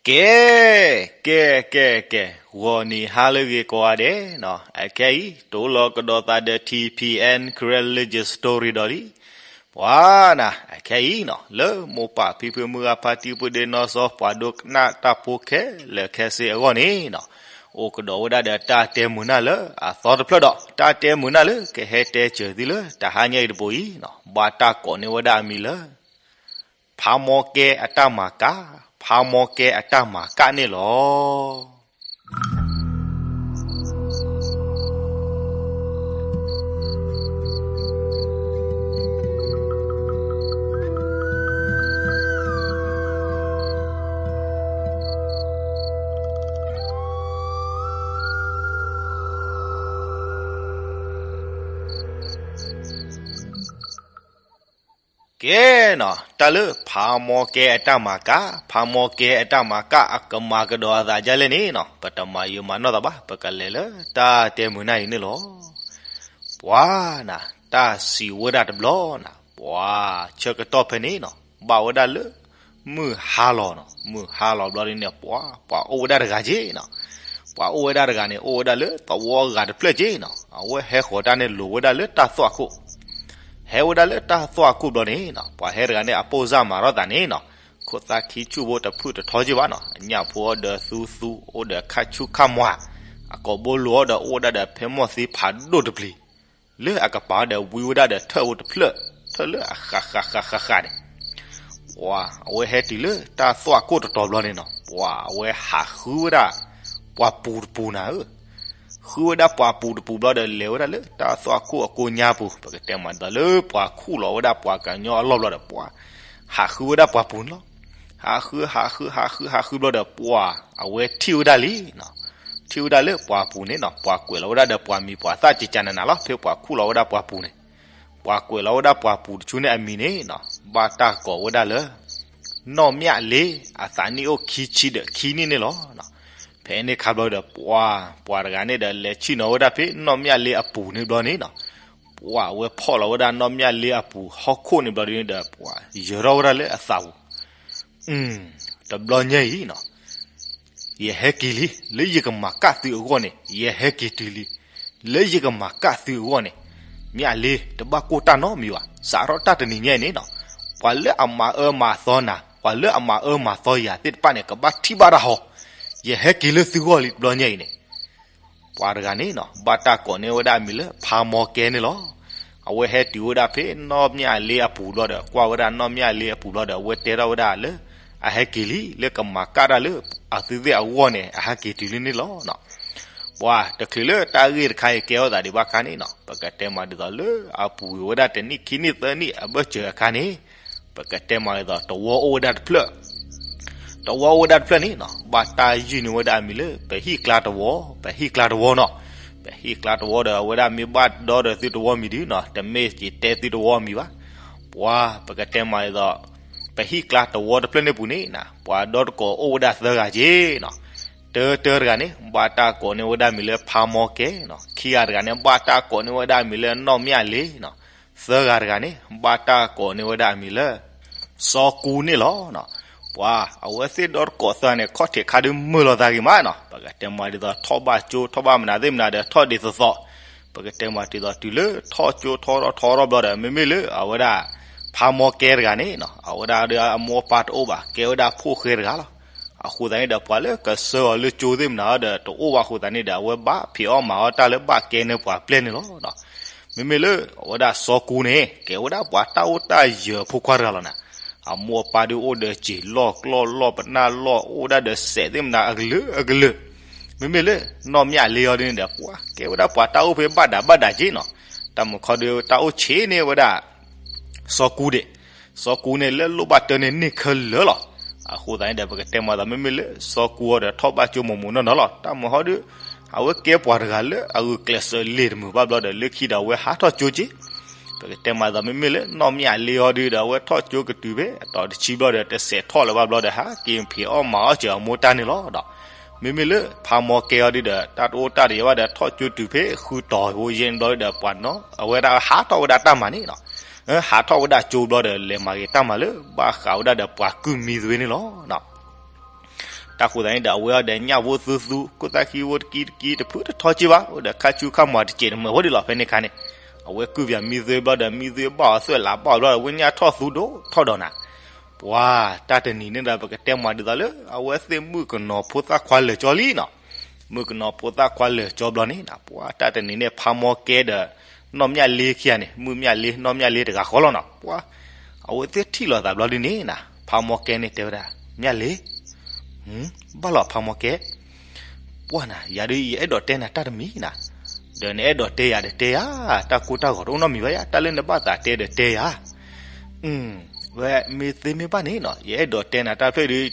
ကဲ, ကဲ, ကဲ, ကဲ, ဂီၤနံၤဟါလၢအဂ့ၤကိးဂၤဒဲးနီၤ, အခဲအံၤ တအိၣ်လီၤကဒီးသးဒီး ထံၣ်ဖံၣ်အဲၣ် Karen Legend Story ဒီးလံ. ပှၤနၤ အခဲအံၤနီၤ လၢမိၢ်ပၢ်ဖံဖုမုၢ်ဂၤဖါတံၢ်ပုၢ်ဒ့နီၢ်စီၤ ပှၤဒိကနၣ်တၢ်ဖိခဲလၢာ်ခဲဆ့အဂီၢ်န့ၣ်နီၤ, အိၣ်ကဒီးဝဲဒၣ်ဒီးတၢ်တဲမုာ်နၢ်လၢအသီတဖျၢၣ်ဒီး တၢ်တဲမုာ်နၢ်လၢကဟဲတဲစၢၤသုလၢတဟါညါအံၤတဘိအံၤနီၤ, ဘၣ်တၢ်ကိးန့ၢ်ဝဲဒၣ်အမံၤလၢ ဖးမီကဲအတၢ်မၤကၣ်, ဖးမီကဲအတၢ်မၤကၣ်န့ၣ်လီၤ. ကဲနီၤ, တၢ်လၢဖးမီကဲအတၢ်မၤကၣ်, ဖးမီကဲအတၢ်မၤကၣ် အကမၤကဒီးအသးဒ်လဲၣ်န့ၣ်နီၤ, ပတမၤယံာ်မၤနီၢ်သးဘၣ်, ပကလဲၤလၢတၢ်တဲမုာ်နၢ်အံၤန့ၣ်လီၤ. ပှၤနၤ, တၢ်စံးဝဲဒၣ်တဘျီနၤ, ပှၤဆၢကတီၢ်ဖဲန့ၣ်နီၤ, ဘၣ်ဝဲဒၣ်လၢ မုၢ်ဟါလီၤနီၤ, မုၢ်ဟါလီၤဘျီဒ်န့ၣ် ပှၤ, ပှၤအိၣ်ဝဲဒၣ်တဂၤက့နီၤ, ပှၤအိၣ်ဝဲဒၣ်တဂၤန့ၣ် အိၣ်ဝဲဒၣ်လၢသဝီအဂၤတဖျၢၣ်က့နီၤ, အဝဲဟဲဃီၤတၢ်န့ၣ်လိၤဝဲဒၣ်လၢတၢ်သွၣ်ခိၣ်, ဟဲဝဲဒၣ်လၢတၢ်သွၣ်ခိၣ်ဘျီန့ၣ်နီၤ, ပှၤဟဲတဂၤန့ၣ် အပိၢ်စၢ်မၤထီၣ်သးန့ၣ်နီၤ, ခိၣ်သၣ်ခံဆူၣ်ဖိတဖုၣ်တထီက့ဘၣ်နီၤ, ညၣ်ဖိအီၤဒီးသူသူ အိၣ်ဒီးခါဆူၣ်ခါမွၤ, အကိာ်ဘိလိၤအီၤဒီးအိၣ်ဝဲဒၣ်ဒီးဖဲမီၢ်သံဖးဒိၣ်တပျံၤ လၢအကပၤဒီးဝံဝဲဒၣ်ဒီးထၢၣ်ဖိတဖျၢၣ်, ထၢၣ်လၢအဃးဃးဃးဃးဃးန့ၣ်, ပှၤအဝဲဟဲတုၤလၢတၢ်သွၣ်ခိၣ်တတီၤဘျီန့ၣ်နီၤ, ပှၤအဝဲဟးဃုဝဲဒၣ် ပှၤပူၤတပူၤနၤဧၢ, ဃုဝဲဒၣ်ပှၤပူၤတပူၤဘျီဒီး လဲၤဝဲဒၣ်လၢတၢ်သွၣ်ခိၣ်အကိးညါပူၤ, ပကတဲမးဒ်သိးလၢပှၤခူၣ်လီၤဝဲဒၣ်ပှၤကညီအလီၢ်ဘျီဒီး ပှၤဟးဃုဝဲဒၣ်ပှၤပူၤန့ၣ်လီၤ. ဟးဃု ဟးဃု ဟးဃု ဟးဃုဘျီဒီး ပှၤအဝဲထံၣ်ဝဲဒၣ်လံနီၤ, ထံၣ်ဝဲဒၣ်လၢပှၤပူၤန့ၣ်နီၤ, ပှၤကွဲးလီၤဝဲဒၣ်ဒီးပှၤမံၤပှၤသၣ်ကကနနၤလီၤ, ဖဲပှၤခူၣ်လီၤဝဲဒၣ်ပှၤပူၤန့ၣ်, ပှၤကွဲးလီၤဝဲဒၣ်ပှၤပူၤတဆူန့ၣ်အမံၤန့ၣ်နီၤ, ဘၣ်တၢ်ကိးဝဲဒၣ်လၢ နီၢ်မျၣ်လ့, အသးနံၣ်အိၣ်ခံဆံဒီးခံနံၣ်န့ၣ်လီၤ. ဖဲန့ၣ်ခါဘျီဒီး ပှၤ, ပှၤတဂၤန့ၣ်ဒီး လဲၤဆ့ၣ်နီၤဝဲဒၣ်ဖဲနီၢ်မျၣ်လ့အပူၤန့ၣ်ဘျီန့ၣ်နီၤ, ပှၤအဝဲဖီၣ်လီၤဝဲဒၣ်နီၢ်မျၣ်လ့အပူၤဟီၣ်ခိၣ်န့ၣ်ဘျီဒ်န့ၣ်ဒီး ပှၤယၢၤထီၣ်ဝဲဒၣ်လၢအသးပူၤ, တဘျီညါအံၤနီၤ ယဟဲက့ၤလံ, လၢယကမၤကၣ်သုအဂီၢ်န့ၣ် ယဟဲက့ၤတုၤလံ, လၢယကမၤကၣ်သုအဂီၢ်န့ၣ်, မျၣ်လ့ တဘၣ်ကိၢ်တၢ်နီတမံၤဘၣ်, စးထီၣ်တၢ်တနံၤညါအံၤန့ၣ်နီၤ, ပှၤလၢအမၤအၢမၤသီနၤ, ပှၤလၢအမၤအၢမၤသီယၤသ့ၣ်တဖၣ်န့ၣ် ကဘၣ်ထံၣ်ဘၣ်တၢ်ဟီ, ယဟဲက့ၤလၢသုဂီၢ်လံတဘျီညါအံၤန့ၣ် ပှၤတဂၤန့ၣ်နီၤ ဘၣ်တၢ်ကိးန့ၢ်ဝဲဒၣ်အမံၤလၢ ဖးမီကဲန့ၣ်လီၤ. အဝဲဟဲတုၤဝဲဒၣ်ဖဲနီၢ်မျၣ်လ့အပူၤဘျီဒီး ကွၢ်ဝဲဒၣ်နီၢ်မျၣ်လ့အပူၤဘျီဒီး အဝဲတဲထီၣ်ဝဲဒၣ်လၢ အဟဲက့ၤလံ လၢကမၤကၣ်တၢ်လၢအသုသ့ၣ်အဂီၢ်န့ၣ် အဟဲက့ၤတုၤလံန့ၣ်လီၤ. ပှၤတချုးလၢတၢ်ဂ့ၢ်တခါအံၤကဲထီၣ်သးဒံးဘၣ်အခါန့ၣ်နီၤ ပကတဲမးဒ်သိးလၢအပူၤကွံာ်ဝဲဒၣ်တနံၣ်ခံနံၣ်သၢနံၣ်အဘၢၣ်စၢၤအခါန့ၣ် ပကတဲမးဒ်သိး တဝီအိၣ်ဝဲဒၣ်တဖျၢၣ် တဝီအိၣ်ဝဲဒၣ်တဖျၢၣ်န့ၣ်နီၤ ဘၣ်တၢ်ယုၢ်န့ၢ်ဝဲဒၣ်အမံၤလၢ ပဟံၣ်ကျါတဝီ, ပဟံၣ်ကျါတဝီနီၤ. ပဟံၣ်ကျါတဝီဒီး အဝဲဒၣ်မ့ၢ်ဘၣ်ဒီဒီးသုတဝီမံၤဒုနီၤ တမ့ၢ်ယတဲသုတဝီမံၤဘၣ်. ပှၤ ပကတဲမးဒ်သိး ပဟံၣ်ကျါတဝီတဖျၢၣ်န့ၣ်ပူၤန့ၣ်နီၤ ပှၤဒီတကိးအိၣ်ဝဲဒၣ်သၢဂၤက့နီၤ. တၢတၢတဂၤန့ၣ် ဘၣ်တၢ်ကိးန့ၢ်ဝဲဒၣ်မံၤလၢဖးမီကဲနီၤ. ခံဂၤတဂၤန့ၣ် ဘၣ်တၢ်ကိးန့ၢ်ဝဲဒၣ်မံၤလၢနီၢ်မျၣ်လ့နီၤ. သၢဂၤတဂၤန့ၣ် ဘၣ်တၢ်ကိးန့ၢ်ဝဲဒၣ်အမံၤလၢ စီၤကူန့ၣ်လီၤ. ပှၤ အဝဲသ့ၣ်ဒီတကိးသၢဂၤန့ၣ် ခီၣ်ထံးခါဒုးမုာ်လီၤသးဂ့ၤမးနီၤ. ပကတဲမးဒ်သိး ထီၣ်ဘၣ်ကၠိ ထီၣ်ဘၣ်မနုၤသ့ၣ်မနုၤဒီး ထီၣ်ဒ်သိးသိး ပကတဲမးဒ်သိး တုၤလၢထီၣ်ကၠိထီထီၣ်ထီထီၣ်ဘျီဒီး မ့မ့ၢ်လၢအဝဲဒၣ် ဖးမီကဲတဂၤန့ၣ်နီၤ အဝဲဒၣ်ဒီးအမိၢ်အပၢ်တအိၣ်ဘၣ် ကဲဝဲဒၣ်ဖိၣ်ဃဲတဂၤလီၤ. အဃိသတးန့ၣ်ဒီး ပှၤလၢကဆှၢအီၤလၢကၠိသ့ၣ်မနုၤဒီး တအိၣ်ဘၣ်အဃိသတးန့ၣ်ဒီး အဝဲဘၣ်ဖံးအီၣ်မၤအီၣ်တၢ်လၢဘၣ်ကဲန့ၢ်ပှၤပျဲၢ်န့ၣ်လီၤ. မ့မ့ၢ်လၢအဝဲဒၣ်စီၤကူန့ၣ် ကဲဝဲဒၣ်ပှၤတၢ်အိၣ်တၢ်ယၢၤအဖိခွါတဂၤလီၤနီၤ. အမိၢ်အပၢ်ဒုးအိၣ်ဒီးစံာ်လီၢ်ကျီၢ်လီၢ်ပနၢ်လီၢ် အိၣ်ဒၣ်ဒီးစဲးသ့ၣ်မနုၤအကလုာ်အကလုာ်. မ့မ့ၢ်လၢနီၢ်မျၣ်လ့အီၤဒ်န့ၣ်ဒီး ပှၤကဲဝဲဒၣ်ပှၤတၢ်အိၣ်ဖဲဘၣ်ဒးဘၣ်ဒးက့နီၤ. တၢ်မုၢ်ခီဒုးတၢ်အိၣ်ဆံးန့ၢ်ဝဲဒၣ် စီၤကူဒံး, စီၤကူန့ၣ်လၢလိၣ်ဘၣ်တၢ်န့ၣ်န့ၢ်ခဲလၢာ်လီၤ. အဃိသတးန့ၣ်ဒီး ပကတဲမးဒ်သိး မ့မ့ၢ်လၢစီၤကူအီၤဒီးထီၣ်ဘၣ်ကၠိမိၢ်မိၢ်နီၢ်နီၢ်လီၤ. တၢ်မုၢ်ခီဒုး အဝဲကဲပှၤတဂၤလၢအဂုာ်ကျဲးစၢးလ့ၤတမုာ်ဘၣ်ဘျီဒီး လၢခံဒီးအဝဲဟးထီၣ်ကၠိက့ ပကတဲမးဒ်သိး မ့မ့ၢ်လၢနီၢ်မျၣ်လ့အီၤဒုးဒီး အဝဲထီၣ်ကၠိကတုၤဖဲအတီၤတဆံဘျီဒီး တစဲးထီၣ်လၢၤဘၣ်ဘျီဒီး ဟးက့ၤဖံးအီၣ်မၤအီၣ်စၢၤအမိၢ်တၢ်န့ၣ်လီၤ. ဒီးမ့မ့ၢ်လၢဖးမီကဲအီၤဒုးဒီး တၢ်တအိၣ်တၢ်တယၢၤဘၣ်ဒီးထီၣ်ကၠိတုၤဖဲဃုတီၤဖိယဲၢ်န့ၣ်ဘျီဒီး ပှၤနီၢ် အဝဲဒၣ်ဟးထီၣ်ဝဲဒၣ်တၢ်မၤန့ၣ်နီၤ. ဟးထီၣ်ဝဲဒၣ်ကၠိဘျီဒီး လဲၤမၤက့ၤတၢ်မၤလၢဘၣ်ဃးဝဲဒၣ်ဒီးပှၤကုၢ်မံသွ့န့ၣ်လီၤ. တၢ်ဃိသးန့ၣ်ဒီး အဝဲအီၤဒီးညၣ်ဖိသူသူ ခိၣ်သၣ်ခံဖိတကံတကံ တဖုတထီက့ဘၣ်, အိၣ်ဒီးခါဆူခါမီၤတစဲးတမၢၤဖိဒံးလီၤ. ဖဲန့ၣ်အခါန့ၣ် အဝဲကုၢ်ပၠးမံသွ့ဘျီဒီး မံသွ့ဘၣ်အီၤသွဲၣ်လးဘၣ်အီၤဘျီဒီး ဝဲညၣ်ထီၣ်သူဒိၣ်ထီၣ်ဒီးနၤ, ပှၤတၢ်တနံၤန့ၣ်ဒီး ပကတဲမၤဒ်သိးလၢ အဝဲသ့ၣ်မုၣ်ကနီၤဖိသၣ်ခွါလၢာ်ကၠီလံနီၤ. မုၣ်ကနီၤဖိသၣ်ခွါလၢာ်ကၠီဘျီန့ၣ်နၤ, ပှၤတၢ်တနံၤန့ၣ် ဖးမီၢ်ကဲဒီး နီၢ်မျၢ်လ့ခံဂၤန့ၣ် မုၣ်မျၢ်လ့ နီၢ်မျၢ်လ့တဂၤဃီလီၤနီၤ. ပှၤ အဝဲသ့ၣ်ထံၣ်လိာ်သးဘျီဒ်န့ၣ်နၤ, ဖးမီၢ်ကဲန့ၣ်တဲဝဲဒၣ်, မျၢ်လ့ ဘၣ်လီၤဖးမီၢ်ကဲ, ပှၤနၤ ယၤဒုးယအဲၣ်ဒိးတဲနၤတၢ်တမံၤနၤ, ဒီးနအဲၣ်ဒိးတဲယၤဒီးတဲယၤ, တၢ်ကိၢ်တၢ်ဂီၤတအိၣ်နီတမံၤဘၣ်ယၤ, တၢ်လၢနဘၣ်သးတဲဒီးတဲယၤ. ဝဲမ့ၢ်သ့မ့ၢ်ဘၣ်န့ၣ်နီၤ, ယအဲၣ်ဒိးတဲနၤတၢ်ဖျၢၣ်ဒုး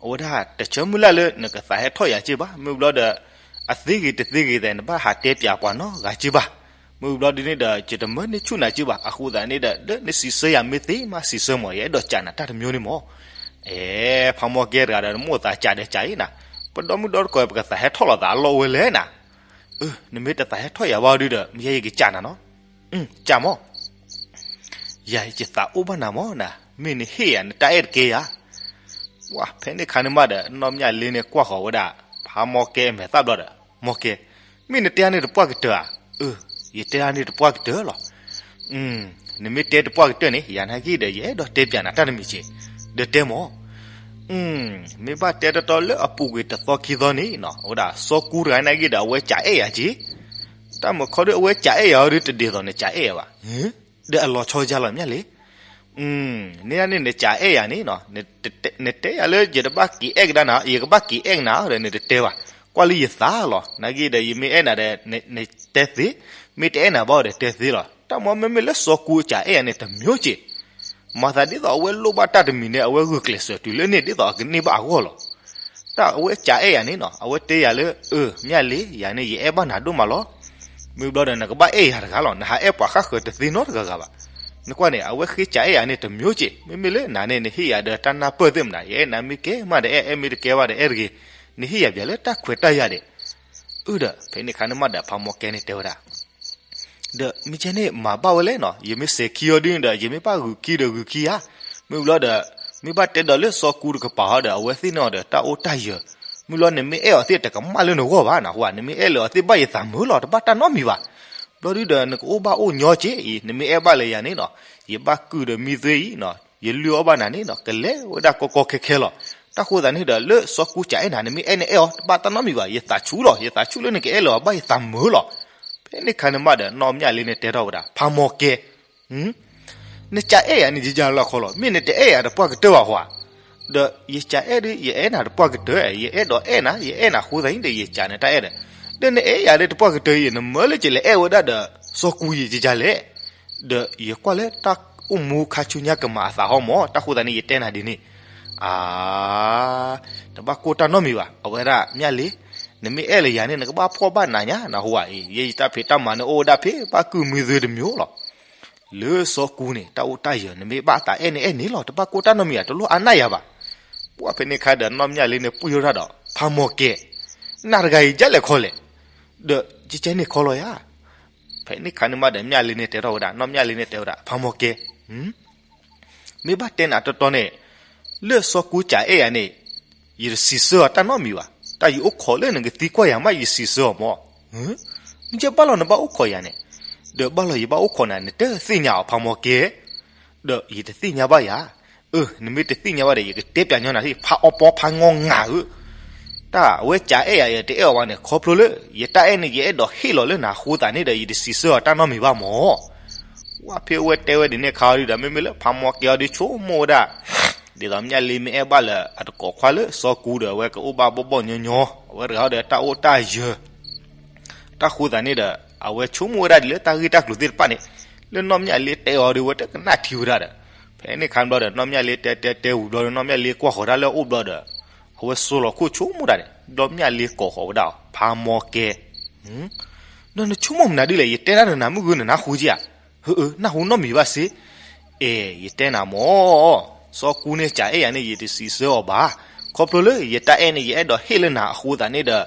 အဝဲဒၣ်တဆၢမုၢ်လၢ်လၢနကသးဟဲထီၣ်ယၤက့ၢ်ဘၣ်, မ့ၢ်ဘျီဒီး အသ့ဂ့ၤတသ့ဂ့ၤသဲး နဘၣ်ဟးတဲပၠးပှၤနီတဂၤက့ၢ်ဘၣ်. မ့ၢ်ဘျီဒ်န့ၣ်ဒီး ယတမၢန့ၢ်ဆူၣ်နၤက့ၢ်ဘၣ်, အဃိသတးန့ၣ်ဒီး လၢနစံးဆၢယၤမ့ၢ်သ့မးစံးဆၢမး, ယအဲၣ်ဒိးကးနၤတၢ်တမံၤန့ၣ်မး. အဲ ဖးမီၢ်ကဲတဂၤဒီး နမိၣ်သးကးဒီးကးအံၤနၤ, ပဒီမုၢ်ဒီတကိး ပကသးဟဲထီၣ်လိာ်သးအလီၢ်ဝဲလဲၣ်နၤ. နမ့ၢ်တသးဟဲထီၣ်ယၤဘၣ်ဒုးဒီး မ့ၢ်ယဲယကကးနၤနီၤ, ကးမး ယၤယသးအိၣ်ဘၣ်နၤမးနၤ, မ့ၢ်နဟ့ၣ်ယၤနတၢ်အဲၣ်တကဲယၤ. ပှၤဖဲန့ၣ်ခါန့ၣ်မးဒီး နီၢ်မျၢ်လ့န့ၣ်ကွၢ်ဃီၤဝဲဒၣ် ဖးမီၢ်ကဲအမဲာ်သၣ်ဘျီဒီး, မီၢ်ကဲ, မ့ၢ်နတဲအါန့ၢ်တပှၢ်ကတၢၢ်ဧါ. အၢ ယတဲအါန့ၢ်တပှၢ်ကတၢၢ်လီၤ. နမ့ၢ်တဲတပှၢ်ကတၢၢ်န့ၣ် ယၤနာ်က့ဒီး ယအဲၣ်ဒိးတဲပၠးနၤတၢ်တမံၤက့ၢ်, ဒီးတဲမး မ့ၢ်ဘၣ်တဲတီတီလၢအပူၤကွံာ်တသီခံသီန့ၣ်နီၤ, အဝဲဒၣ်စီၤကူတဂၤနာ်က့ဒီး အဝဲကးအဲၣ်ယၤက့ၢ်. တၢ်မုာ်ခီဒုး အဝဲကးအဲၣ်ယၤအီၤဒုး တဒ်သိးနကးအဲၣ်ယၤဘၣ်. ဒီးအလီၤဆီယါလီၤမျၢ်လ့, န့ၣ်န့ၣ်နကးအဲၣ်ယၤန့ၣ်နီၤ, နတဲယၤလၢယတဘၣ်က့ၤအဲၣ်ကဒါနၤ, ယကဘၣ်က့ၤအဲၣ်ကနၤဒီး နတတဲဘၣ်. ကွၢ်လၢယသးလီၤ, နာ်က့ဒီး ယမ့ၢ်အဲၣ်နၤဒီး နတဲသ့, မ့ၢ်တအဲၣ်နၤဘၣ်ဒီးတဲသ့လီၤ. တၢ်မ့ၢ်မ့မ့ၢ်လၢစီၤကူကးအဲၣ်ယၤန့ၣ် တမ့ၢ်က့ၢ် မၤသးဒ်သိးအဝဲလိၣ်ဘၣ်တၢ်တမံၤန့ၣ် အဝဲဂုာ်ကျဲးစၢးတုၤလၢန့ၣ် ဒ်သိးအကန့ၢ်ဘၣ်အဂီၢ်လီၤ. တၢ်အဝဲကးအဲၣ်ယၤန့ၣ်နီၤ, အဝဲတဲယၤလၢ အၢ မျၢ်လ့ ယၤန့ၣ် ယအဲၣ်ဘၣ်နၤဒိၣ်မးလီၤ. မ့ၢ်ဘျီဒီး နကဘၣ်အဲၣ်ယၤတဂၤလီၤ, နဟးအဲၣ်ပှၤဃၣ်ဃၢၤတသ့နီတဂၤဂၤဘၣ်. နကွၢ်န့ၣ် အဝဲဃ့ကးအဲၣ်ယၤန့ၣ် တမ့ၢ်က့ၢ်, မ့မ့ၢ်လၢနၤန့ၣ် နဟ့ၣ်ယၤဒီးတၢ်နၢ်ပၢၢ်သ့ၣ်မနၤ, ယအဲၣ်နၤမ့ၢ်ကဲမးဒီးအဲၣ်, အဲၣ်မ့ၢ်တကဲဘၣ်ဒီးအဲၣ်တဂ့ၤ, နဟ့ၣ်ယၤပၠးလၢတၢ်ခွဲးတၢ်ယာ်ဒဲး. အၢဒီး ဖဲန့ၣ်ခါန့ၣ်မးဒီး ဖးမီၢ်ကဲန့ၣ်တဲဝဲဒၣ် ဒီးမ့ၢ်ကဲန့ၣ် မၤဘၣ်ဝဲလဲၣ်နီၤ, ယမ့ၢ်စဲးခံအီၤဒ်န့ၣ်ဒီး ယမ့ၢ်ဘၣ်ဂုာ်ခံဒီးဂုာ်ခံဧါ. မ့ၢ်ဘျီဒီး မ့ၢ်ဘၣ်တဲဒီးလၢစီၤကူတကပၤဟီဒီး အဝဲသ့ၣ်န့ၢ်အီၤဒီးတၢ်အိၣ်တၢ်ယၢၤ. မ့ၢ်ဘျီနမ့ၢ်အဲၣ်အီၤသ့ၣ်တကမၣ်လၢနဂီၢ်ဘၣ်နဟူဧါ, နမ့ၢ်အဲၣ်လၢအီၤသ့ၣ်ဘၣ်ယသးမုာ်လီၤ, တဘၣ်တၢ်နီတမံၤဘၣ်. ဘျီဒုဒီး နကအိၣ်ဘၣ်အိၣ်ညီက့ၢ်အံၤ, နမ့ၢ်အဲၣ်ဘၣ်လၢယၤန့ၣ်နီၤ, ယဘၣ်ကုၢ်ဒီးမံသွ့အံၤနီၤ, ယလုၢ်အီၣ်ဘၣ်နၤန့ၣ်နီၤ ကလဲၤဝဲဒၣ်ကီကီခဲခဲလီၤ. တၢ်ဃိသတးန့ၣ်ဒီး လၢစီၤကူကးအဲၣ်နၤ နမ့ၢ်အဲၣ်န့ၣ်အဲၣ်အီၤ တဘၣ်တၢ်နီတမံၤဘၣ်, ယသးဆူၣ်လီၤ, ယသးဆူၣ်လၢနကအဲၣ်လၢအီၤဘၣ်ယသးမုာ်လီၤ. ဖဲန့ၣ်ခါန့ၣ်မးဒီး နီၢ်မျၢ်လ့န့ၣ်တဲထီၣ်ဝဲဒၣ် ဖးမီၢ်ကဲ နကးအဲၣ်ယၤန့ၣ် ယယၤလီၤခီလီၤ, မ့ၢ်နတအဲၣ်ယၤတပှၢ်ကတၢၢ်ဘၣ်ဟီဧါ. ဒီးယကးအဲၣ်ဒုး ယအဲၣ်နၤတပှၢ်ကတၢၢ်, ယအဲၣ်ဒိးအဲၣ်နၤ, ယအဲၣ်နၤဃိသတးန့ၣ်ဒီး ယကးနတၢ်အဲၣ်ဒီး, ဒီးနအဲၣ်ယၤဒုးတပှၢ်ကတၢၢ်အံၤ နမၢလၢကလဲၤအဲၣ်ဝဲဒၣ်ဒီး စီၤကူယၤယယၤလဲၣ်. ဒီးယကွၢ်လၢတၢ်အိၣ်မူခါဆူညါကမၤအသးဟီမး, တၢ်ဃိသတးန့ၣ် ယတဲနၤဒ်န့ၣ် အါ, တဘၣ်ကိၢ်တၢ်နီတမံၤဘၣ်, အဝဲဒၣ်မျၢ်လ့, နမ့ၢ်အဲၣ်လၢယၤန့ၣ် နကဘၣ်ဖှီၣ်ဘၣ်နၤညါ နဟူဧါအံၤ, ယဲယတၢ်ဖံးတၢ်မၤန့ၣ် အိၣ်ဝဲဒၣ်ဖဲဘၣ်ကုၢ်မံသွ့တမံၤလီၤ. လၢစီၤကူန့ၣ် တၢ်အိၣ်တၢ်ယၢၤ နမ့ၢ်ဘၣ်သးအဲၣ်န့ၣ်အဲၣ်န့ၣ်လီၤ, တဘၣ်ကိၢ်တၢ်နီတမံၤဧါ, တလိၣ်အါနၢ်ယၤဘၣ်. ပှၢ်ဖဲန့ၣ်ခါဒီး နီၢ်မျၢ်လ့န့ၣ် ပှံၢ်ထီၣ်တၢ်ဒီး ဖးမီၢ်ကဲ, နၤတဂၤအံၤ ယလဲၤခီလဲၣ်, ဒီးယကဲန့ၣ်ခီလီၤယၤ ဖဲန့ၣ်ခါန့ၣ်မးဒီး မျၢ်လ့န့ၣ်တဲထီၣ်ဝဲဒၣ်, နီၢ်မျၢ်လ့န့ၣ်တဲဝဲဒၣ် ဖးမီၢ်ကဲ, မ့ၢ်ဘၣ်တဲနၤတီတီန့ၣ်, လၢစီၤကူကးအဲၣ်ယၤန့ၣ်, ယတစံးဆၢအီၤတၢ်နီတမံၤဘၣ်. တၢ်ယအိၣ်ခိးလၢနကသံကွၢ်ယၤမး ယစံးဆၢအီၤမး. မ့ၢ်ကဲဘၣ်လီၤနဘၣ်အိၣ်ခိးယၤန့ၣ်, ဒီးဘၣ်လီၤယဘၣ်အိၣ်ခိးနၤ နတသ့ၣ်ညါအီၤ ဖးမီၢ်ကဲ, ဒီးယတသ့ၣ်ညါဘၣ်ယၤ. အၢ နမ့ၢ်တသ့ၣ်ညါဘၣ်ဒီး ယကတဲပၠးညီနၤသ့ၣ် ဖးအီပီဖးငီငၤဧၢ. တၢ်အဝဲကးအဲၣ်ယၤ ယတအဲၣ်အီၤဘၣ်န့ၣ် ခီဖျိလၢ ယတၢ်အဲၣ်န့ၣ် ယအဲၣ်ဒိးဟ့ၣ်လီၤလၢနၤအဃိသတးန့ၣ်ဒီး ယတစံးဆၢအီၤတၢ်နီတမံၤဘၣ်မး. ဝဲဖဲအဝဲတဲဝဲဒ်န့ၣ်အခါဒီး မ့မ့ၢ်လၢဖးမီၢ်ကဲအီၤဒုးဆိကမိၣ်ဝဲဒၣ်, ဒ်သိးမျၢ်လ့မ့ၢ်အဲၣ်ဘၣ်လၢအတကိးခွါလၢစီၤကူဒီး အဝဲကအိၣ်ဘၣ်ဘီၣ်ဘီၣ်ညီညီ, အဝဲတဂၤဒီးတၢ်အိၣ်တၢ်ယၢၤ တၢ်ဃိသတးန့ၣ်ဒီး အဝဲဆိကမိၣ်ဝဲဒၣ်ဒ်လၢတၢ်ဂ့ၢ်တၢ်ကျိၤသ့ၣ်တဖၣ်န့ၣ်, လၢနီၢ်မျၢ်လ့တဲအီၤဒီး အဝဲတကနၣ်ထံဝဲဒၣ်ဒီး, ဖဲန့ၣ်ခါဘျီဒီး နီၢ်မျၢ်လ့တဲတဲတဲဝံၤဘျီဒီး နီၢ်မျၢ်လ့ကွၢ်ဃီၤတၢ်လၢအအိၣ်ဘျီဒီး, အဝဲစိလီၤခိၣ်ဆိကမိၣ်တၢ်န့ၣ်, ဘျီမျၢ်လ့ကိးဃီၤဝဲဒၣ်အီၤ ဖးမီၢ်ကဲ, ဒီးနဆိကမိၣ်မနုၤဒ်လဲၣ်, ယတဲဒၣ်ဒီးနၤမုၢ်ဂုၢ်နနၢ်ဟူက့ဧါ. ဟၢအၢ နၢ်ဟူနီတမံၤဘၣ်စ့ အဲၣ် ယတဲနၤမၢ်, စီၤကူန့ၣ်ကးအဲၣ်ယၤန့ၣ် ယတစံးဆၢအီၤဘၣ်. ခီဖျိလၢယတၢ်အဲၣ်န့ၣ် ယအဲၣ်ဒိးဟ့ၣ်လၢနၤအဃိသတးန့ၣ်ဒီး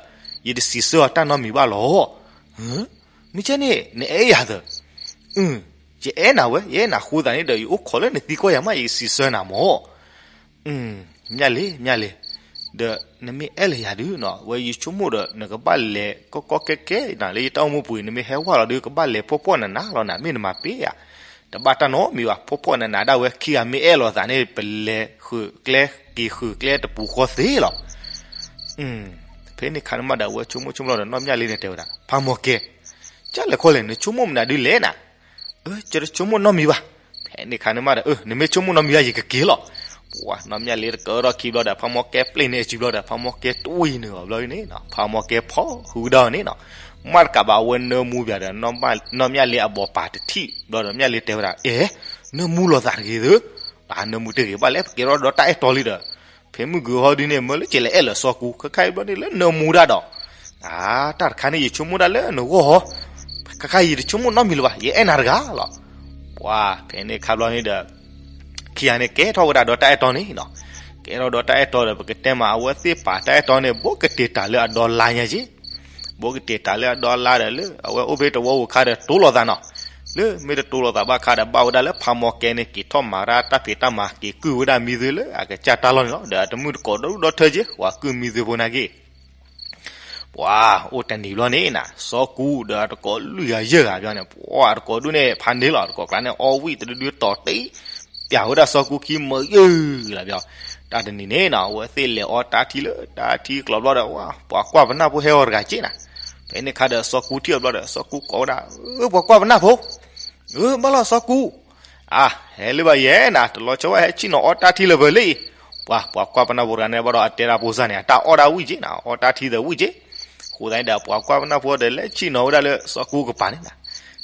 ယတစံးဆၢအီၤတၢ်နီတမံၤဘၣ်လီၤ. မ့ၢ်ကဲန့ၣ် နအဲၣ်ယၤသၢ, ယအဲၣ်နၤဝဲ, ယအဲၣ်နၤအဃိသတးန့ၣ်ဒီး ယအိၣ်ခိးလၢနသံကွၢ်ယၤမး ယကစံးဆၢနၤမၢ်. မျၢ်လ့ မျၢ်လ့, ဒီးနမ့ၢ်အဲၣ်လၢယၤဒုးနီၤ, ဝဲယဆိကမိၣ်ဒီး နကဘၣ်လဲၤကီကီကဲကဲနၤ လၢယတၢ်အိၣ်မူပူၤအံၤ, နမ့ၢ်ဟဲဝဲလီၤဒုး ကဘၣ်လဲၤဖှီၣ်ဖှီၣ်နးနးလီၤနၤ, မ့ၢ်နမၤပ့ၤဧါ. တဘၣ်တၢ်နီတမံၤဘၣ်, ဖှီၣ်ဖှီၣ်နးနးဒၣ်ဝဲခံဂၤမ့ၢ်အဲၣ်လိာ်သးန့ၣ် ပလဲၤဃုာ်ကျဲ က့ၤဃုာ်ကျဲတပူၤဃီသ့လီၤ. ဖဲန့ၣ်ခါန့ၣ်မးဒီး အဝဲဆိကမိၣ်ဆိကမိၣ်လီၤဒီး နီၢ်မၠၣ်လ့န့ၣ်တဲဝဲဒၣ် ဖးမီၢ်ကဲ, ကၢ်လဲၤခီလဲၣ် နဆိကမိၣ်မနုၤဒုးလဲၣ်နၤ. အၢ ယတဆိကမိၣ်နီတမံၤဘၣ်. ဖဲန့ၣ်ခါန့ၣ်မးဒီး အၢ နမ့ၢ်ဆိကမိၣ်နီတမံၤဘၣ် ယကက့ၤလီၤ. ပှၤနီၢ်မၠၣ်လ့တကၢထီၣ်ခံဘျီဒီး ဖးမီၢ်ကဲပျ့ၢ်န့ၢ်အစုဘျီဒီး ဖးမီၢ်ကဲတွံၢ်နုာ်အီၤဘျီန့ၣ်နီၤ, ဖးမီၢ်ကဲဖီၣ်ဃုာ်ကဒါအီၤန့ၣ်နီၤ. မ့ၢ်တကးဘၣ် အဝဲနၢမူဘၣ်ဒီး နီၢ်မၠၣ်လ့အဘီၣ်ပာ်တထံၣ်ဘျီဒီး မၠၣ်လ့တဲဝဲဒၣ် အဲ နၢမူလိာ်သးတဂ့ၤသု, ဘၣ်နၢမူတဂ့ၤဘၣ်လဲၣ် ပကဲထီၣ်ဒီးတၢ်အဲၣ်တီလံဒီး ဖဲမုၢ်ဂုၤဟီဒုန့ၣ် မၢလၢကလဲၤအဲၣ်လၢစီၤကူ ခဲခါအံၤဘျီန့ၣ်လၢနၢမူဒၣ်ဒီး အါ တၢ်တခါန့ၣ် ယဆိကမိၣ်ဒၣ်လၢနဂီၢ်ဟီ, ခဲခါယတဆိကမိၣ်နီတမံၤလၢၤဘၣ် ယအဲၣ်နၤတဂၤလီၤ. ပှၤဖဲန့ၣ်ခါဘျီန့ၣ်ဒီး ခံဂၤန့ၣ်ကဲထီၣ်ဝဲဒၣ်ဒီးတၢ်အဲၣ်တီန့ၣ်နီၤ, ကဲထီၣ်ဒီးတၢ်အဲၣ်တီဒီး ပကတဲမး အဝဲသ့ၣ်ပာ်တၢ်အဲၣ်တီန့ၣ် ဘိးကတဲာ်တၢ်လၢအဒီလါညါက့ ဘိးကတဲာ်တၢ်လၢအဒီလါဒီး လၢအဝဲအိၣ်ဖဲတဝီပူၤခါဒီး တိလိာ်သးနီၤ, လၢမ့ၢ်တတိလိာ်သးဘၣ်ခါဒီး ဘၣ်ဝဲဒၣ်လၢဖးမီၢ်ကဲန့ၣ် က့ၤထီၣ်မၤတၢ်တၢ်ဖံးတၢ်မၤ က့ၤကုၢ်ဝဲဒၣ်မံၤသုလၢအကစၢ်တၢ်လီၢ်န့ၣ်လီၤ. ဒီးအတမုၣ်တကိးဒီဒူၣ်ဒီထၢက့ ပှၤကုၢ်မံၤသုဖိနာ်က့ ပှၤအိၣ်တနံၤဘျီန့ၣ်နၤ စီၤကူဒီးအတကိးလွံၢ်ဂၤယဲၢ်ဂၤဘျီန့ၣ် ပှၤအတကိးဒူၣ်န့ၣ် ဖးန့ၢ်လီၤ တကိးကျါန့ၣ် အီဝံၣ်တဒုဒုတီၤတ့ၢ် ပၠးဝဲဒၣ်စီၤကူခံမၢယုၢ်လီၤဘျီ. တၢ်တနံၤန့ၣ်နီၤ အဝဲသ့ၣ်လဲၤအီတၢ်ထံလၢတၢ်ထံကျိးဘျီဒီး ပှၤကွၢ်ပနၢ်ဖိဟဲအီၤတဂၤက့နၤ. ဖဲန့ၣ်ခါဒီးစီၤကူထံၣ်အီၤဘျီဒီး စီၤကူကိးဝဲဒၣ် အၢ ပှၤကွၢ်ပနၢ်ဖိ အၢ ဘၣ်လီၤစီၤကူ အါ ဟဲလၢဘၣ်ယဲနၤ တလီၤဆီဘၣ် ဟဲဆ့ၣ်နီၤအီတၢ်ထံလၢၤဘၢၣ်လံ. ပှၤ ပှၤကွၢ်ပနၢ်ဖိတဂၤန့ၣ် ဘၣ်ဒီးအတဲဒၣ်ဖိစၢ်န့ၣ် အတၢ်အီၣ်ဒၣ်ဝံၣ်က့နၤ အီတၢ်ထံသဝံၣ်က့. အဃိသတးန့ၣ်ဒီး ပှၤကွၢ်ပနၢ်ဖိဒီးလဲၤဆ့ၣ်နီၤဝဲဒၣ်လၢစီၤကူကပၤန့ၣ်နၤ.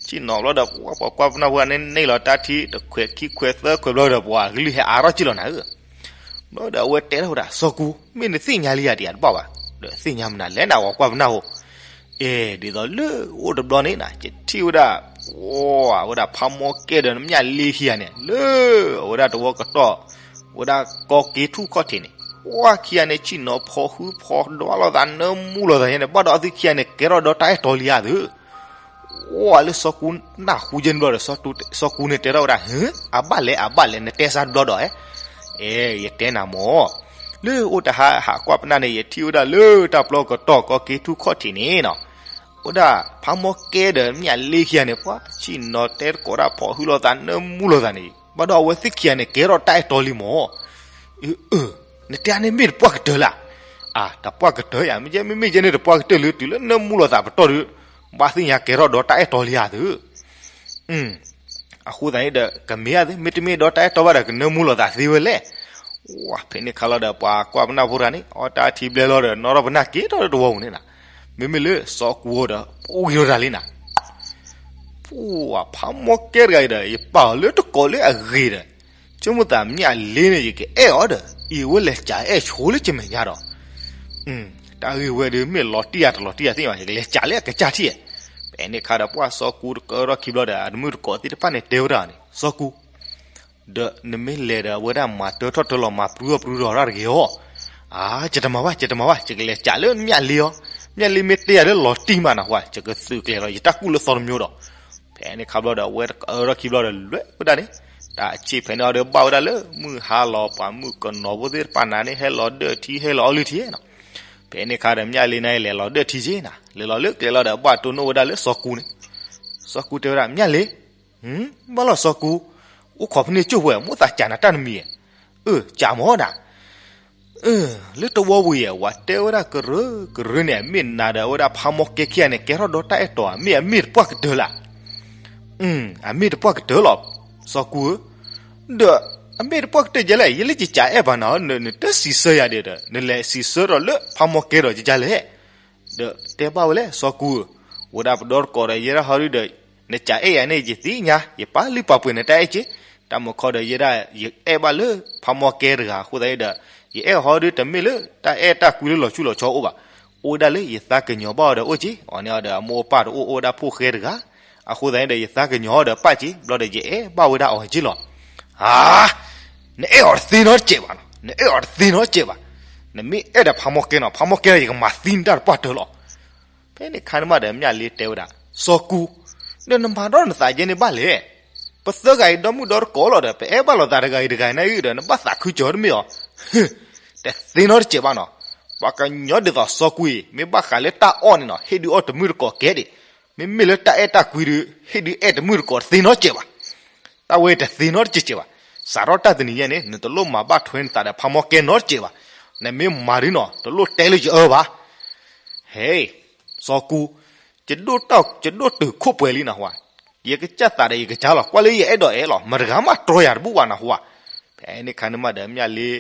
ဆ့ၣ်နီၤဘျီဒီး ပှၤ ပှၤကွၢ်ပနၢ်ဖိတဂၤန့ၣ် န့ၢ်လီၤတၢ်ထံတခွဲးခံခွဲးသၢခွဲးဘျီဒီး ပှၤကလုၢ်ဟဲအါထီၣ်က့လီၤနၤဧၢ. ဘျီဒီးအဝဲတဲထီၣ်ဝဲဒၣ် စီၤကူ မ့ၢ်နသ့ၣ်ညါလံယၤတယၤတဘၣ်ဘၣ်, ဒီးသ့ၣ်ညါမနုၤလဲၣ်နၤ ပှၤကွၢ်ပနၢ်ဖိ အဲ ဒ်သိးလၢအိၣ်တဘျီန့ၣ်နၤ ယထံၣ်ဝဲဒၣ် ပှၤ ဝဲဒၣ်ဖးမီၢ်ကဲဒီး မၠၣ်လ့ခံဂၤန့ၣ် လၢအဝဲဒၣ်တဝီကတီၢ် ဝဲဒၣ်ကီက့ထူၣ်ခီၣ်ထံးန့ၣ် ပှၤခံဂၤန့ၣ် ဆ့ၣ်နီၤဖီဃုဖီဒီးလိာ်သး နၢမူလိာ်သးန့ၣ် ဘၣ်ဒီးအသုခံဂၤန့ၣ် ကဲထီၣ်ဒီးတၢ်အဲၣ်တီလံဧါသု အိၣ်လၢစီၤကူနၢ်ဟူယဲၢ်န့ၣ်ဘျီဒီး စီၤကူန့ၣ်တဲထီၣ်ဝဲဒၣ် ဟ့ အဘၣ်လဲၣ် အဘၣ်လဲၣ် နတဲစၢ်တဘျီဒီး အဲ ယတဲနၤမၢ် လၢအိၣ်တဟါဟးကွၢ်ပနၢ်န့ၣ် ယထံၣ်ဝဲဒၣ်လၢတၢ်ပျီကတီၢ်ကီက့ထူၣ်ခီၣ်ထံးန့ၣ်နီၤ ဝဲဒၣ်ဖးမီၢ်ကဲဒီးမၠၣ်လ့ခံဂၤန့ၣ် ပှၤဆ့ၣ်နီၤတဲတကိးဒၣ်ဖီဃုလိာ်သး နၢမူလိာ်သးန့ၣ် ဘၣ်ဒီးအဝဲသ့ၣ်ခံဂၤန့ၣ် ကဲထီၣ်တၢ်အဲၣ်တီလံမၢ် အၢ နတဲန့ၣ်မ့ၢ်တပှၢ်ကတၢၢ်လၢ အါ တပှၢ်ကတၢၢ်ယၤ မ့ၢ်ကဲမ့မ့ၢ်ကဲန့ၣ်တပှၢ်ကတၢၢ်လၢ တုၤလၢနၢမူလိာ်သးပတီၢ်ဒီး ဘၣ်သ့ၣ်ညါကဲထီၣ်ဒီးတၢ်အဲၣ်တီလံဧါသု အဃိသတးန့ၣ်ဒီး ကမ့ၢ်ဧါသု မ့တမ့ၢ်ဒီးတၢ်အဲၣ်တီဘၣ်ဒီး ကနၢမူလိာ်သးသ့ဝဲလဲၣ်. ဝဲ ဖဲန့ၣ်ခါလီၤဒီး ပှၤကွၢ်ပနၢ်ဖိတဂၤန့ၣ် အီတၢ်ထံဘျဲလီၤဒီး နီၣ်ထီၣ်ပနၢ်က့ၤထီၣ်လၢတဝီပူၤန့ၣ်နၤ မ့မ့ၢ်လၢစီၤကူဒီး ပှၤဂ့ၤထီၣ်တၢ်လံနၤ ပှၤဖးမီၢ်ကဲတဂၤအံၤဒီး ယပာ်အီၤလၢတကိးလၢအဂ့ၤဒီး ဆိကမိၣ်သးမၠၣ်လ့န့ၣ် ယကအဲၣ်အီၤဒီး အံၤဝဲလဲၤကးအဲၣ်ဆိလၢကမဲာ်ညါဒီး တၢ်ဂ့ၢ်ဝဲဒုး မ့ၢ်လီၤတံၢ်ယၤတလီၤတံၢ်ယၤသ့ၣ်ညါ ယကလဲၤကးလၢအကစၢ်ထံၣ် ဖဲန့ၣ်ခါဒီး ပှၤစီၤကူတကၢထီၣ်ခံဘျီဒီး အတမုၣ်တကိးသ့ၣ်တဖၣ်န့ၣ်တဲဝဲဒၣ်န့ၣ် စီၤကူ ဒီးနမ့ၢ်လဲၤဒီး အဝဲဒၣ်မၤတၢထီၣ်တၢလီၤ မၤပြူထီၣ်ပြူထီၣ်တၢ်တဂ့ၤအီၤ. အါ ယတမၤဘၣ် ယတမၤဘၣ် ယကလဲၤကးလၢမၠၣ်လ့အီၤ. မၠၣ်လ့မ့ၢ်တဲယၤလၢလီၤတံၢ်မးနၢ်ဟူ ယကသုးကျဲၤလီၤ ယတၢ်ကူၣ်လၢသီတမျိုးဒီး ဖဲန့ၣ်ခါဘျီဒီး အဝဲတကၢထီၣ်ခံဘျီဒီး လဲၤဝဲဒၣ်န့ၣ် တၢ်ဆံၣ်ဖဲန့ၣ်အီၤဒီး ဘၣ်ဝဲဒၣ်လၢမုၢ်ဟါလီၤ ပှၤမုၣ်ကနီၤဖိသ့ၣ်တဖၣ်နၤန့ၣ် ဟဲလီၤဒၢၣ်ထံ ဟဲလီၤအီလုၢ်ထံနီၤ. ဖဲန့ၣ်ခါဒီး မၠၣ်လ့န့ၣ် လဲၤလီၤဒၢၣ်ထံက့နၤ လဲၤလီၤလၢကျဲလီၤဒီး ဘၣ်တိၢ်နီၣ်ဝဲဒၣ်လၢစီၤကူန့ၣ် စီၤကူတဲဝဲဒၣ် မၠၣ်လ့ ဘၣ်လီၤစီၤကူ အိၣ်ခိးဖဲန့ၣ်ကၠိၢ်ဝဲ မိၣ်သးကးနၤတၢ်တမံၤ အၢ ကးမၢ်နၤ လၢတဝီပူၤယဲၢ် ဝၤတဲဝဲဒၣ်ကရၢကရၢန့ၣ် အမ့ၢ်နၤဒီးအဝဲဒၣ်ဖးမီၢ်ကဲခံဂၤန့ၣ် ကဲထီၣ်ဒီးတၢ်အဲၣ်တီဧါ မ့ၢ်အမ့ၢ်တပှၢ်ကတၢၢ်လၢ အမ့ၢ်တပှၢ်ကတၢၢ်လီၤ စီၤကူဧၢ ဒီးအမ့ၢ်တပှၢ်ကတၢၢ်ကဲလဲၣ် ယလၢယကးအဲၣ်ဘၣ်နၤ နတစံးဆၢယၤဒံးဒီး နလဲၤစံးဆၢဒီးလၢဖးမီၢ်ကဲဒီးကကလဲၣ် ဒီးတဲဘၣ်ဝဲလဲၣ် စီၤကူဧၢ, ဝဲဒၣ်ပဒီတကိးဒီး ယဲဒၣ်ဟီဒုဒီး နကးအဲၣ်ယၤန့ၣ် ယသ့ၣ်ညါ ယပာ်လုၢ်ပာ်ပှ့ၤနတၢ်အဲၣ်က့, တၢ်မုၢ်ခီဒီး ယဲဒၣ် ယအဲၣ်ဘၣ်လၢ ဖးမီၢ်ကဲတဂၤအဃိသတးဒီး ယအဲၣ်ဟီဒု တမ့ၢ်လၢတၢ်အဲၣ်တၢ်ကွံလၢလီၤဆူလီၤဆီအိၣ်ဘၣ်, အိၣ်ဝဲဒၣ်လၢယသးကညီၤဘၣ်အီၤဒီးအိၣ်က့, အီၤန့ၣ်အီၤဒီး အမိၢ်အပၢ်တအိၣ် အိၣ်ဝဲဒၣ်ဖိၣ်ဃဲတဂၤ, အဃိသတးန့ၣ်ဒီး ယသးကညီၤအီၤဒီးပၣ်က့, ဘျီဒီးယအဲၣ်ဘၣ်ဝဲဒၣ်အီၤက့လီၤ. ဧါ, နအဲၣ်အီၤတသ့နီတစဲးဘၣ်နီၤ, နအဲၣ်အီၤတသ့နီတစဲးဘၣ်, နမ့ၢ်အဲၣ်ဒိးဖးမီၢ်ကဲနီၤ, ဖးမီၢ်ကဲဒီး ယကမၤသံနတၢ်တပှၢ်တၢၢ်လီၤ. ဖဲန့ၣ်ခါန့ၣ်မးဒီး မၠၣ်လ့တဲဝဲဒၣ်, စီၤကူ, ဒီးနမၤဒီးနသးယဲန့ၣ်ဘၣ်လဲၣ်. ပသၢဂၤအံၤဒီမုၣ်ဒီတကိးလီၤဒီး ပအဲၣ်ဘၣ်လိာ်သးတဂၤအံၤတဂၤအံၤန့ၣ်ဒီး နဘၣ်သးခုကၠီၤတမ့ၢ်ဧါ. တသ့နီတစဲးဘၣ်နီၤ. ပှၤကညီဒ်သိးစီၤကူအံၤ မ့ၢ်ဘၣ်ဃးလၢတၢ်အီၣ်န့ၣ်နီၤ ဟ့ၣ်ဒုးအီၣ်တမုၢ်တကိးကဲဒံး, မ့မ့ၢ်လၢတၢ်အဲၣ်တၢ်ကွံဒုး ဟ့ၣ်ဒုးအဲၣ်တမုၢ်တကိးတသ့နီတစဲးဘၣ်. တၢ်ဝဲတသ့နီတစဲးဘၣ်. စးထီၣ်တၢ်တနံၤညါန့ၣ် နတလိၣ်မၤဘၣ်ထွဲနသးဒီးဖးမီၢ်ကဲနီတစဲးဘၣ်. နမ့ၢ်မၤဒုးနီၤ တလိၣ်တဲလၢယအၢဘၣ်. ဟဲ, စီၤကူ, ယဒိၣ်တၢ် ယဒိၣ်တုာ်ခိၣ်ပှဲၤလံနဟူဧါ, ယကစၢ်သးဒီးယကစၢ်လီၤ ကွၢ်လၢယအဲၣ်ဒိးအဲၣ်လီၤ မတဂၤမးတြီယၤတဘူၣ်ဘၣ်နဟူဧါ. ဖဲန့ၣ်ခါန့ၣ်မးဒီး မၠၣ်လ့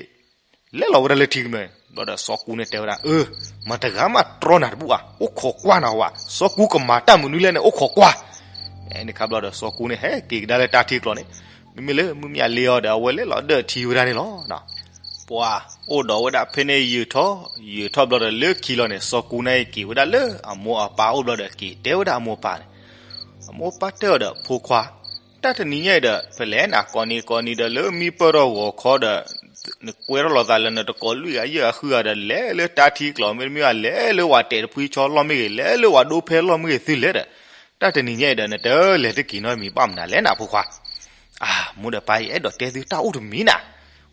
လဲၤလီၤဝဲဒၣ်လၢထံကမၢန့ၣ် ဘျီဒီးစီၤကူန့ၣ်တဲဝဲဒၣ် အၢ, မတဂၤမးတြီနၤတဘူၣ်ဧါ, အိၣ်ခိးကွၢ်နဟူဧါ, စီၤကူကမၤတၢ်မနုၤလဲၣ်န့ၣ် အိၣ်ခိးကွၢ်. ဖဲန့ၣ်ခါဘျီဒီးစီၤကူန့ၣ် ဟဲက့ၤကဒါလၢတၢ်ထံကျိၤန့ၣ်, မ့မ့ၢ်လၢမုၣ်မၠၣ်လ့အီၤဒီး အဝဲလဲၤလီၤဒၢၣ်ထံဝဲဒၣ်န့ၣ်လီၤ. ပှၤအိၣ်ဒီးဝဲဒၣ်ဖဲန့ၣ်ယုာ်ထီၣ်, ယုာ်ထီၣ်ဘျီဒီးလၢခံလီၤန့ၣ် စီၤကူန့ၣ်က့ၤဝဲဒၣ်လၢအမိၢ်အပၢ်အိၣ်ဘျီဒီး က့ၤတဲဝဲဒၣ်အမိၢ်အပၢ်န့ၣ်, အမိၢ်ပၢ်တဲအီၤဒီး ဖိခွါ, တၢ်တနံၤညါအံၤဒီး ပလဲၤနၤကိးနံၤကိးနံၤဒီး လၢမံပၢၢ်ထီၣ်ဂီၤခီဒီး နကွဲထီၣ်လိာ်သးလၢနတကိးလွံၢ်ဂၤယဲၢ်ဂၤဃုဂၤဒီး လဲၤလၢတၢ်ထံကျိၤမ့တမ့ၢ်ဘၣ် လဲၤလၢဝၤတဲာ်တဖှံဆီလီၢ်မ့ၢ်ဂ့ၤ လဲၤလၢဝၤဒိဖဲလီၢ်မ့ၢ်ဂ့ၤသုလဲၤဒီး တၢ်တနံၤညါအံၤဒီး နတလဲၤတက့ၤနီတမံၤဘၣ်မနုၤလဲၣ်နဖိခွါ. အၢ, မိၢ်ဒီးပၢ်ယအဲၣ်ဒိးတဲသုတၢ်အိၣ်တမံၤနၤ.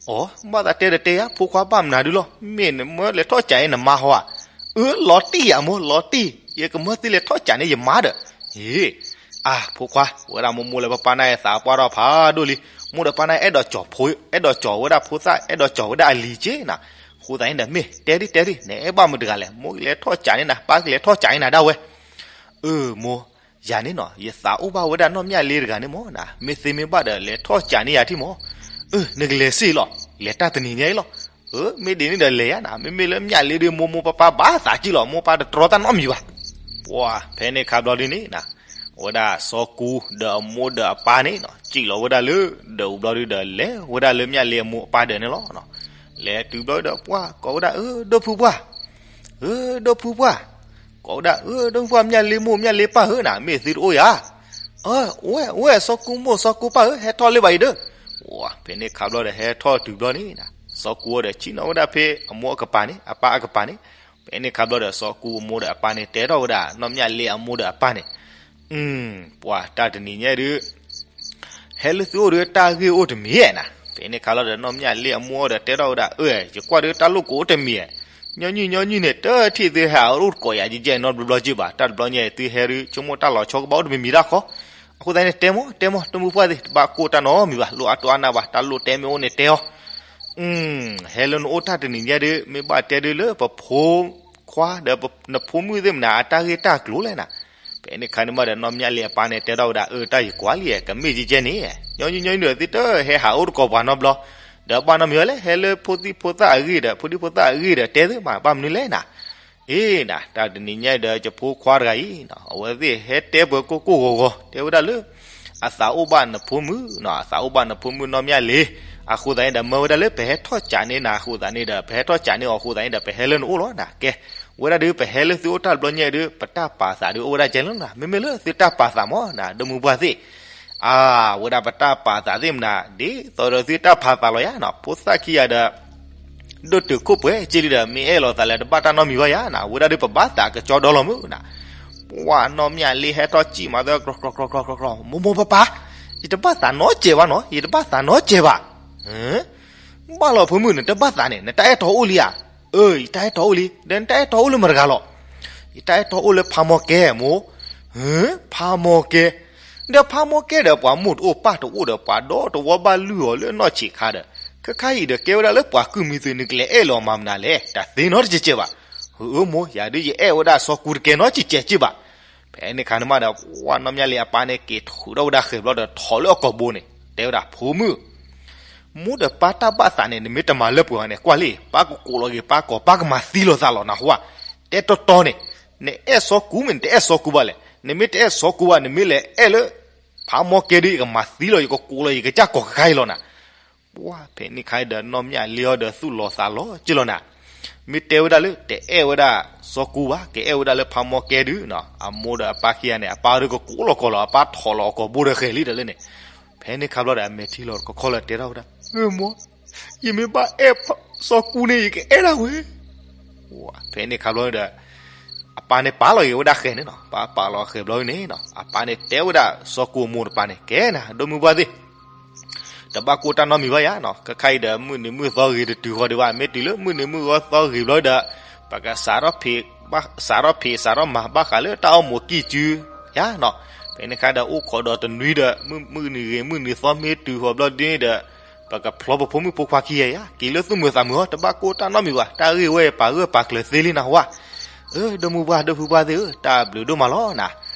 အီ, ဘၣ်သးတဲဒီးတဲယၤ ဖိခွါဘၣ်မနုၤဒုလီၤ မ့ၢ်နမၢလဲၤထီၣ်ကးန့ၣ်နမါဟီဧါ. အၢ, လီၤတံၢ်ယၤမိၢ် လီၤတံၢ်, ယကမၢသုလဲၤထီၣ်ကးန့ၣ်ယမါဒီး. အၢ, အၢ, ဖိခွါ, ဝဲဒၣ်မိၢ်မိၢ်လၢပပၢ်န့ၣ်သးပှၢ်ထီၣ်ဖးဒိၣ်လံ, မိၢ်ဒီးပၢ်န့ၣ် အဲၣ်ဒိးကၠီၤဝဲဒၣ်ဖိသၣ် အဲၣ်ဒိးကၠီၤဝဲဒၣ်အလံၤက့နၤ. အဃိသတးန့ၣ်ဒီး မ့ၢ်တဲဒုတဲဒု နအဲၣ်ဘၣ်မတၤတဂၤလဲၣ်, မိၢ်လဲၤထီၣ်ကးန့ၣ်နၤ ပၢ်ကလဲၤထီၣ်ကးန့ၣ်နၤဒၣ်ဝဲ. အၢ, မိၢ်, ယၤန့ၣ်နီၤ ယသးအိၣ်ဘၣ်ဝဲဒၣ်နီၢ်မၠၣ်လ့တဂၤန့ၣ်မၢ်နၤ, မ့ၢ်သ့မ့ၢ်ဘၣ်ဒီး လဲၤထီၣ်ကးန့ၢ်ယၤထံၣ်မၢ်. အၢ, နကလဲၤစ့ၢ်လီၤ, လဲၤတၢ်တနံၤညါအံၤလီၤ. အၢ, မ့ၢ်ဒ်န့ၣ်ဒီးလဲၤယၤနၤ, မ့မ့ၢ်လၢမၠၣ်လ့ဒီး မိၢ်မိၢ်ပၢ်ပၢ်ဘၣ်သးကံၣ်လီၤ, မိၢ်ပၢ်တတြီတၢ်နီတမံၤဘၣ်. ပှၤဖဲန့ၣ်ခါဘျီဒ်န့ၣ်နၤ, အဝဲဒၣ်စီၤကူဒီးအမိၢ်ဒီးအပၢ်န့ၣ်နီၤ စံၣ်လီၤဝဲဒၣ်လၢဒၢးအူဘျီဒုဒီး လဲၤဝဲဒၣ်လၢမၠၣ်လ့အမိၢ်အပၢ်ဒၢးန့ၣ်လီၤ. လဲၤတုၤဘျီဒီး ပှၤကိးဝဲဒၣ် အၢ ဒိၣ်ဖုပှၢ်, အၢ ဒိၣ်ဖုပှၢ်, ကိးဝဲဒၣ် အၢ ဒိၣ်ဖုပှၢ် မၠၣ်လ့မိၢ်မၠၣ်လ့ပၢ်ဧၢနၤ မ့ၢ်သုတအိၣ်ဧါ. အၢ အိၣ်ဝဲ စီၤကူမိၢ်စီၤကူပၢ်ဧၢ ဟဲထီၣ်လၢၤဘၣ်အံၤဒီး. ဖဲန့ၣ်ခါဘျီဒီး ဟဲထီၣ်တုၤဘျီန့ၣ်နၤ, စီၤကူဒီးဆ့ၣ်နီၤဝဲဒၣ်ဖဲအမိၢ်အကပၤန့ၣ် အပၢ်အကပၤန့ၣ်. ဖဲန့ၣ်ခါဘျီဒီး စီၤကူအမိၢ်ဒီးအပၢ်န့ၣ် တဲထီၣ်ဝဲဒၣ် နီၢ်မၠၣ်လ့အမိၢ်ဒီးအပၢ်န့ၣ်, ပှၤတၢ်တနံၤညါဒုး ဟဲလၢသုအိၣ်ဒီးတၢ်ဂ့ၢ်အိၣ်တမံၤဧါနၤ. ဖဲန့ၣ်ခါလီၤဒီး နီၢ်မၠၣ်လ့အမိၢ်ဒီးတဲထီၣ်ဝဲဒၣ် အၢ ယကွၢ်ဒီးတၢ်လိၣ်ကိးအိၣ်တမံၤဧါ. ညီနုၢ်ညီနုၢ်န့ၣ် တထံၣ်သုဟဲအိၣ်တကိးယၤ ယကဲနီတဘျီဘျီက့ဘၣ်, တၢ်တဘျီညါအံၤ သုဟဲဒုး ဆိကမိၣ်တၢ်လီၤဆီကဘၣ်အိၣ်တမံၤမံၤတၢ်ဃီ. အဃိသတးန့ၣ် တဲမိၢ် တဲမိၢ် တမုၢ်ပှၢ်သ့ၣ် တဘၣ်ကိၢ်တၢ်နီတမံၤဘၣ်, လိၣ်အါတိၢ်အါနၢ်ဘၣ်, တၢ်လိၣ်တဲမ့ၢ်အိၣ်န့ၣ်တဲအီၤ. ဟဲလၢနအိၣ်တၢ်တနံၤညါဒုး မ့ၢ်ဘၣ်တဲဒုးလၢပဖိခွါဒီးနဖိမုၣ်သ့ၣ်မနၤ အတၢ်ဂ့ၢ်တၢ်ကျိၤလဲၣ်နၤ. ဖဲန့ၣ်ခါန့ၣ်မးဒီး နီၢ်မၠၣ်လ့အပၢ်န့ၣ် တဲထီၣ်ဝဲဒၣ် အၢ တၢ်ယကွၢ်လံ ကမ့ၢ်ကဲကဲန့ၣ် ညီနုၢ်ညီနုၢ်ဒီး သုတဟဲဟးအိၣ်တကိးပှၤနီတဘျီ, ဒီးဘၣ်နီတမံၤဝဲလဲၣ်, ဟဲလၢဖိသံၣ်ဖိသၣ်အဂ့ၢ်ဒီး ဖိဒံဖိသၣ်အဂ့ၢ်ဒီးတဲသုမး ဘၣ်မနုၤလဲၣ်နၤ. အ့နၤ, တၢ်တနံၤညါအံၤဒီး ယဖိခွါတဂၤအံၤ အဝဲသ့ၣ်ဟဲတဲပှဲၤကိၢ်ကိၢ်ဂီၤဂီၤ တဲဝဲဒၣ်လၢ အသးအိၣ်ဘၣ်နဖိမုၣ်, အသးအိၣ်ဘၣ်နဖိမုၣ်နီၢ်မၠၣ်လ့. အဃိသတးန့ၣ်ဒီး မၢဝဲဒၣ်လၢပဟဲထီၣ်ကးန့ၢ်နၤအဃိသတးန့ၣ်ဒီး ပဟဲထီၣ်ကးန့ၢ်အီၤအဃိသတးန့ၣ်ဒီး ပဟဲလၢနအိၣ်လီၤနၤ. ကဲ, ဝဲဒၣ်ဒုး ပဟဲလၢသုအိၣ်တၢ်တဘျီညါအံၤဒုး ပတၢ်ပာ်သးဒုးအိၣ်ဝဲဒၣ်ကဲလၢနၤ, မ့မ့ၢ်လၢသုတၢ်ပာ်သးမးနၤ ဒီမုၢ်ပှၢ်သ့ၣ်. အၢ, ဝဲဒၣ်ပတၢ်ပာ်သးသ့ၣ်မနၤ ဒ်သိးဒီးသုတၢ်ပာ်သးလီၤယၤနီၤ, ဖိသၣ်ခံဂၤဒီး ဒိၣ်တုာ်ခိၣ်ပှဲၤက့လံဒီး မ့ၢ်အဲၣ်လိာ်သးလၢတဘၣ်တၢ်နီတမံၤဘၣ်ယၤနၤ, ဝဲဒၣ်ဒုးပဘၣ်သးကကၠီဒီလီၤမုၢ်နၤ. ပှၤနီၢ်မၠၣ်လ့ဟဲထီၣ်စံၣ်မၤသၢ ကြီကြီကြီကြီကြီ, မိၢ်မိၢ်ပၢ်ပၢ်, ယတဘၣ်သးနီတစဲးဘၣ်နီၤ, ယတဘၣ်သးနီတစဲးဘၣ်. ဘၣ်လီၤဖိမုၣ် နတဘၣ်သးန့ၣ် နတၢ်အဲၣ်တီအိၣ်လံဧါ. အၢ, ယတၢ်အဲၣ်တီအိၣ်လံ, ဒီးနတၢ်အဲၣ်တီအိၣ်လၢမတၤတဂၤလီၤ. ယတၢ်အဲၣ်တီအိၣ်လၢဖးမီၢ်ကဲမိၢ်. ဖးမီၢ်ကဲ, ဒီးဖးမီၢ်ကဲဒီးပှၤမိၢ်တအိၣ်ပၢ်တအိၣ်ဒီး ပှၤဒီတဝီဘၣ်လုၢ်အီၤလၢနီၢ်ဆံးခါဒီး ခဲခါအံၤဒီးကဲဝဲဒၣ်လၢပှၤကုၢ်မံၤသုး နကလဲၤအဲၣ်လီၤမၤမနုၤလဲၣ်, တၢ်သ့နီတစဲးစဲးဘၣ်. အၢ မိၢ်, ယၤဒုးယအဲၣ်ဝဲဒၣ်စီၤကူတကဲနီတစဲးစဲးဘၣ်. ဖဲန့ၣ်ခါန့ၣ်မးဒီး ပှၤနီၢ်မၠၣ်လ့အပၢ်န့ၣ် က့ၤထုးထီၣ်ဝဲဒၣ်ဃဲၤဘျီဒီး ထီၣ်လၢအကိာ်ဘိန့ၣ် တဲဝဲဒၣ် ဖိမုၣ် မိၢ်ဒီးပၢ်တၢ်ဘၣ်သးန့ၣ် နမ့ၢ်တမၤလၢပှဲၤအီၤန့ၣ် ကွၢ်လံ, ပၢ်ကကိးလီၤက့ၤပၢ်ကီး ပၢ်ကမၤသံလိာ်သးလီၤနဟူဧါ. တဲတီတီန့ၣ်, နအဲၣ်စီၤကူမ့ၢ် နတအဲၣ်စီၤကူဘၣ်လဲၣ်. နမ့ၢ်တအဲၣ်စီၤကူဘၣ် နမ့ၢ်လဲၤအဲၣ်လၢ ဖးမီၢ်ကဲဒုး ယကမၤသံလီၤ ယကကိးလီၤ ယကစၢ်ကီးခဲခါအံၤလီၤနၤ. ပှၤဖဲန့ၣ်ခါဒီး နီၢ်မၠၣ်လ့အီၤဒီးသူၣ်လီၤသးလီၤက့လီၤနၤ. မ့ၢ်တဲဝဲဒၣ်လၢ တအဲၣ်ဝဲဒၣ်စီၤကူဘၣ်, ကအဲၣ်ဝဲဒၣ်လၢဖးမီၢ်ကဲဒုးနီၤ, အမိၢ်ဒီးအပၢ်ခံဂၤန့ၣ် အပၢ်ဒုးကကိးလီၤကီးလီၤ, အပၢ်ထီၣ်လီၤအကိာ်ဘိဒီးဃဲၤလံဒီးလၢန့ၣ်. ဖဲန့ၣ်ခါဘျီဒီး အမဲာ်ထံလီၤတခီခီလၢတဲထီၣ်ဝဲဒၣ်, အၢ မိၢ်, ယမ့ၢ်ဘၣ်အဲၣ်စီၤကူန့ၣ် ယကအဲၣ်ဒၣ်ဝဲ. ဖဲန့ၣ်ခါဘျီဒီး အပၢ်န့ၣ်ပာ်လီၤက့ၤဝဲဒၣ်ဃဲၤန့ၣ်နီၤ, ပာ်ပာ်လီၤဃဲၤဘျီန့ၣ်နီၤ, အပၢ်န့ၣ်တဲဝဲဒၣ်စီၤကူအမိၢ်တပၢ်န့ၣ်, ကဲနၤ ဒီမုၢ်ပှၢ်သ့ၣ် တဘၣ်ကိၢ်တၢ်နီတမံၤဘၣ်ယၤနီၤ, ခဲခါအံၤဒီး မုၢ်နံၤမုၢ်သီဂ့ၤတတုၤဃီဒံးဘၣ်, မ့ၢ်တုၤလၢမုၢ်နံၤမုၢ်သီဂ့ၤဘျီဒီး ပကစးထီၣ်ဖံး, စးထီၣ်ဖံးစးထီၣ်မၤဘၣ်ဃးလၢတၢ်အိၣ်မူကံၢ်စုယါနီၤ. ဖဲန့ၣ်အခါဒီးအိၣ်ခိးဒီးတနွံဒီး မုၢ်မုၢ်နံၤဂ့ၤ မုၢ်နံၤသီမ့ၢ်တုၤဃီၤဘျီဒ်န့ၣ်ဒီး ပကဖျီပဖိမုၣ်ဖိခွါခံဂၤယါ က့ၤလၢသူၣ်မုာ်သးမုာ်အီၤ တဘၣ်ကိၢ်တၢ်နီတမံၤဘၣ်. တၢ်ဂ့ၢ်ဝဲပာ်ဂၢၢ်ပာ်ကျၢၤသ့လံနၤဝဲ. အၢ ဒီမုၢ်ပှၢ်ဒီဖုပှၢ်သ့ၣ်ဧၢ, တၢ်ဘျုးဒိၣ်မးလီၤနၤ.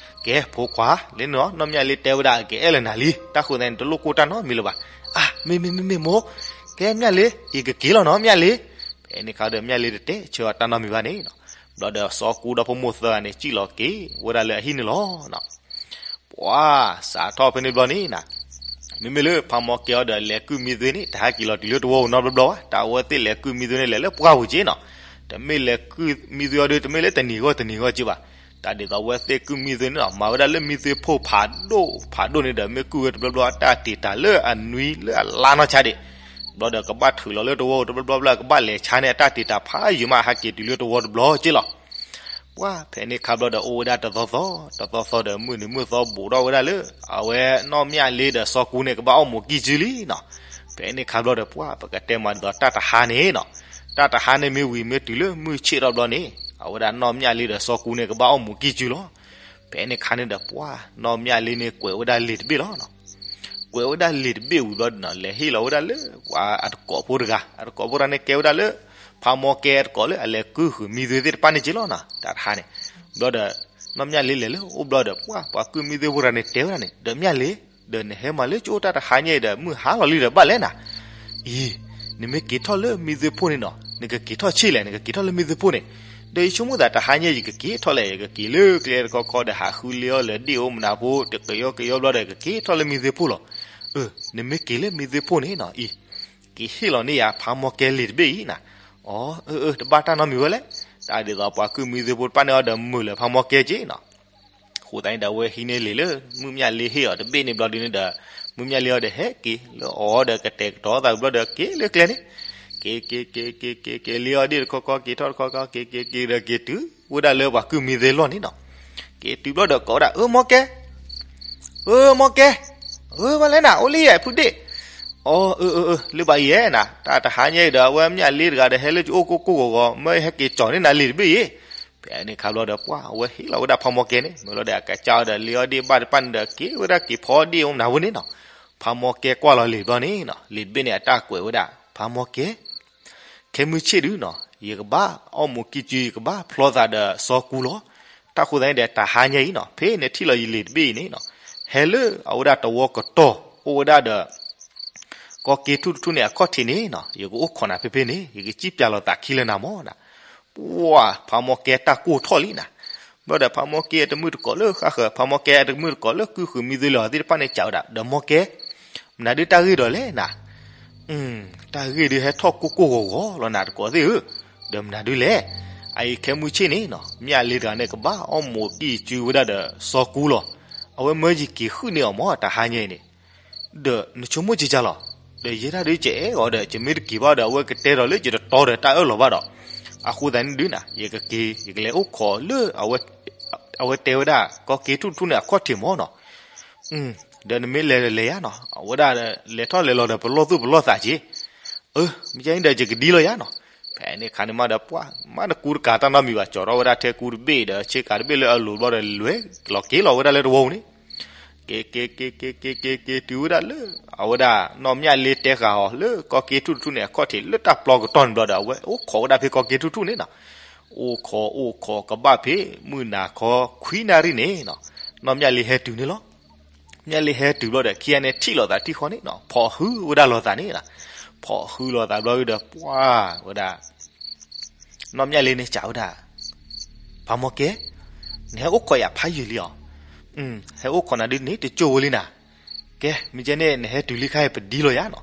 ကဲ ဖိခွါ လၢန့ၣ်နီၤ နီၢ်မျၢ်လ့တဲဝဲဒၣ် ကအဲၣ်လၢနၤလံ, တၢ်ဃိသတးန့ၣ် တလိၣ်ကိၢ်တၢ်နီတမံၤလၢၤဘၣ်. အၢ မ့ၢ်မ့ၢ်မ့ၢ်မ့ၢ်မိၢ်, ကဲမျၢ်လ့ ယကက့ၤလီၤနီၤ မျၢ်လ့. ဖဲန့ၣ်အခါဒီး မျၢ်လ့တတဲဆၢအီၤတၢ်နီတမံၤဘၣ်န့ၣ်နီၤ. ဘျီဒီးစီၤကူဒီဖိမိၢ်သၢဂၤန့ၣ် စံၣ်လီၤက့ၤဝဲဒၣ်လၢအဟံၣ်န့ၣ်လီၤနီၤ. ပှၤစးထီၣ်ဖဲန့ၣ်ဘျီန့ၣ်နၤ, မ့မ့ၢ်လၢဖးမီကဲအီၤဒီးလဲၤကုၢ်မံသွ့န့ၣ် တဟဲက့ၤလီၤတုၤလၢတဝီပူၤနီတဘျီဘျီဘၣ်. တၢ်အဝဲသ့ၣ်လဲၤကုၢ်မံသွ့န့ၣ် လဲၤလၢပှၢ်ပူၤက့နီၤ. တမ့ၢ်လဲၤကုၢ်မံသွ့အီၤဒီး တမ့ၢ်လၢတနံၤဂီၢ်တနံၤဂီၢ်က့ဘၣ်. တၢ်ဒ်သိးအဝဲသ့ၣ်ကုၢ်မံသွ့န့ၣ်နီၤ မၤဝဲဒၣ်လၢမံသွ့ဖိဖးဒိၣ်ဖးဒိၣ်န့ၣ်ဒီး မ့ၢ်ကုၢ်ဝဲတဘျီဘျီ အတၢ်တ့ၢ်တၢ်လၢအနွံလၢအလါနီၢ်ဆါဒံး ဘျီဒီးကဘၣ်ထုးလီၤလၢတဝီပူၤတဘျီဘျီဘျီ ကဘၣ်လဲၤဆါန့ၣ် အတၢ်တ့ၢ်တၢ်ဖးယံာ်မး ဟဲက့ၤတုၤလၢတဝီတဘျီက့လီၤ. ပှၤဖဲန့ၣ်ခါဘျီဒီးအိၣ်ဝဲဒၣ်တသီသီ, တသီသီဒီးမုၢ်နံၤမုၢ်သီဘူးထီၣ်ဝဲဒၣ်လၢ အဝဲနီၢ်မျၢ်လ့ဒီးစီၤကူန့ၣ် ကဘၣ်အီၣ်မူးကံၢ်စုလံနီၤ. ဖဲန့ၣ်ခါဘျီဒီးပှၤ ပကတဲမးဒ်သိးတၢ်တဟါန့ၣ်နီၤ, တၢ်တဟါန့ၣ်မ့ၢ်ဝံၤမ့ၢ်တုၤလၢမုၢ်ဆ့ၣ်ထီၣ်ဘျီန့ၣ် အဝဲဒၣ်နီၢ်မျၢ်လ့ဒီးစီၤကူန့ၣ် ကဘၣ်အီၣ်မူးကံၢ်စုလီၤ. ဖဲန့ၣ်ခါန့ၣ်ဒီးပှၤ နီၢ်မျၢ်လ့န့ၣ် ကွဲးဝဲဒၣ်လံာ်တဘ့ၣ်လီၤ. ကွဲးဝဲဒၣ်လံာ်တဘ့ၣ်ဝံၤဘျီဒီး လဲၤဟ့ၣ်လီၤဝဲဒၣ်လၢ ပှၤအတကိးဖိတဂၤ, အတကိးဖိတဂၤန့ၣ် ကဲဝဲဒၣ်လၢ ဖးမီကဲအတကိးလၢအလဲၤကုၢ်ဃုာ်မံသွ့သ့ၣ်တဖၣ်န့ၣ်က့လီၤနီၤ. တၢ်တဟါန့ၣ် ဘျီဒီး နီၢ်မျၢ်လ့လဲၤလၢအိၣ်ဘျီဒီး ပှၤ ပှၤကုၢ်မံသွ့ဖိတဂၤန့ၣ် တဲဝဲဒၣ်န့ၣ် ဒီးမျၢ်လ့, ဒီးနဟဲမၤလၢကၠိတၢ်တဟါညါအံၤဒီး မုၢ်ဟါလီၤလံဒီးဘၣ်လဲၣ်နၤ. အံၤ နမ့ၢ်က့ၤထီၣ်လၢမံသွ့ဖိန့ၣ်နီၤ, နကက့ၤထီၣ်ဆ့ၣ်လဲၣ်, နကက့ၤထီၣ်လၢမံသွ့ဖိန့ၣ်, ဒီးယဆိကမိၣ်သးတဟါညါ ယကက့ၤထီၣ်လဲၣ်, ယကက့ၤလၢကျဲတခီခီဒီး ဟးဃုလ့အီၣ်လၢဒ့ၣ်အိၣ်မနုၤဖိ တကယီကယီဘျီဒီး ကက့ၤထီၣ်လၢမံသွ့ဖိလီၤ. အၢ နမ့ၢ်က့ၤလၢမံသွ့ဖိန့ၣ်နီၤ, အံၤ က့ၤဟ့ၣ်လီၤန့ၢ်ယၤ ဖးမီကဲလံာ်တဘ့ၣ်အံၤနၤ. အီ အၢ အၢ တဘၣ်တၢ်နီတမံၤဝဲလဲၣ်. တၢ်ဒ်သိးပှၤကုၢ်မံသွ့ဖိတဖၣ်န့ၣ်အီၤဒီး မုာ်လၢဖးမီကဲက့နီၤ. အဃိသတးန့ၣ်ဒီး အဝဲဟံးန့ၢ်လံာ်လၢ မုၢ်မျၢ်လ့ဟ့ၣ်အီၤတဘ့ၣ်န့ၣ်ဘျီဒ်န့ၣ်ဒီး မုၢ်မျၢ်လ့အီၤဒီးဟဲက့ၤလၢအီၤဒီး ကတဲာ်ကတီၤသးဘျီဒီး က့ၤလၢကျဲန့ၣ်, က့ၤ က့ၤ က့ၤ က့ၤ က့ၤ က့ၤလ့အီၤဒ့ၣ်တခီခီ က့ၤထီၣ်တခီခီ က့ၤ က့ၤ က့ၤဒီး က့ၤတုၤဝဲဒၣ်လၢပှၤကုၢ်မံသွ့လီၢ်န့ၣ်နီၤ. က့ၤတုၤဘျီဒီးကိးဝဲဒၣ် အၢ မီကဲ, အၢ မီကဲ, အၢ ဘၣ်လဲၣ်နၤ အိၣ်လံယဲ ဖုဒ့ၣ်. အီ အၢ အၢ အၢ လၢဘၣ်ယဲနၤ, တၢ်တဟါညါအံၤဒီး အဝဲမျၢ်လ့တဂၤဒီး ဟဲလၢကအိၣ်ကိၢ်ကိၢ်ဂီၤဂီၤ မ့ၢ်ဟဲက့ၤကၠီၤန့ၢ်နၤလံာ်တဘ့ၣ်အံၤ. ဖဲန့ၣ်ခါဘျီဒီး ပှၤ အဝဲဟ့ၣ်လီၤဝဲဒၣ်ဖးမီကဲန့ၣ် မ့ၢ်လီၤဒီး အကစၢ်အီၤဒီး လ့အီၤဒ့ၣ်ဘၣ်တဖၣ်န့ၣ်ဒီး က့ၤဝဲဒၣ်က့ၤဖီဒ့ၣ်အိၣ်မနုၤဖိန့ၣ်နီၤ. ဖးမီကဲကွၢ်လီၤလံာ်ဘျီန့ၣ်နီၤ, လံာ်တဘ့ၣ်န့ၣ် အတၢ်ကွဲးဝဲဒၣ် ဖးမီကဲ ခဲမုၢ်ဆ့ၣ်ဒုနီၤ ယကဘၣ်အီၣ်မူးကံၢ်စု ယကဘၣ်ဖျီသးဒီးစီၤကူလီၤ. တၢ်ဃိသတးန့ၣ်ဒီး တဟါညါအံၤနီၤ ဖဲနထံၣ်လီၤယလံာ်တဘ့ၣ်အံၤန့ၣ်နီၤ, ဟဲလၢအဝဲဒၣ်တဝီကတီၢ် အိၣ်ဝဲဒၣ်ဒီး ကီက့ထူၣ်တထူၣ်န့ၣ် အခီၣ်ထံးန့ၣ်နီၤ, ယကအိၣ်ခိးနၤဖဲဖဲန့ၣ် ယကစံၣ်ပၠးလီၤသးခံလၢနၤမၢ်နၤ. ပှၤ ဖးမီကဲတၢ်ကိၢ်ထီၣ်လံနၤ. ဘျီဒီးဖးမီကဲအတမုၣ်တကိးလၢဃၣ်ဃၢၤ, ဖးမီကဲအတမုၣ်တကိးလၢကုၢ်ဃုာ်မံသွ့လီၤသ့ၣ်တဖၣ်န့ၣ် စံးဝဲဒၣ် ဒီးမီကဲ မနုၤဒုတၢ်ဂ့ၢ်ဒီးလဲၣ်နၤ. တၢ်ဂ့ၢ်ဒုးဟဲထီၣ်ကိၢ်ကိၢ်ဂီၤဂီၤလီၤနၤတကိးသ့ၣ်ဧၢ, ဒီးမနုၤဒုလဲၣ်. အအံၤခဲမုၢ်ဆ့ၣ်န့ၣ်နီၤ မျၢ်လ့တဂၤန့ၣ် ကဘၣ်အီၣ်မူးကံၢ်စုဝဲဒၣ်ဒီးစီၤကူလီၤ. အဝဲမၢယက့ၤဃုာ်န့ၢ်အီၤမၢ် တဟါညါအံၤန့ၣ် ဒီးနဆိကမိၣ်ကကလီၤ. ဒီးယဲဒၣ်ဒုးကအဲၣ်အီၤဒီး ယမ့ၢ်တက့ၤဘၣ်ဒီး အဝဲကတဲဒီးလၢယတတီဒီးတၢ်အၢၣ်လီၤဘၣ်ဒီး, အဃိသတးန့ၣ်ဒုးနၤ ယကက့ၤ ယကလဲၤအိၣ်ခိးလၢ အဝဲတဲဝဲဒၣ် ကီက့ထူၣ်တထူၣ်န့ၣ် အခီၣ်ထံးမၢ်နီၤ. ဒီးနမ့ၢ်လဲၤဒီးလဲၤယါနီၤ, အဝဲဒၣ်လဲၤထီၣ်လဲၤလီၤဒီး ပလီၢ်သူၣ်ပလီၢ်သးက့ၤ. အၢ မ့ၢ်ကဲန့ၣ်ဒီး ယကဒံလီၤယါနီၤ. ဖဲန့ၣ်ခါန့ၣ်မးဒီး ပှၤမၤတကူတကၤတၢ်နီတမံၤဘၣ်, ကၠီထီၣ်ဝဲဒၣ်ထဲကူတဘ့ၣ်ဒီး ဆ့ကၤတဘ့ၣ်လၢအလိၤဘျီဒီး လဲၤလီၤက့ၤလီၤဝဲဒၣ်လၢတဝီပူၤန့ၣ် က့ၤ က့ၤ က့ၤ က့ၤ က့ၤ က့ၤ က့ၤတုၤဝဲဒၣ်လၢ အဝဲဒၣ်နီၢ်မျၢ်လ့တဲဃာ်အီၤလၢ ကီက့ထူၣ်တထူၣ်န့ၣ် အခီၣ်ထံးလၢတၢ်ပျီကတီၢ်န့ၣ်ဘျီဒီး အဝဲအိၣ်ခိးဝဲဒၣ်ဖဲကီက့ထူၣ်တထူၣ်န့ၣ်နီၤ. အိၣ်ခိးအိၣ်ခိးကဘၣ်ဖဲ မုၢ်နၤခီခွံနၣ်ရံၣ်န့ၣ်နီၤ, နီၢ်မျၢ်လ့ဟဲတုၤန့ၣ်လီၤ. မျၢ်လ့ဟဲတုၤဘျီဒီး ခံဂၤန့ၣ်ထံၣ်လိာ်သးတံၢ်ဃီန့ၣ်နီၤ, ဖီၣ်ဟုဝဲဒၣ်လိာ်သးန့ၣ်နီၤ. ဖီၣ်ဟုလိာ်သးဘျီဒီး ပှၤဝဲဒၣ် နီၢ်မျၢ်လ့န့ၣ်စံးဝဲဒၣ်, ဖးမီၢ်ကဲ, နဟဲအိၣ်ခိးယၤဖးယံာ်လံဧါ. ဟဲအိၣ်ခိးနၤဒ်န့ၣ် တကၠိၢ်ဝဲလံနၤ. ကဲ မ့ၢ်ကဲန့ၣ် နဟဲတုၤလံခါအံၤ ပဒံလီၤယၤနီၤ.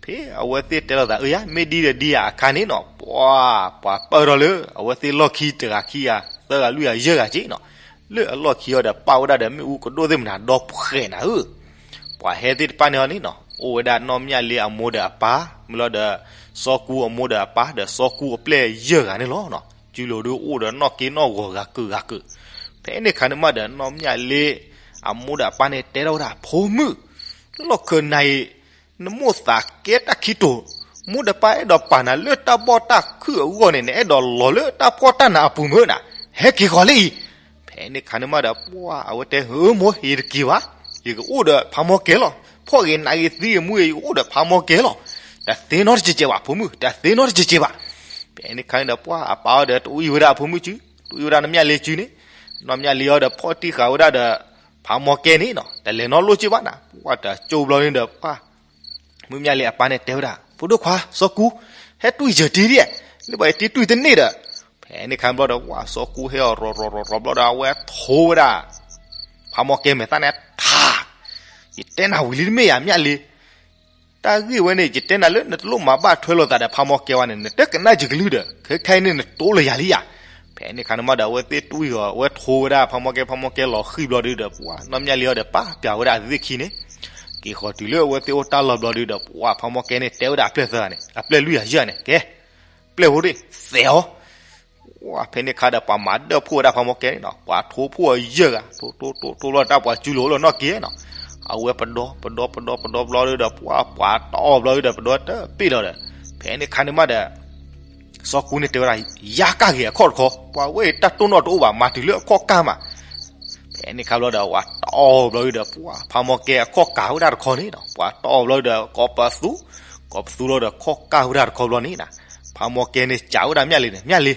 ဖဲအဝဲသ့ၣ်တဲလိာ်သးအၢယၤ မ့ၢ်ဒံဒီးဒံယၤအခါန့ၣ်နီၤ, ပှၤ ပၢၢ်ထီၣ်လၢ အဝဲသ့ၣ်လီၢ်ခံတဂၤခံဂၤ သၢဂၤလွံၢ်ဂၤယဲၢ်ဂၤက့နီၤ. လၢအလီၢ်ခံအီၤဒီး ပာ်ဝဲဒၣ်ဒီးမ့ၣ်အူကဒိၣ်သ့ၣ်မနၤဒီဖှဲးနၤဧၢ. ပှၤဟဲသ့ၣ်တဖၣ်န့ၣ်အီၤန့ၣ်နီၤ, အိၣ်ဝဲဒၣ်နီၢ်မျၢ်လ့အမိၢ်ဒီးအပၢ်, မ့ၢ်လီၤဒီး စီၤကူအမိၢ်ဒီးအပၢ်ဒီးစီၤကူအပျဲၢ်ယဲၢ်ဂၤန့ၣ်လီၤနီၤ. စုလိၤဒုအိၣ်ဒီးနီၣ်က့နီၣ်ဂီၤဂၤကုာ်ဂၤကုာ်. ဖဲန့ၣ်ခါန့ၣ်မးဒီး နီၢ်မျၢ်လ့အမိၢ်ဒီးအပၢ်န့ၣ်တဲထီၣ်ဝဲဒၣ်, ဖိမုၣ်, လီၢ်ခၢၣ်နၤအံၤ နမိၢ်သးကဲတၢ်ခံတိာ်, မိၢ်ဒီးပၢ်အဲၣ်ဒိးပာ်နၤလၢတၢ်ဘီၣ်တၢ်ခုၣ်အဂီၢ်န့ၣ် နအဲၣ်ဒိးလီၤလၢတၢ်ဖှီၣ်တၢ်နးအပူၤမ့ၢ်နၤ, ဟဲက့ၤဃီၤလၢအံၤ. ဖဲန့ၣ်ခါန့ၣ်မးဒီး ပှၢ်အဝဲတဲ ဧၢ မိၢ် ယတက့ၤဘၣ်, ယကအိၣ်ဒီးဖးမီၢ်ကဲလီၤ. ဖှီၣ်ဂ့ၤနးဂ့ၤသံဂ့ၤမူဂ့ၤ ယကအိၣ်ဒီးဖးမီၢ်ကဲလီၤ. တသ့နီတစဲးကဲးဘၣ် ဖိမုၣ်, တသ့နီတစဲးကဲးဘၣ်. ဖဲန့ၣ်ခါန့ၣ်ဒီး ပှၢ်အပၢ်အီၤဒီးတအူအံၤဝဲဒၣ်အဖိမုၣ်စု, တအူအံၤဝဲဒၣ်နီၢ်မျၢ်လ့စုန့ၣ်, နီၢ်မျၢ်လ့အီၤဒီးဖီၣ်တံၢ်ဃာ်ဝဲဒၣ်ဒီး ဖးမီၢ်ကဲန့ၣ်နီၤ, တလဲၤနီတဘျီက့ၤဘၣ်နၤ. ပှၢ်တကၠိဘျီန့ၣ်ဒီး ပှၢ် မုၢ်မျၢ်လ့အပၢ်န့ၣ်တဲဝဲဒၣ် ဖိဒိၣ်ခွါ စီၤကူ, ဟဲတွံၢ်ယတ့ဒံး, လၢပှၤယတ့တွံၢ်တန့ၢ်ဒီး. ဖဲန့ၣ်ခါဘျီဒီး ပှၢ်စီၤကူဟဲအီၤရီၤရီၤရီၤရီၤဘျီဒီး အဝဲထိဝဲဒၣ် ဖးမီၢ်ကဲမဲာ်သၣ်န့ၣ် ထါ, ယတဲနၤဝံၤလံတမ့ၢ်ဧါ မျၢ်လ့, တၢ်ဂ့ၢ်ဝဲန့ၣ် ယတဲနၤလၢနတလိၣ်မၤဘၣ်ထွဲလိာ်သးဒီးဖးမီၢ်ကဲဝဲန့ၣ် နတကနၣ်ယကလုၢ်ဒီး ခဲခဲအံၤန့ၣ်နတိလၢယၤလံဧါ. ဖဲန့ၣ်ခါန့ၣ်မးဒီး အဝဲသ့ၣ်တွံၢ်အီၤ အဝဲထိဝဲဒၣ်ဖးမီၢ်ကဲ, ဖးမီၢ်ကဲလီၤဃံၤဘျီဒုဒီး ပှၢ်နီၢ်မျၢ်လ့အီၤဒီး ပာ်ပျးဝဲဒၣ်အသ့ၣ်ခံန့ၣ် က့ၤဃီၤတုၤလၢအဝဲသ့ၣ်အိၣ်တၢ်လီၢ်ဘျီဒုဒီး ပှၢ်ဖးမီၢ်ကဲန့ၣ်တဲဝဲဒၣ်အပျဲၢ်သၢဂၤန့ၣ် အပျဲၢ်လွံၢ်ဂၤယဲၢ်ဂၤန့ၣ် ကဲ, ပျဲၢ်ဖိဒ့ၣ် သဲးအီၤ. ပှၢ်ဖဲန့ၣ်ခါဒီး ပှၤမၤဒၢၣ်ဖှိၣ်ဝဲဒၣ်ဖးမီၢ်ကဲန့ၣ်နီၤ, ပှၤထိဖှိၣ်အီၤယဲၢ်ဂၤ, ထိထိထိထိဘျီဒီး တၢ်ပှၤစုလိၤလၢနီၢ်က့နီၤ, အဝဲပဒီ ပဒီ ပဒီ ပဒီဘျီဒုဒီး ပှၢ်ပှၤတီၢ်ဘျီဒုဒီး ပဒီတပ့ၢ်လီၤဒီး. ဖဲန့ၣ်ခါန့ၣ်မးဒီး စီၤကူန့ၣ်တဲဝဲဒၣ် ယါကၢ်ဂ့ၤအခီၣ်တခီ, ပှၤဝဲအံၤတၢ်တိၢ်နီၣ်တအိၣ်ဘၣ် မၤတုၤလၢအခီၣ်ကၢ်မး. ဖဲန့ၣ်ခါဘျီဒီး ပှၤတီၢ်ဘျီဒုဒီး ပှၢ်ဖးမီၢ်ကဲအခီၣ်ကၢ်ဝဲဒၣ်တခီန့ၣ်နီၤ, ပှၤတီၢ်ဘျီဒုဒီး ကိးပသူ, ကိးပသူဘျီဒီး ခီၣ်ကၢ်ဝဲဒၣ်တခီဘျီန့ၣ်နီၤ, ဖးမီၢ်ကဲန့ၣ်စံးဝဲဒၣ်မျၢ်လ့န့ၣ် မျၢ်လ့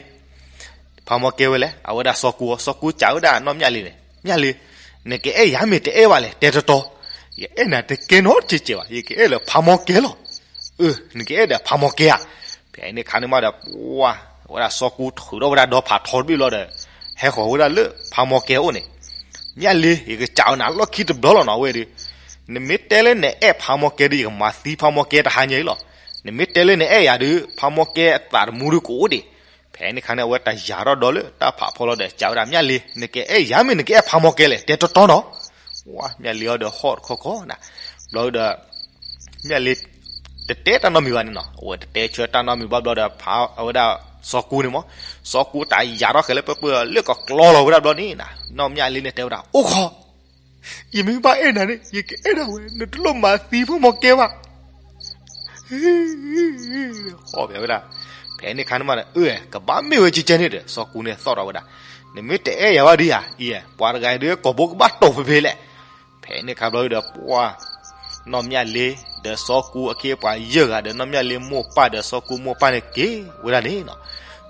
ဖးမီၢ်ကဲဝဲလဲၣ်, အဝဲဒၣ်စီၤကူအီၤ, စီၤကူစံးဝဲဒၣ်နီၢ်မျၢ်လ့န့ၣ် မျၢ်လ့, နကအဲၣ်ယၤမ့ၢ်တအဲၣ်ဘၣ်လဲၣ် တဲတီတီ, ယအဲၣ်နၤတကဲနီတစဲးကဲးဘၣ်, ယကအဲၣ်လၢဖးမီၢ်ကဲလီၤ. အၢ နကအဲၣ်ဒီးဖးမီၢ်ကဲဧါ. ဖဲန့ၣ်ခါန့ၣ်မးဒီး ပှၢ် အဝဲဒၣ်စီၤကူထုးထီၣ်ဝဲဒၣ်ဒီဖးထီတဘ့ၣ်ဘျီဒီး ဟဲဃီၤဝဲဒၣ်လၢဖးမီၢ်ကဲအအိၣ်န့ၣ်, မျၢ်လ့ ယကစံးနၤလီၢ်ခံတဘျီလီၤနီၤ အဝဲဒီး, နမ့ၢ်တဲလၢနအဲၣ်ဖးမီၢ်ကဲဒီး ယကမၤသံဖးမီၢ်ကဲတဟါညါအံၤလီၤ. နမ့ၢ်တဲလၢနအဲၣ်ယၤဒီး ဖးမီၢ်ကဲအသးတမူဒီးကအိၣ်ဒံး. ဖဲန့ၣ်ခါန့ၣ် အဝဲတယာ်ထီၣ်ဒီးလၢတၢ်ဖးဖီလီၤဒီး စံးဝဲဒၣ်မျၢ်လ့ နကအဲၣ်ယၤမ့ၢ်နကအဲၣ်ဖးမီၢ်ကဲလဲၣ် တဲတီတီနီၤ. ဝဲမျၢ်လ့အီၤဒီးဟီၣ်တခီခီနၤ, ဘျီဒီး မျၢ်လ့ တတဲတၢ်နီတမံၤဘၣ်န့ၣ်နီၤ, အဝဲတတဲဆၢတၢ်နီတမံၤဘၣ်ဘျီဒီး ဖးအဝဲဒၣ်စီၤကူန့ၣ်မး, စီၤကူတယာ်ထီၣ်ဃဲလၢပၢၢ်ပၢၢ်လၢကကျီလီၤဝဲဒၣ်ဘျီန့ၣ်နၤ, နီၢ်မျၢ်လ့န့ၣ်တဲဝဲဒၣ် အိၣ်ခီ ယမ့ၢ်ဘၣ်အဲၣ်နၤန့ၣ် ယကအဲၣ်ဒၣ်ဝဲ နတလိၣ်မၤသံဖးမီၢ်ကဲဘၣ်. ဟီၣ်ဝဲဒၣ်, ဖဲန့ၣ်ခါန့ၣ်မးဒီး အၢ ကဘၣ်မ့ၢ်ဝဲကဲကဲန့ၣ်ဒီး စီၤကူန့ၣ်သီၣ်ထီၣ်ဝဲဒၣ်, နမ့ၢ်တအဲၣ်ယၤဘၣ်ဒုယၤ အံၤ ပှၤတဂၤအံၤဒီး ကိာ်ဘိကဘၣ်တိာ်ဖဲဖဲလဲၣ်. ဖဲန့ၣ်ခါဘျီဒီး ပှၢ် နီၢ်မျၢ်လ့ ဒီးစီၤကူအခ့အပှၤယဲၢ်ဂၤဒီး နီၢ်မျၢ်လ့မိၢ်ပၢ်ဒီးစီၤကူမိၢ်ပၢ်န့ၣ်က့ၤဝဲဒၣ်န့ၣ်နီၤ,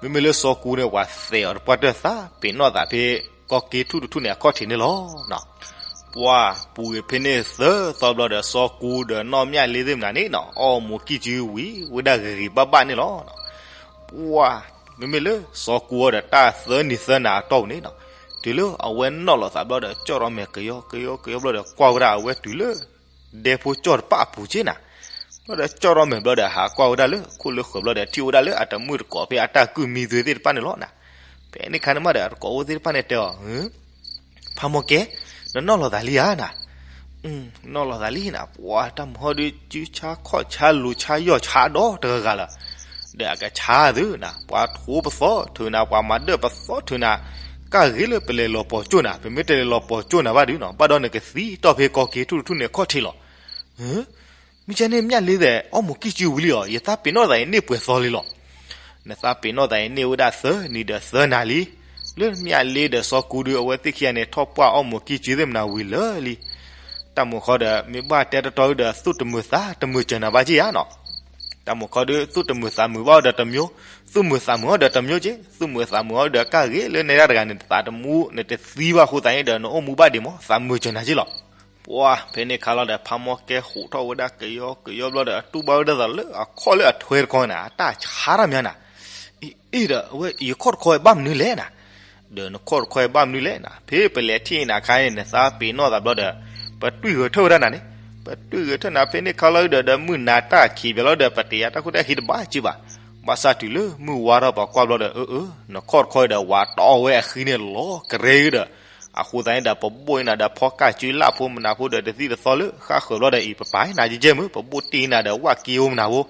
မ့မ့ၢ်လၢစီၤကူန့ၣ် ပှၤသဲးအီၤတပှၢ်တၢၢ်သး ပ့ၤနီၣ်သးဖဲ ကီၢ်က့ၤထူၣ်တထူၣ်န့ၣ် အခီၣ်ထံးန့ၣ်လီၤ. ပှၢ်ပူၤဂ့ၤဖဲန့ၣ်သၢသီဘျီဒီး စီၤကူဒီးနီၢ်မျၢ်လ့သ့ၣ်မနုၤန့ၣ်နီၤ အီၣ်မူးကံၣ်ကၠုဝံၤဝဲဒၣ်ဂ့ၤဂ့ၤဘၣ်ဘၣ်န့ၣ်လီၤ. ပှၢ် မ့မ့ၢ်လၢစီၤကူအီၤဒီးတၢ်သၢနံၤသၢနၤအတီၢ်ပူၤန့ၣ်နီၤ, တုၤလၢအဝဲနီၣ်လီၤသးဘျီဒီး ကၠီၣ်ထီၣ်မဲာ်ကယီကယီကယီဘျီဒီး ကွၢ်ဝဲဒၣ်အဝဲတုၤလၢ ဒဲဖိကၠီၣ်တပၣ်အပူၤက့နၤ, ဘျီဒီးကၠီၣ်ထီၣ်မဲာ်ဘျီဒီး ဟးကွၢ်ဝဲဒၣ်လၢခိၣ်လၢဃၢၤဘျီဒီး ထံၣ်ဝဲဒၣ်လၢအတမုၣ်တကိးဖဲအတၢ်ကုၢ်မံသွဲသ့ၣ်တဖၣ်န့ၣ်လီၤနၤ. ဖဲန့ၣ်ခါန့ၣ်မးဒီး အတကိးဖိသ့ၣ်တဖၣ်န့ၣ်တဲအီၤ, ဖးမီၢ်ကဲ, နနီၣ်လီၤသးလံဧါနၤ, နီၣ်လီၤသးလံနၤ, ပှၢ်တၢ်မုာ်ဟီဒုး ကုဆါခီၣ်ဆါလူၤဆါယီၢ်ဆါဒီတဂၤဂၤလၢာ်, ဒီးအကဆါသုနၤ, ပှၤထိပသီထုးနၤ, ပှၤမၤဒၢၣ်ပသီထုးနၤ, ကၢ်ဂ့ၤလၢပလဲၤလီၤပီၤကၠိၣ်နၤ, ပမ့ၢ်တလဲၤလီၤပီၤကၠိၣ်နၤဘၣ်ဒုနီၤ, ဘၣ်ဒီးနကသံတီၢ်ဖဲကီၢ်က့ၤထူၣ်တထူၣ်န့ၣ်အခီၣ်ထံးလီၤ. မ့ၢ်ကဲန့ၣ်မျၢ်လ့သ့ၣ် အီၣ်မူးကံၣ်ကၠုဝံၤလံအီၤ, ယသးပ့ၤနီၣ်သးအံၤန့ၢ်ပှဲၤသီလံလီၤ. နသးပ့ၤနီၣ်သးအံၤန့ၢ်ဝဲဒၣ်သၢနံၤဒီးသၢနၤလံ. လၢမျၢ်လ့ဒီးစီၤကူဒုး အဝဲသ့ၣ်ခံဂၤန့ၣ် ထီၣ်ပှၢ်အီၣ်မူးကံၣ်ကၠုသ့ၣ်မနၤဝံၤလၢာ်လံ. တၢ်မုာ်ခီဒီး မ့ၢ်ဘၣ်တဲတီတီဒီး သူၣ်တမုာ်သးတမုာ်စၢၤနၤဘၣ်က့ဧါနီၤ. တၢ်မုာ်ခီဒီး သူၣ်တမုာ်သးမုာ်ဘၣ်အီၤဒီးတမျိုး, သူၣ်မုာ်သးမုာ်အီၤဒီးတမျိုးက့, သူၣ်မုာ်သးမုာ်အီၤဒီးကၢ်ဂ့ၤလၢနဲဒၣ်တဂၤန့ၣ် သးတမူ နတသံဘၣ်အဃိသတးန့ၣ်ဒီး နအိၣ်မူဘၣ်ဒံးမး သးမုာ်စၢၤနၤက့လီၤ. ပှၢ် ဖဲန့ၣ်ခါလီၤဒီး ဖးမီၢ်ကဲဟူးထီၣ်ဝဲဒၣ်ကယီကယီဘျီဒီး အတူၢ်ဘၣ်ဝဲဒၣ်သးလၢအခီၣ်လၢအထွဲတခီနၤ, အတၢ်ဆါတၢ်မးနၤ. အ့ အ့ဒီး အဝဲယခီၣ်တခီဘၣ်မနုၤလဲၣ်နၤ. ဒီးနခီၣ်တခီဘၣ်မနုၤလဲၣ်နၤ, ဖဲပလဲၤထံၣ်နၤခါန့ၣ် နသးပ့ၤနီၣ်သးဘျီဒီး ပတွံၢ်ဂဲၤထၢၣ်ဝဲဒၣ်နၤန့ၣ်, ပတွံၢ်ဂဲၤထၢၣ်နၤဖဲန့ၣ်ခါလီၤဒီး ဒီးမုၢ်နၤတၢ်ခံးပၠးလီၤဒီး ပတယၤတၢ်ခိၣ်တၢ်ခံးတဘၣ်က့ဘၣ်. ဘၣ်ဆၣ်တုၤလၢမုၢ်ဝါထီၣ်ပှၤကွၢ်ဘျီဒီး အၢ အၢ နခီၣ်တခီဒီး ဝးတီၢ်ဝဲအဃံန့ၣ်လီၤကရဲဒီး အဃိသတးန့ၣ်ဒီး ပဘိၣ်အံၤနၤဒီး ဖီကၢ်ကၠုလၢ်ဖိမနၤဖိဒီး တသံတသီလၢဃၣ်ဃၢၤဘျီဒီး အံၤပပာ်နၤကဲကဲမုၢ် ပဘိၣ်တ့ၢ်နၤဒီး ဝၣ်က့အိၣ်မနၤဖိ အ့ အ့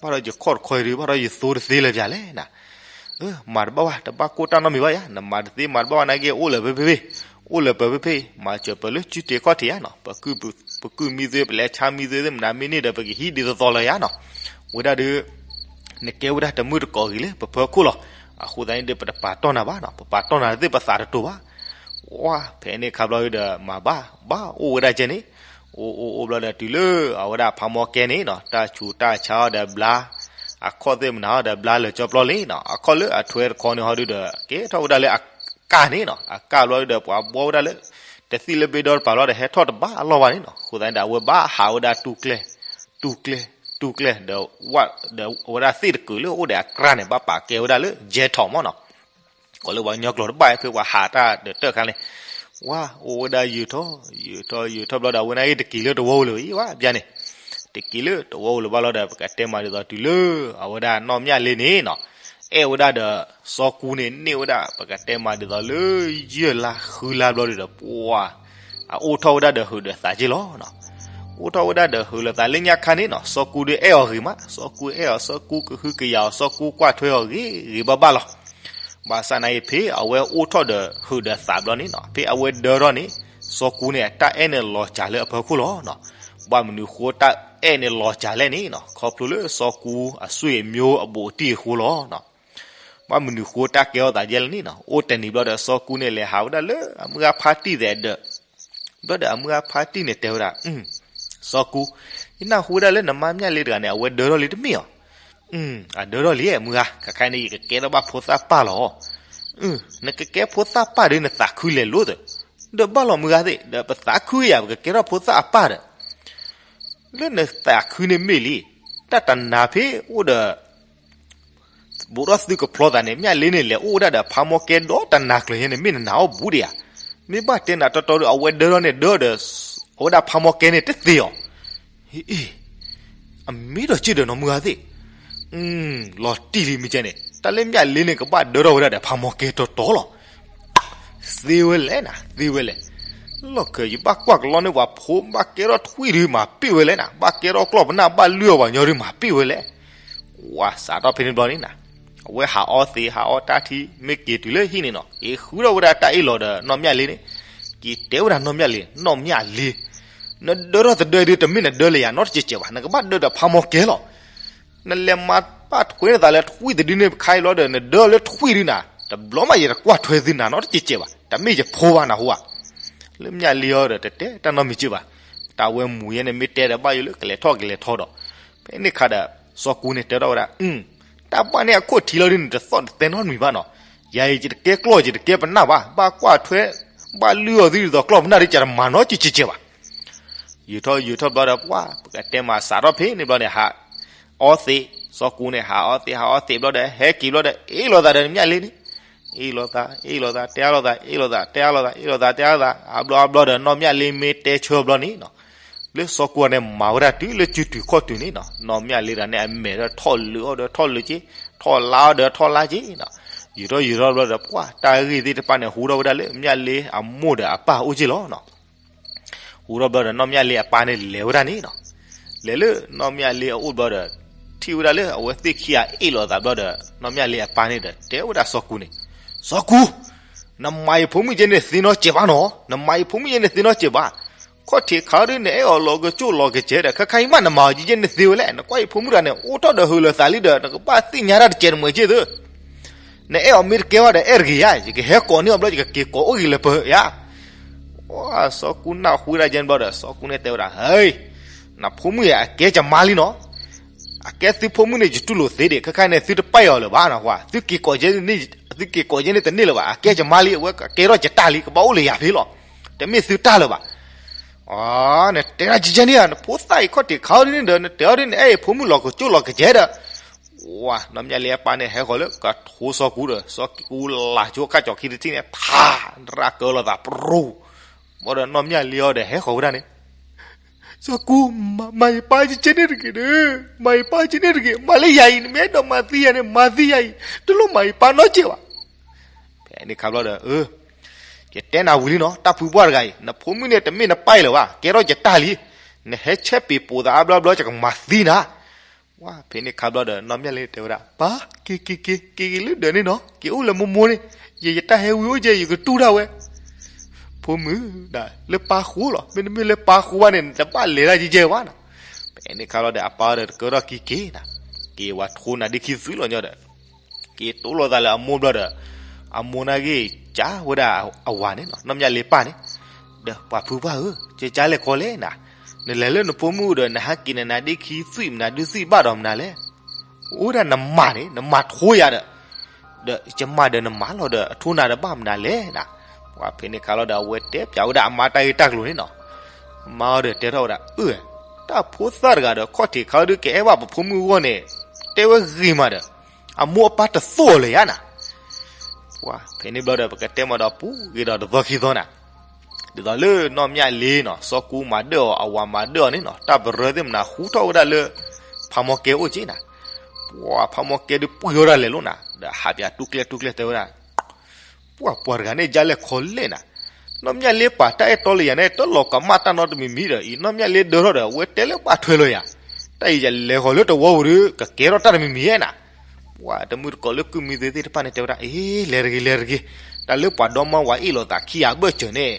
ဘၣ်ဒီးယခီၣ်တခီအံၤဒုး ဘၣ်ဒီးယသိတသ့လၢၤပၠးလဲၣ်နၤ. မၤတဘၣ်ဘၣ် တဘၣ်ကိၢ်တၢ်နီတမံၤဘၣ်ယါ, နမၤတသ့မၤတဘၣ်ဘၣ်နာ်က့ အိၣ်လၢၤဖဲဖဲဖဲ, အိၣ်လၢပဖ့ဖ့ မၤစၢၤပလၢစုတ့ခီၣ်ထံးယါနီၤ, ပကုၢ်မံသွ့ ပလဲၤဆါမံသွ့သ့ၣ်မနုၤမ့ၢ်န့ၢ်ဒီး ပကဟံးဒ်သိးသိးလၢၤယါနီၤ. ဝဲဒၣ်ဒီး နကဲဝဲဒၣ်တမုၢ်တကိးဂ့ၤလၢပဖၢခိၣ်လီၤ. အဃိသတးန့ၣ်ဒီး ပတပာ်တီၢ်နၤဘၣ်နီၤ, ပပာ်တီၢ်နၤသ့ၣ်ပသးတတိၤဘၣ်. ဝါ ဖဲန့ၣ်ခါဘျီဒီး မၤဘၣ် ဘၣ်အိၣ်ဝဲဒၣ်ကဲန့ၣ်, အိၣ်အိၣ်အိၣ်ဘျီဒီး တုၤလၢအဝဲဒၣ်ဖးမီကဲန့ၣ်နီၤ, တၢ်ဆူးတၢ်ဆါအီၤဒီးဘျါ, အခီၣ်သ့ၣ်မနုၤအီၤဒီးဘျါလၢာ်ကၠီပျီလံနီၤ, အခီၣ်လၢအထွဲတခီန့ၣ်ဟီဒုဒီး ကဲထီၣ်ဝဲဒၣ်လၢအကၢ်န့ၣ်နီၤ, အကၢ်ဘျီဒီး ပှၤဘှီဝဲဒၣ်လၢ တသံၣ်လၢဘ့ဒီတပၤလီၤဒီး ဟဲထီၣ်တဘၣ်အလီၢ်ဘၣ်န့ၣ်နီၤ. အဃိသတးန့ၣ်ဒီး အဝဲဘၣ်ဟးဝဲဒၣ်တူၢ်ကျဲ တူၢ်ကျဲ တူၢ်ကျဲ ဒီး ဒီးအဝဲဒၣ်သ့ၣ်တကုာ်လၢအိၣ်ဒီးအကြၢးန့ၣ် ဘၣ်ပာ်ကဲဝဲဒၣ်လၢ ကဲထီၣ်မၢ်နီၤ. ကိးလၢပှၤကညီကျိာ်တဘၣ်ဖဲပှၤဟးတၢ်ဒီးတၢ်ခါန့ၣ်, ဝါ အိၣ်ဝဲဒၣ်ယုာ်ထီၣ် ယုာ်ထီၣ်ယုာ်ထီၣ်ဘျီဒီး အဝဲန့ၣ်ဂ့ၤတက့ၤလၢတဝီဝဲလၢၤ အံၤဝဲဘျါန့ၣ်, တက့ၤလၢတဝီဝဲလၢၤဘၣ်လီၤဒီး ပကတဲမၤဒ်သိးတုၤလၢ အဝဲဒၣ်နီၢ်မၠၣ်လ့န့ၣ်နီၤ, အဲၣ်ဝဲဒၣ်ဒီး စီၤကူန့ၣ်န့ၢ်ဝဲဒၣ် ပကတဲမၤဒ်သိးလၢ ယဲၢ်လါဃုလါဘျီဒီး ပှၤ အအိၣ်ထီၣ်ဝဲဒၣ်ဒီးဟုးဒီးသးက့လီၤနီၤ. အိၣ်ထီၣ်ဝဲဒၣ်ဒီးဟုးဒီးသးလၢညါခါန့ၣ်နီၤ, စီၤကူဒီးအဲၣ်အီၤဂ့ၤမး, စီၤကူအဲၣ်အီၤ စီၤကူကဟုကယာ်အီၤ စီၤကူကွၢ်ထွဲအီၤဂ့ၤဂ့ၤဘၣ်ဘၣ်လီၤ. ဘၣ်ဆၣ်နာ်အံၤ ဖဲအဝဲအိၣ်ထီၣ်ဒီးဟုးဒီးသးဘျီန့ၣ်နီၤ, ဖဲအဝဲဒၢထီၣ်န့ၣ် စီၤကူန့ၣ် အတၢ်အဲၣ်န့ၣ်လီၤစှၤလၢအဖီခိၣ်လီၤနီၤ. ဘၣ်မနုၤဃိတၢ်အဲၣ်န့ၣ်လီၤစှၤလဲၣ်န့ၣ်နီၤ, ခီဖျိလၢစီၤကူအဆွေမျိုးအဘူးအတံၢ်အဃိလီၤနီၤ. ဘၣ်မနုၤဃိတၢ်ကဲထီၣ်သးယဲၢ်လဲၣ်န့ၣ်နီၤ, အိၣ်တနံၤဘျီဒီး စီၤကူန့ၣ် လဲၤဟးဝဲဒၣ်လၢအမုၢ်ဂၤဖါတံၢ်သဲးဒၢး ဘျီဒီးအမုၢ်ဂၤဖါတံၢ်န့ၣ်တဲဝဲဒၣ်, စီၤကူ, ယနၢ်ဟူဝဲဒၣ်လၢနမါမၠၣ်လ့တဂၤန့ၣ် အဝဲဒၢထီၣ်လံတမ့ၢ်ဧါ. အဒၢထီၣ်လံ မုၢ်ဂၤ, ခဲခါအံၤန့ၣ် ယကကဲထီၣ်ဘၣ်ဖိသၣ်ပၢ်လီၤ. နကကဲဖိသၣ်ပၢ်ဒီး နသးခုလဲၤလိၤသၢ, ဒီးဘၣ်လီၤမုၢ်ဂၤသ့ၣ်, ဒီးပသးခုယၤ ပကကဲထီၣ်ဖိသၣ်အပၢ်ဒီး လၢနသးခုန့ၣ်မ့ၢ်လံ, တၢ်တနၤဖဲအိၣ်ဒီး ဘူးဒီးသုကဖျီသးန့ၣ် မၠၣ်လ့န့ၣ် လဲၤအိၣ်ဝဲဒၣ်ဒီးဖးမီကဲဒီးတနၤကျၢၤညါန့ၣ် မ့ၢ်နနၤအီၣ်ဘူးဒံးဧါ. မ့ၢ်ဘၣ်တဲနၤတီတီဒီး အဝဲဒၢထီၣ်န့ၣ်ဒၢဒီး အဝဲဒၣ်ဖးမီကဲန့ၣ်တသ့ဧါ. အ့ အမ့ၢ်ဒီးက့ၢ်ဒီးနီၢ်မုၢ်ဂၤသ့ၣ်, လီၤတံၢ်လံမ့ၢ်ကဲန့ၣ် တၢ်လၢမၠၣ်လ့န့ၣ် ကဘၣ်ဒၢထီၣ်ဝဲဒၣ်ဒီးဖးမီကဲတီတီလီၤ. သ့ဝဲလဲၣ်နၤ သ့ဝဲလဲၣ်. လီၢ်ခၢ ယဘၣ်ကွၢ်ကလီန့ၢ်ပှၤဖိ ဘၣ်ကဲထီၣ်ထွံၣ်ဒုး မၤပ့ၢ်ဝဲလဲၣ်နၤ, ဘၣ်ကဲထီၣ်ကျီၢ်ပနၢ် ဘၣ်လုၢ်အီၣ်ပှၤညီဒုး မၤပ့ၢ်ဝဲလဲၣ်. ဝါ စးထီၣ်ဖဲန့ၣ်ဘျီန့ၣ်နၤ, အဝဲဟးအီသံး ဟးအီတၢ်ထံ မ့ၢ်က့ၤတုၤလၢဟံၣ်န့ၣ်နီၤ, က့ၤဃုထီၣ်ဝဲဒၣ်တၢ်အ့ၣ်လိာ်ဒီးနီၢ်မၠၣ်လ့န့ၣ်, က့ၤတဲဝဲဒၣ်နီၢ်မၠၣ်လ့, နီၢ်မၠၣ်လ့, နဒၢထီၣ်တဒၢဒုး တမ့ၢ်နဒၢလၢယၤနီတစဲးစဲးဘၣ်, နကဘၣ်ဒၢဒီးဖးမီကဲလီၤ. နလဲၤမၤဘၣ်ထွဲနသးလၢထွံၣ်တဒုန့ၣ် ခါအံၤလီၤဒီး နဒၢလၢထွံၣ်ဒုန့ၣ်, တဘျီမးယတကွၢ်ထွဲသုနၤနီတစဲးစဲးဘၣ်, တမ့ၢ်ယဖိဘၣ်နၢ်ဟူဧါ. လၢမၠၣ်လ့အီၤဒီး တတဲတၢ်နီတမံၤက့ဘၣ်. တၢ်ဝဲမူၤယဲန့ၣ် မ့ၢ်တဲဒီးဘၣ်ယိၣ်လၢကလဲၤထီၣ်ကလဲၤထီဒီး, ဖဲန့ၣ်ခါဒီး စီၤကူန့ၣ်တဲထီၣ်ဝဲဒၣ်, တၢ်ဘၣ်န့ၣ်အခိၣ်ထံးလီၤဒုန့ၣ် တသီၣ်တတဲနီတမံၤဘၣ်နီၤ. ယၤအံၤ ယတကဲကျီၢ် ယတကဲပနၢ်ဘၣ်, ဘၣ်ကွၢ်ထွဲ ဘၣ်လုၢ်အီၣ်သုဒ်သိးကျီၢ်ပနၢ်ဒု ယတမၤနီတစဲးစဲးဘၣ်. ယုာ်ထီၣ်ယုာ်ထီၣ်ဘျီဒီး ပှၤ ပကတဲမၤစးထီၣ်ဖဲန့ၣ်ဘျီန့ၣ် ဟးအီသံး, စီၤကူန့ၣ် ဟးအီသံး ဟးအီသံးဘျီဒီး ဟဲက့ၤဘျီဒီး အ့ၣ်လိာ်သးဒီးနီၢ်မၠၣ်လ့န့ၣ်, အ့ၣ်လိာ်သး အ့ၣ်လိာ်သး တဲအါလိာ်သး အ့ၣ်လိာ်သး တဲအါလိာ်သး အ့ၣ်လိာ်သး တဲအါလိာ်သး အါဘျီအါဘျီဒီး နီၢ်မၠၣ်လ့မ့ၢ်တဲဆၢဘျီန့ၣ်နီၤ, လၢစီၤကူန့ၣ် မၤဝဲဒၣ်တုၤလၢစုတုၤခီၣ်တုၤန့ၣ်နီၤ, နီၢ်မၠၣ်လ့တဂၤန့ၣ် အမဲာ်ဒီးထီၣ်လုာ်အီၤဒီးထီၣ်လုာ်က့, ထီၣ်လါအီၤဒီးထီၣ်လါက့နီၤ. ယုာ်ထီၣ်ယုာ်ထီၣ်ဘျီဒီး ပှၤ တၢ်ဂ့ၢ်သ့ၣ်တဖၣ်န့ၣ် ဟူထီၣ်ဝဲဒၣ်လၢမၠၣ်လ့အမိၢ်ဒီးအပၢ်အိၣ်က့လီၤနီၤ. ဟူထီၣ်ဘျီဒီး နီၢ်မၠၣ်လ့အပၢ်န့ၣ်လဲၤဝဲဒၣ်န့ၣ်နီၤ. လဲၤလၢနီၢ်မၠၣ်လ့အအိၣ်ဘျီဒီး ထံၣ်ဝဲဒၣ်လၢအဝဲသ့ၣ်ခံဂၤအ့ၣ်လိာ်သးဘျီဒီး နီၢ်မၠၣ်လ့အပၢ်န့ၣ်ဒီး တဲဝဲဒၣ်စီၤကူန့ၣ်, စီၤကူ, နမၤယဖိမုၣ်ကဲန့ၣ်သ့နီတစဲးဘၣ်နီၤ, နမၤယဖိမုၣ်ကဲန့ၣ်သ့နီတစဲးဘၣ်. ခီၣ်ထံးခါဒုန့ၣ် အဲၣ်အီၤလီၤကစိၢ်လီၤကစဲးဒီး ခဲခါအံၤမး နမၤအီၤကဲန့ၣ်သ့ဝဲလဲၣ်. နကွၢ်ယဖိမုၣ်တဂၤန့ၣ် အိၣ်ထီၣ်ဒီးဟုးလၢသးလံဒီး နကဘၣ်သ့ၣ်ညါတၢ်တစဲးတမှဲးက့သု နအဲၣ်အီၤမ့ၢ်တကဲဘၣ်ဒီး အဲၣ်တဂ့ၤယါ, ယကဟဲကိးန့ၢ်အီၤဘျီ ယကက့ၤကိးအိၣ်ဂ့ၤလၢပၢၤယါ. စီၤကူနၢ်ဟူဝဲဒၣ်ယဲန့ၣ်ဘျီဒီး စီၤကူန့ၣ်တဲဝဲဒၣ်, ဟဲ, နဖိမုၣ်အံၤ အကဲယမါလံနီၤ. အကဲသုဖိမုၣ်န့ၣ် ယတူၢ်လိာ်သ့ဒံး, ခဲခါန့ၣ် သုတပာ်အီၤလၢၤဘၣ်နီၤ, သုက့ၤကိးယဲန့ၣ်တန့ၢ်လၢၤဘၣ်, အကဲယမါလံ, အဝဲကဲထီၣ်ယတၢ်လံ, ကဘၣ်အိၣ်လၢယၤဖဲလီၤ, တမ့ၢ်သုတၢ်လၢၤဘၣ်. နတဲဒၣ်ကဲန့ၣ်ဧါ, နဖိသၣ်အံၤခီၣ်ထံးခါဒုန့ၣ်ဒီး နတဲအီၤဒ်န့ၣ် အဲၣ်ယဖိမုၣ်လီၤကစိၢ်လီၤကစဲးဒီး ဝါ နီၢ်မၠၣ်လ့အပၢ်န့ၣ် ဟဲဃီၤလၢကထိစီၤကူဒီး စီၤကူလၢ်ကၠိခါကၠီခံတထံၣ်န့ၣ် ထါ ရၣ်ကၢလိာ်သးပရိ, ဘၣ်ဒီးနီၢ်မၠၣ်လ့အီၤဒီးဟဲဃီၤဝဲဒၣ်န့ၣ်, စီၤကူ, မၤယပၢ်ကဲန့ၣ်တဂ့ၤဒီး, မၤယပၢ်ကဲန့ၣ်တဂ့ၤ, မၤလၢယၤအံၤ, နမ့ၢ်အဲၣ်ဒိးမၤသံယၤန့ၣ် မၤသံယၤအံၤ, တလိၣ်မၤယပၢ်နီတစဲးဘၣ်. ဖဲန့ၣ်ခါဘျီဒီး ယတဲနၤဝံၤလံနီၤ, တၢ်ဖုပှၢ်တဂၤအံၤ နဖိမုၣ်န့ၣ် တမ့ၢ်နပၢ်အံၤလၢၤဘၣ်, ကဲထီၣ်ယတၢ်လံ, နဟဲဆဲးပ့ၤပိာ်သးအါဘျီဘျီ ယကမၤသံနၤ. ဝါ ဖဲန့ၣ်ခါဘျီဒီး နီၢ်မၠၣ်လ့တဲဝဲဒၣ်, ပၢ်, က့ၤက့ၤက့ၤ က့ၤက့ၤလၢဒၢးန့ၣ်နီၤ, က့ၤအိၣ်လၢမိၢ်မိၢ်န့ၣ်, ယယတၢ်ဟဲဝံၤအိၣ်ကဲ ယကတူၢ်တၢ်ဝဲ. ဖိမုၣ်ဒၣ် လၢပၢ်ဃိလီၤ, မ့တမ့ၢ်လၢပၢ်ဃိဘၣ်န့ၣ် တဘၣ်လဲၤတၢ်ယဲၢ်ယဲၢ်ဘၣ်နီၤ. ဖဲန့ၣ်ခါလီၤဒီး အပၢ်ဒီးတကၢထီၣ်ခံက့ၤနၤ, က့ၤဝဲထိနၤဒ့ခံသွံၣ်လီၤညီဒီး က့ၤတိလိာ်သးလၢအမိၢ်ဘျီဒီး အမိၢ်န့ၣ်က့ၤ ကးဝဲဒၣ်အဝၤန့ၣ်နီၤ, နီၢ်မျၢ်လ့ပၢ်န့ၣ်, ဒီးပှၤဖုပၢ်ဧၢ, ကကၢလဲၤခီလဲၣ်နၤ, နလဲၤလၢနဖိမုၣ်ဒီး နဟးက့ၤနနၤဒ့ခံသွံၣ် မနုၤဒုးသွံၣ်ဘၣ်ဒီးမနုၤလဲၣ်. အိၣ်ဒၣ်နမၤန့ၣ် နမၤထိယၤဒီး ဒီးယမၤဒီးနမၤလီၤဒီး အထိနၤတဘၣ်မနုၤလဲၣ်နၤ. ပှၤဖဲန့ၣ်ခါလီၤဒီး အဝဲတဲပၠးဝဲဒၣ်အမါတၢ်ဂ့ၢ်တၢ်ကျိၤန့ၣ်နီၤ. အမါအီၤဒီးတဲထီၣ်ဝဲဒၣ် အၢ တၢ်ဖိသၣ်တဂၤဒီး ခီၣ်ထံးခါဒုးကအဲၣ်ဘၣ်ပဖိမုၣ်အဂီၢ်န့ၣ် တဲဝဲဂ့ၤမးဒီး အမိၢ်အပၢ်တသိၣ်အီၤလၢၤယါနၤ. ပှၤဖဲန့ၣ်ဘျီဒီး ပကတဲမးဒီးပူၤက့ၤဒီးတသီခံသီနၤ. ဒ်သိးလၢနီၢ်မျၢ်လ့နီၤ စီၤကူမၤဒၢၣ်အီၤ အဝၤမၤဒၢၣ်အီၤန့ၣ်နီၤ တၢ်ပရၢသ့ၣ်မနၤဟူထီၣ်ဝဲဒၣ်လၢ ဖးမီၢ်ကဲအိၣ်က့နၤ. ပှၤဖးမီၢ်ကဲဒုးပှံၢ်ဝဲဒၣ်လဲၤလိာ်နၤ ဒီးဟးပၠးတူၢ်ကျဲတူၢ်ကျဲတဲဝဲဒၣ် ပှၤပှၤတဂၤန့ၣ် ကလဲၤခီလဲၣ်နၤ. နီၢ်မျၢ်လ့ပာ်တၢ်အဲၣ်တီလၢယၤန့ၣ် တလီၤကမၣ်တၢ်နီတမံၤမံၤဒီး အံၤနီၢ်မျၢ်လ့ဒၢထီၣ်ဒီး အဝဲတဲလၢဘၣ်ထွဲလီၤယၤ. တၢ်အံၤယလဲၤဃီၤလၢတဝီပူၤဒီး ကကဲထီၣ်တၢ်တမံၤမံၤဧါနၤ. ပှၤတမုၢ်တကိးလၢကုၢ်မံသ့သ့ၣ်တဖၣ်န့ၣ် တဲဝဲဒၣ် အ့ လဲၤတဂ့ၤ လဲၤတဂ့ၤ, တၢ်လၢပှၤဒီမါဝၤအ့ၣ်လိာ်သးခံဂၤဘၢၣ်စၢၤန့ၣ်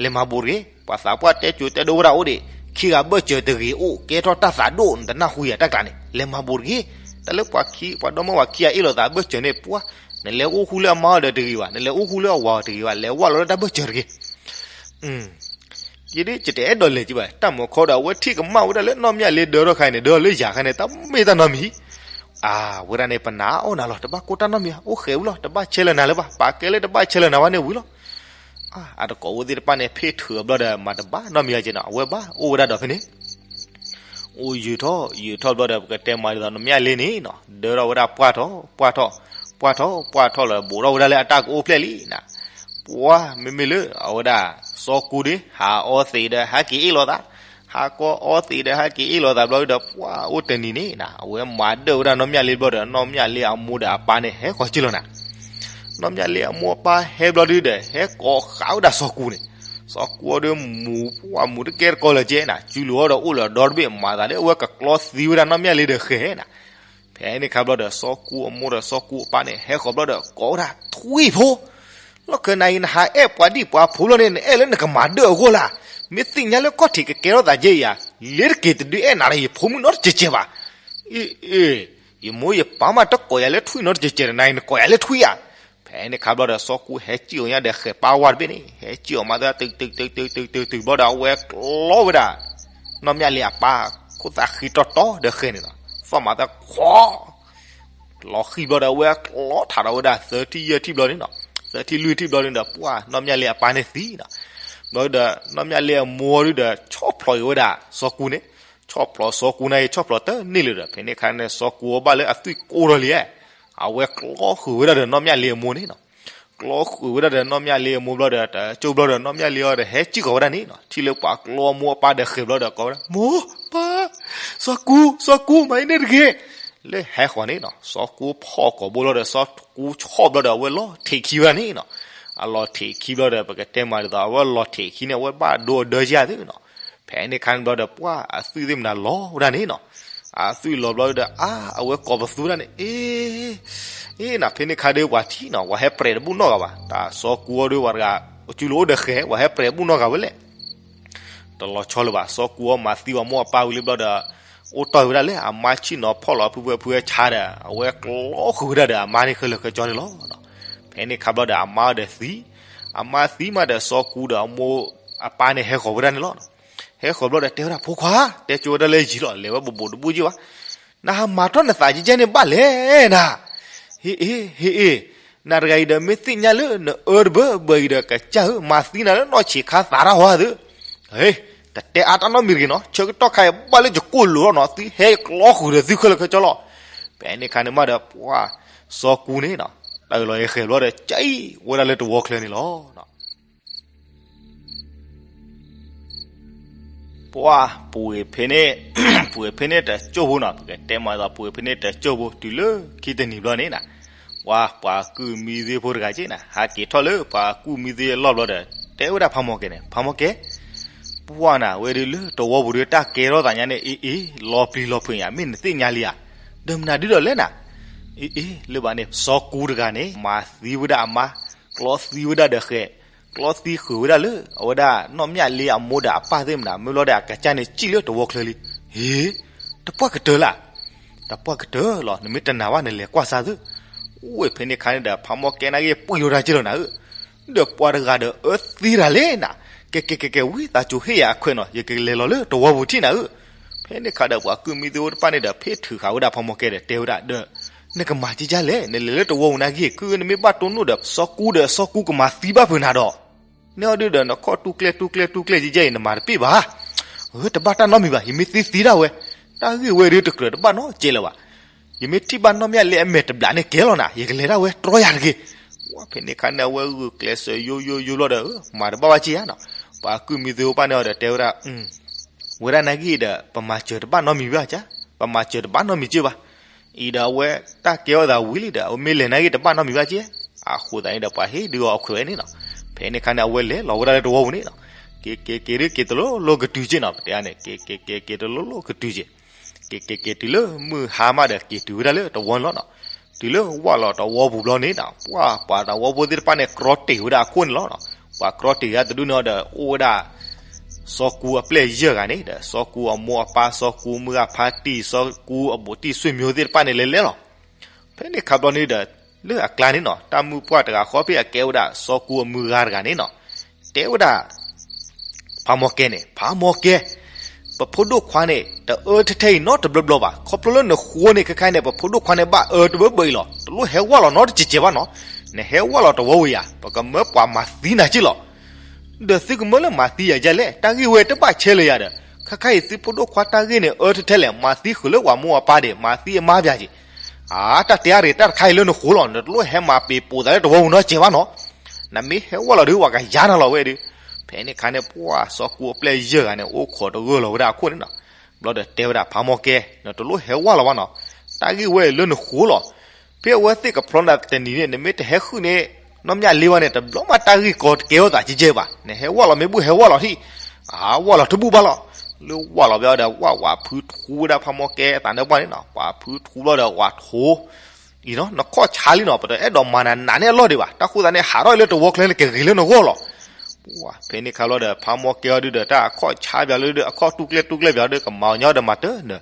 လဲၤမၤဘူးတဂ့ၤ. ပှၤသးပှၢ်တဲကိၤတဲဒိဝဲဒၣ်အိၣ်ဒံး ခံဂၤဘၢၣ်စၢၤတဂ့ၤအိၣ် ကဲထီၣ်တၢ်သးဒိၣ် နတနၢ်ဟူယၤတၢ်ကျါန့ၣ် လဲၤမၤဘူးတဂ့ၤ. တၢ်လၢပှၤခံ ပှၤဒီမါဝၤခံဂၤအ့ၣ်လိာ်သးဘၢၣ်စၢၤန့ၣ် ပှၤ နလဲၤအိၣ်ဃူလၢအမါအီၤဒီးတဂ့ၤဘၣ်, နလဲၤအိၣ်ဃူလၢအဝၤအီၤတဂ့ၤဘၣ်, လဲၤဝဲလီၤလၢတၢ်ဘၢၣ်စၢၤတဂ့ၤ. ယဒ်ယတအဲၣ်ဒိးလဲၤကဘၣ် တၢ်မၤခီဒီး အဝဲထံၣ်ကမၣ်ဝဲဒၣ်လၢနီၢ်မျၢ်လ့ဒၢထီၣ်ခါန့ၣ် ဒၢထီၣ်လၢယၤခါန့ၣ် တၢ်မ့ၢ်တၢ်နီတမံၤ. အဝဲဒၣ်န့ၣ် ပနာ်အီၣ်နၤလီၤ တဘၣ်ကိၢ်တၢ်နီတမံၤ အိၣ်ဃဲးဝံၤလီၤ တဘၣ်ဆဲးလၢနၤလၢၤဘၣ် ပာ်ကဲလၢတဘၣ်ဆဲးလၢနၤဘၣ်န့ၣ်ဝံၤလီၤ. အတကိးဝဲသ့ၣ်တဖၣ်န့ၣ် ဖ့ၣ်ထုးအဘျီဒီး မၤတဘၣ်နီတမံၤအက့နီၤ အဝဲဘၣ်အိၣ်ဝဲဒၣ်ဒီးဖဲန့ၣ် အိၣ်ယုာ်ထီၣ်ယုာ်ထီၣ်ဘျီဒီး ပကတဲမၤဒ်သိးနီၢ်မျၢ်လ့န့ၣ်နီၤ ဒၢထီၣ်ဝဲဒၣ်ပှၢ်ထီၣ်ပှၢ်ထီၣ် ပှၢ်ထီၣ်ပှၢ်ထီၣ်လီၤ ဘူးထီၣ်ဝဲဒၣ်လၢအတၢ်ကအိၣ်ဖျဲၣ်လံနၤ. ပှၤမ့မ့ၢ်လၢအဝဲဒၣ် စီၤကူဒီး ဟးအီသံးဒီး ဟဲက့ၤအ့ၣ်လိာ်သး, ဟးကီအီသံးဒီး ဟဲက့ၤအ့ၣ်လိာ်သးဘျီဒီး ပှၤအိၣ်တနံၤန့ၣ်နၤ အဝဲမၤဒၢၣ်ဝဲဒၣ်နီၢ်မျၢ်လ့ဘျီဒီး နီၢ်မျၢ်လ့အမိၢ်ဒီးအပၢ်န့ၣ် ဟဲဃီၤက့လီၤနၤ. နီၢ်မျၢ်လ့အမိၢ်အပၢ်ဟဲဘျီဒုဒီး ဟဲကိးဃာ်ဝဲဒၣ်စီၤကူန့ၣ်, စီၤကူအီၤဒီးမူၤ ပှၤမူၤတကဲတကီလၢၤကဲနၤ စုလူၤအီၤဒီးအိၣ်လၢဒီတဘ့ၣ် မၤသးဒီးအဝဲကကျီသံဝဲဒၣ်နီၢ်မျၢ်လ့ဒီးဃဲၤနၤ. ဖဲန့ၣ်ခါဘျီဒီး စီၤကူအမိၢ်ဒီးစီၤကူအပၢ်န့ၣ် ဟဲဃီၤဘျီဒီး ကိးဝဲဒၣ် ထွံၣ်ဖိ, လီၢ်ခၢနၤအံၤ နဟးအဲၣ်ပှၤဒံၣ်ပှၤဖိလီၤန့ၣ် နအဲၣ်လၢနကမၤဒၢၣ်အဂီၢ်လၢ်. မ့ၢ်သ့ၣ်ညါလၢခီၣ်ထံးကကဲထီၣ်သးကဲယၤ, လ့ၤတက့ၤတဒုးအဲၣ်နၤလၢယဖိမုၣ်နီတကဲးကဲးဘၣ်. အ့ အ့ ယမိၢ်ယပၢ်မးတကိးယၤလၢ ထွံၣ်နီတကဲးကဲးဒီး နၤအံၤနကိးယၤလၢထွံၣ်ဧါ. ဖဲန့ၣ်ခါဘျီဒီး စီၤကူဟဲစံၣ်အီၤညါဒီး ဃဲၤပၢ်ဝါတဘ့ၣ်န့ၣ် ဟဲစံၣ်အီၤမၤသး တုၤတုၤတုၤတုၤတုၤတုၤတုၤဘျီဒီး အဝဲကျီဝဲဒၣ် နီၢ်မျၢ်လ့အပၢ် ခိၣ်သးဃံတီတီဒီးဃဲၤန့ၣ်လီၤ. သီၣ်မၤသးခွီ လီၤဃံဘျီဒီး အဝဲကျီထးထီၣ်ဝဲဒၣ် သၢထံၣ်ယဲၢ်ထံၣ်ဘျီန့ၣ်နီၤ, သၢထံၣ်လွံၢ်ထံၣ်ဘျီန့ၣ်ဒီး ပှၤနီၢ်မျၢ်လ့အပၢ်န့ၣ်သံနီၤ. ဘျီဒီး နီၢ်မျၢ်လ့အမိၢ်ဒုဒီး ဆီၣ်ဖျိးက့ၤဝဲဒၣ် စီၤကူန့ၣ်, ဆီၣ်ဖျိးစီၤကူန့ၣ် ဆီၣ်ဖျိးတန့ၢ်လၢၤဒီး ဖဲန့ၣ်ခါန့ၣ် စီၤကူအီၤဘၣ်လၢအသွံၣ်ကိၢ်ထီၣ်လံ, အဝဲကျီဃုာ်ဝဲဒၣ်ဒီးနီၢ်မျၢ်လ့အမိၢ်န့ၣ်နီၤ. ကျီဃုာ်ဝဲဒၣ်ဒီးနီၢ်မျၢ်လ့အမိၢ်ဘျီဒီး တကၠိဘျီဒီး နီၢ်မျၢ်လ့အီၤဒီး ဟဲစံၣ်ဃီၤဝဲဒၣ်န့ၣ်နီၤ, ထံၣ်လၢပှၤကျီအမိၢ်အပၢ်ဒီးဃဲၤဘျီဒီး ကိးဝဲဒၣ် မိၢ်ပၢ် စီၤကူ စီၤကူ မၤအံၤန့ၣ်တဂ့ၤ. လၢဟဲဃီၤန့ၣ်နီၤ စီၤကူဖီၣ်ကိာ်ဘိလီၤဒီး စီၤကူဆီၣ်ဘျီဒီး အဝဲလီၤထံးခံဝဲဒၣ်န့ၣ်နီၤ. အလီၤထံးခံဘျီဒီး ပကတဲမးဒ်သိး အဝဲလီၤထံးခံန့ၣ် အဝဲဘၣ်ဒိအဒၢကယၤသုနီၤ. ဖဲန့ၣ်ခါန့ၣ်ဘျီဒီး ပှၤအသွံၣ်သ့ၣ်မနၤလီၤဝဲဒၣ်န့ၣ်နီၤ. အသွံၣ်လီၤဘျီဒီး အါ အဝဲကိးပသူဒၣ်န့ၣ် အ့ အ့ နဖဲန့ၣ်ခါဒီး ပှၤထံၣ်နီၤ ပှၤဟဲပြဲးတဘူၣ်နီတဂၤဘၣ်. တၢ်စီၤကူအီၤဒီး ပှၤတဂၤ အစုလိၤအိၣ်ဒီးဃဲၤ ပှၤဟဲပြဲးဘူၣ်နီတဂၤဝဲလဲၣ်. တလီၤဆီလၢၤဘၣ် စီၤကူအီၤမၤသံပှၤမိၢ်အပၢ်ဝံၤလံဘျီဒီး အိၣ်တီၢ်ဝဲဒၣ်လၢအမါဆံၣ်နီၤဖီၣ်လီၤဖုဖုဖုဆါဒီး အဝဲကျီဃုာ်ဝဲဒၣ်ဒီးအမါန့ၣ်ခဲလၢာ်ခဲဆ့န့ၣ်လီၤ. ဖဲန့ၣ်ခါဘျီဒီးအမါဒီးသံ, အမါသံမးဒီးစီၤကူဒီးအမိၢ်အပၢ်န့ၣ်ဟဲဃီၤဝဲဒၣ်န့ၣ်လီၤ. ဟဲဃီၤဘျီဒီးတဲဝဲဒၣ် ဖိခွါ, တဲကၠိဝဲဒၣ်လၢယံၤလီၤ လဲၤဝဲဘူးဘူးတဘူၣ်ယ့ၢ်ဘၣ်. နဟးမၤထီၣ်နသးကဲကဲန့ၣ်ဘၣ်လဲၣ်နၤ. ဟ့ၣ်အ့ ဟ့ၣ်အ့, နၤတဂၤအံၤဒီးမ့ၢ်သ့ၣ်ညါလၢနအၢတဘၢဘၢအံၤဒီး ကစၢ်ဧၢ မၤသံနၤလၢနီၢ်ဆံးခါသးတၢ်ဟီဧါသု. ဟ့ၣ်, တတဲအါတၢ်နီတမံၤတဂ့ၤနီၤ, ဆၢကတီၢ်ခါအံၤ ဘၣ်လၢယကိၢ်လိာ်လီၤနီၤ, သုဟဲကျီဃုာ်ဒီးသုခဲလၢာ်ခဲဆ့လီၤ. ဖဲန့ၣ်ခါန့ၣ်မးဒီး ပှၤစီၤကူန့ၣ်နီၤ တၢ်လီၤယဃဲၤဘျီဒီး ကအံၣ်ဝဲဒၣ်လၢတဝီချၢန့ၣ်လီၤ. ပှၤပှ့ၤဖဲန့ၣ်, ပှ့ၤဖဲန့ၣ်တကၠိၢ်ဖိနီၤ, ပကတဲမးဒ်သိး ပှ့ၤဖဲန့ၣ်တကၠိၢ်ဖိ တုၤလၢခံတနံၤဘျီန့ၣ်နၤ, ပှၤပှၤကူၣ်မံသ့ဖိတဂၤက့နၤ ဟးက့ၤထီၣ်လၢပှၤကူၣ်မံသ့အလီၢ်ဘျီဒီး တဲဝဲဒၣ်ဖးမီၢ်ကဲန့ၣ်, ဖးမီၢ်ကဲ, ပှၤနၤဝဲဒုးလၢတဝီပူၤဒုး တၢ်ကဲထီၣ်သးညါန့ၣ် အ့ၣ်အ့ၣ် လီၤပျံၤလီၤဖုးညါ မ့ၢ်နသ့ၣ်ညါလံဧါ, ဒီးမနုၤဒုဒီးလဲၣ်နၤ, အ့ၣ်အ့ၣ် လၢဘၣ်န့ၣ် စီၤကူတဂၤန့ၣ် မၤသံဝဲဒၣ်အမါ, ကျီသံဝဲဒၣ်ဒီးဃဲၤ ကျီသံဃုာ်ဝဲဒၣ်လၢ အဝဲဒၣ်နီၢ်မျၢ်လ့အမိၢ်ဒီးအပၢ်သ့ၣ်မနၤ, မ့ၢ်လီၤဒီးအကစၢ်န့ၣ်စံၣ်လၢတဝီချၢလံ. ဟ့, တပှၢ်ကတၢၢ်လၢ်, တပှၢ်ကတၢၢ်လီၤ, နမ့ၢ်တနာ်ဘၣ်နလဲၤကွၢ်စၢ်သု. အိၣ်ဝဲဖဲန့ၣ်ခါန့ၣ်ဒီး ဖးမီၢ်ကဲနာ်က့ၤပှံၤလိာ်တၢ်က့လီၤနၤဧၢ, ဒီးပှၤတဂၤဒီးအၢသံတၢ်လဲၣ်နၤ, ကဲကဲကဲကဲ ဝံသးစူၤဟ့ၣ်ယၤအခွဲးနီၤ, ယကလဲၤလီၤလၢတဝီပူၤထံၣ်နၤဧၢ. ဖဲန့ၣ်ခါဒီးပှၤကုၢ်မံသ့ၣ်အိၣ်တဖၣ်န့ၣ်ဒီး ဖ့ထုးဃာ်ဝဲဒၣ်ဖးမီၢ်ကဲဒီးတဲဝဲဒၣ်ဒီး နကမၤကကၢ်လဲၣ်, နလဲၤလၢတဝီပူၤနာ်က့ၤ ကုၢ်နမ့ၢ်ဘၣ်တိၢ်နီၣ်ဒီးစီၤကူဒီး စီၤကူကမၤသံဘၣ်ဖုးနၤဒီး န့ၣ်အီၤဒုဒီး နခီၣ်တူၢ်ကျဲတူၢ်ကျဲတူၢ်ကျဲကကဲအံၤ နမၤတပ့ၢ်ဘၣ်. အၢ တဘၣ်တၢ်နီတမံၤဘၣ်, ယမ့ၢ်သ့သ့ဒၣ်ဝဲ, တၢ်ဂ့ၢ်ဝဲဒုတကြၢးတဘၣ်နီတကဲလၢၤဘၣ်. ယမ့ၢ်ထံၣ်ဘၣ်နီၢ်မျၢ်လ့အမဲာ်တဘျးန့ၣ်ကဲလီၤနၤ, ယကလဲၤဒၣ်ဝဲတြီယၤတဂ့ၤ. ဝဲဖဲန့ၣ်ခါန့ၣ် အဝဲဂုာ်ကျဲးစၢးယိယိယိယိဘျီဒီး မၤတဘၣ်ဘၣ်က့ၤဧါနီၤ. ပှၤကုၢ်မံသ့ၣ်အိၣ်တဖၣ်န့ၣ်အီၤဒီးတဲဝဲဒၣ် ဝဲဒၣ်နာ်က့ၤဒီး ပမၤစၢၤတဘၣ်နီတမံၤဘၣ်က, ပမၤစၢၤတဘၣ်နီတမံၤက့ၤဘၣ်. အံၤဒီးအဝဲတၢ်ကဲအီၣ်သးဝံၤလံဒီး အဝဲမ့ၢ်လဲၤနာ်က့ၤတဘၣ်နီတမံၤဘၣ်က့ၤ. အဃိသတးန့ၣ်ဒီး ပှၤဟ့ၣ်ဒုးအီၤအခွဲးဝဲန့ၣ်နီၤ. ဖဲန့ၣ်ခါန့ၣ် အဝဲလဲၤလီၤဝဲဒၣ်လၢတဝီပူၤန့ၣ်နီၤ. က့ၤက့ၤက့ၤဒုးက့ၤတလိၣ်လိၣ်ကတုၤက့ၤနီၤ, ပတဲန့ၣ် က့ၤက့ၤက့ၤက့ၤတလိၣ်လိၣ်ကတုၤက့ၤ က့ၤက့ၤက့ၤတုၤလၢမုၢ်ဟါမးဒီး က့ၤတုၤဝဲဒၣ်လၢတဝီန့ၣ်လီၤနီၤ. တုၤလၢဝၢ်လီၤတဝီပူၤဘျီန့ၣ်ဒီး ပှၤပှၤတဝီဖိသ့ၣ်တဖၣ်န့ၣ် ကြီတ့ၢ်ဝဲဒၣ်အခိၣ်န့ၣ်လီၤနီၤ. ပှၤကြီတ့ၢ်ဝဲဒၣ်တဒူၣ်န့ၣ်အီၤဒီး အိၣ်ဝဲဒၣ် စီၤကူအပျဲၢ်ယဲၢ်ဂၤန့ၣ်ဒီး စီၤကူအမိၢ်အပၢ် စီၤကူမုၢ်ဂၢ်ဖါတံၢ် စီၤကူအဘူးတံၢ် ဆွေမျိုးသ့ၣ်တဖၣ်န့ၣ် လဲၤလဲၤလီၤ. ဖဲန့ၣ်ခါဘျီန့ၣ်ဒီး လၢအကျါန့ၣ်နီၤ တၢ်မုၣ်ပှၢ်တဂၤဃီဖဲအကဲဝဲဒၣ် စီၤကူအမုၢ်ဂၤတဂၤန့ၣ်နီၤ တဲဝဲဒၣ် ဖးမီၢ်ကဲန့ၣ် ဖးမီၢ်ကဲ, ပဖိဒိၣ်ခွါန့ၣ် တအၢထဲထဲအံၤနီတဘျီဘျီဘၣ်. ခီဖျိလၢနဃိန့ၣ် ခဲခါန့ၣ် ပဖိဒိၣ်ခွါန့ၣ် ဘၣ်အၢတဘၢဘၢအံၤလီၤ. တလိၣ်ဟဲဝၢ်လီၤနီတစဲးစဲးဘၣ်နီၤ. နဟဲဝၢ်လီၤတဝီဝံၤယၤ ပကမၢပှၤမၤသံနၤက့ၤလီၤ. ဒီးသုကမၢလၢမၤသံယၤဒ်လဲၣ်, တၢ်ဂ့ၢ်ဝဲတဘၣ်ဆဲးလၢၤယၤဒီး ခဲခါအံၤသုဖိဒိၣ်ခွါတၢ်ဂ့ၢ်န့ၣ် အၢထဲထဲလဲၣ်, မၤသံဃုာ်လၢပှၤမိၢ်အပၢ်ဒီး မၤသံအမါပၠးက့ၤ. အါ တၢ်တဲအါရ့ၣ် တၢ်တခါအံၤလၢနဃိလီၤ. နတလိၣ်ဟဲမၤပ့ၤပိာ်သးလၢတဝီပူၤနီတစဲးဘၣ်နီၤ. နမ့ၢ်ဟဲဝၢ်လီၤဒီး ပှၤကယါနၤလီၤဝဲဒီး. ဖဲန့ၣ်ခါန့ၣ် ပှၤစီၤကူအပျဲၢ်ယဲၢ်ဂၤန့ၣ် အိၣ်ခိးတဂၢၢ်လီၤဝဲဒၣ်အခိၣ်န့ၣ်နီၤ. ဘျီဒီးတဲဝဲဒၣ် ဖးမီၢ်ကဲ, နတလိၣ်ဟဲဝၢ်လီၤဘၣ်နီၤ. တၢ်ဂ့ၢ်ဝဲအံၤလၢနဃိလီၤ. ဖဲအဝဲသ့ၣ်ကဖျီနၤတနံၤန့ၣ် နမ့ၢ်တဟဲဃုန့ၣ် နီၢ်မျၢ်လ့ဝဲန့ၣ် တဘျီမးတၢ်ဂ့ၢ်ကီတကဲထီၣ်သးကဲကဲဘၣ်. နဟဲဝၢ်လီၤမ့ၢ်ဘူၣ်ဟဲဝၢ်လီၤထံၣ်, အါ ဝၢ်လီၤတဘူၣ်ဘၣ်လီၤ. လၢဝၢ်လီၤဘျီဒီး ဝၢ်ဝးဖုထူဝဲဒၣ်ဖးမီၢ်ကဲအသးနၢ်ပှၢ်န့ၣ်နီၤ. ဝးဖုထူဘျီဒီးဝးထိ အံၤနီၤ နခီၣ်ဆါလံနီၤ, ပတအဲၣ်ဒိးမၤနၤနးန့ၢ်အလီၢ်ဒံးဘၣ်. တၢ်ဃိသတးန့ၣ် ဟးထီၣ်လၢတဝီချၢန့ၣ် ကဂ့ၤလၢနဂီၢ်လီၤ. ပှၤဖဲန့ၣ်ခါဘျီဒီး ဖးမီၢ်ကဲအီၤဒုဒီး တၢ်အခီၣ်ဆါပၠးလၢဒု အခီၣ်တူၢ်ကျဲတူၢ်ကျဲပၠးဒီး ကမၤအီၤညီဒီးမၤတၢ်နၢၤ,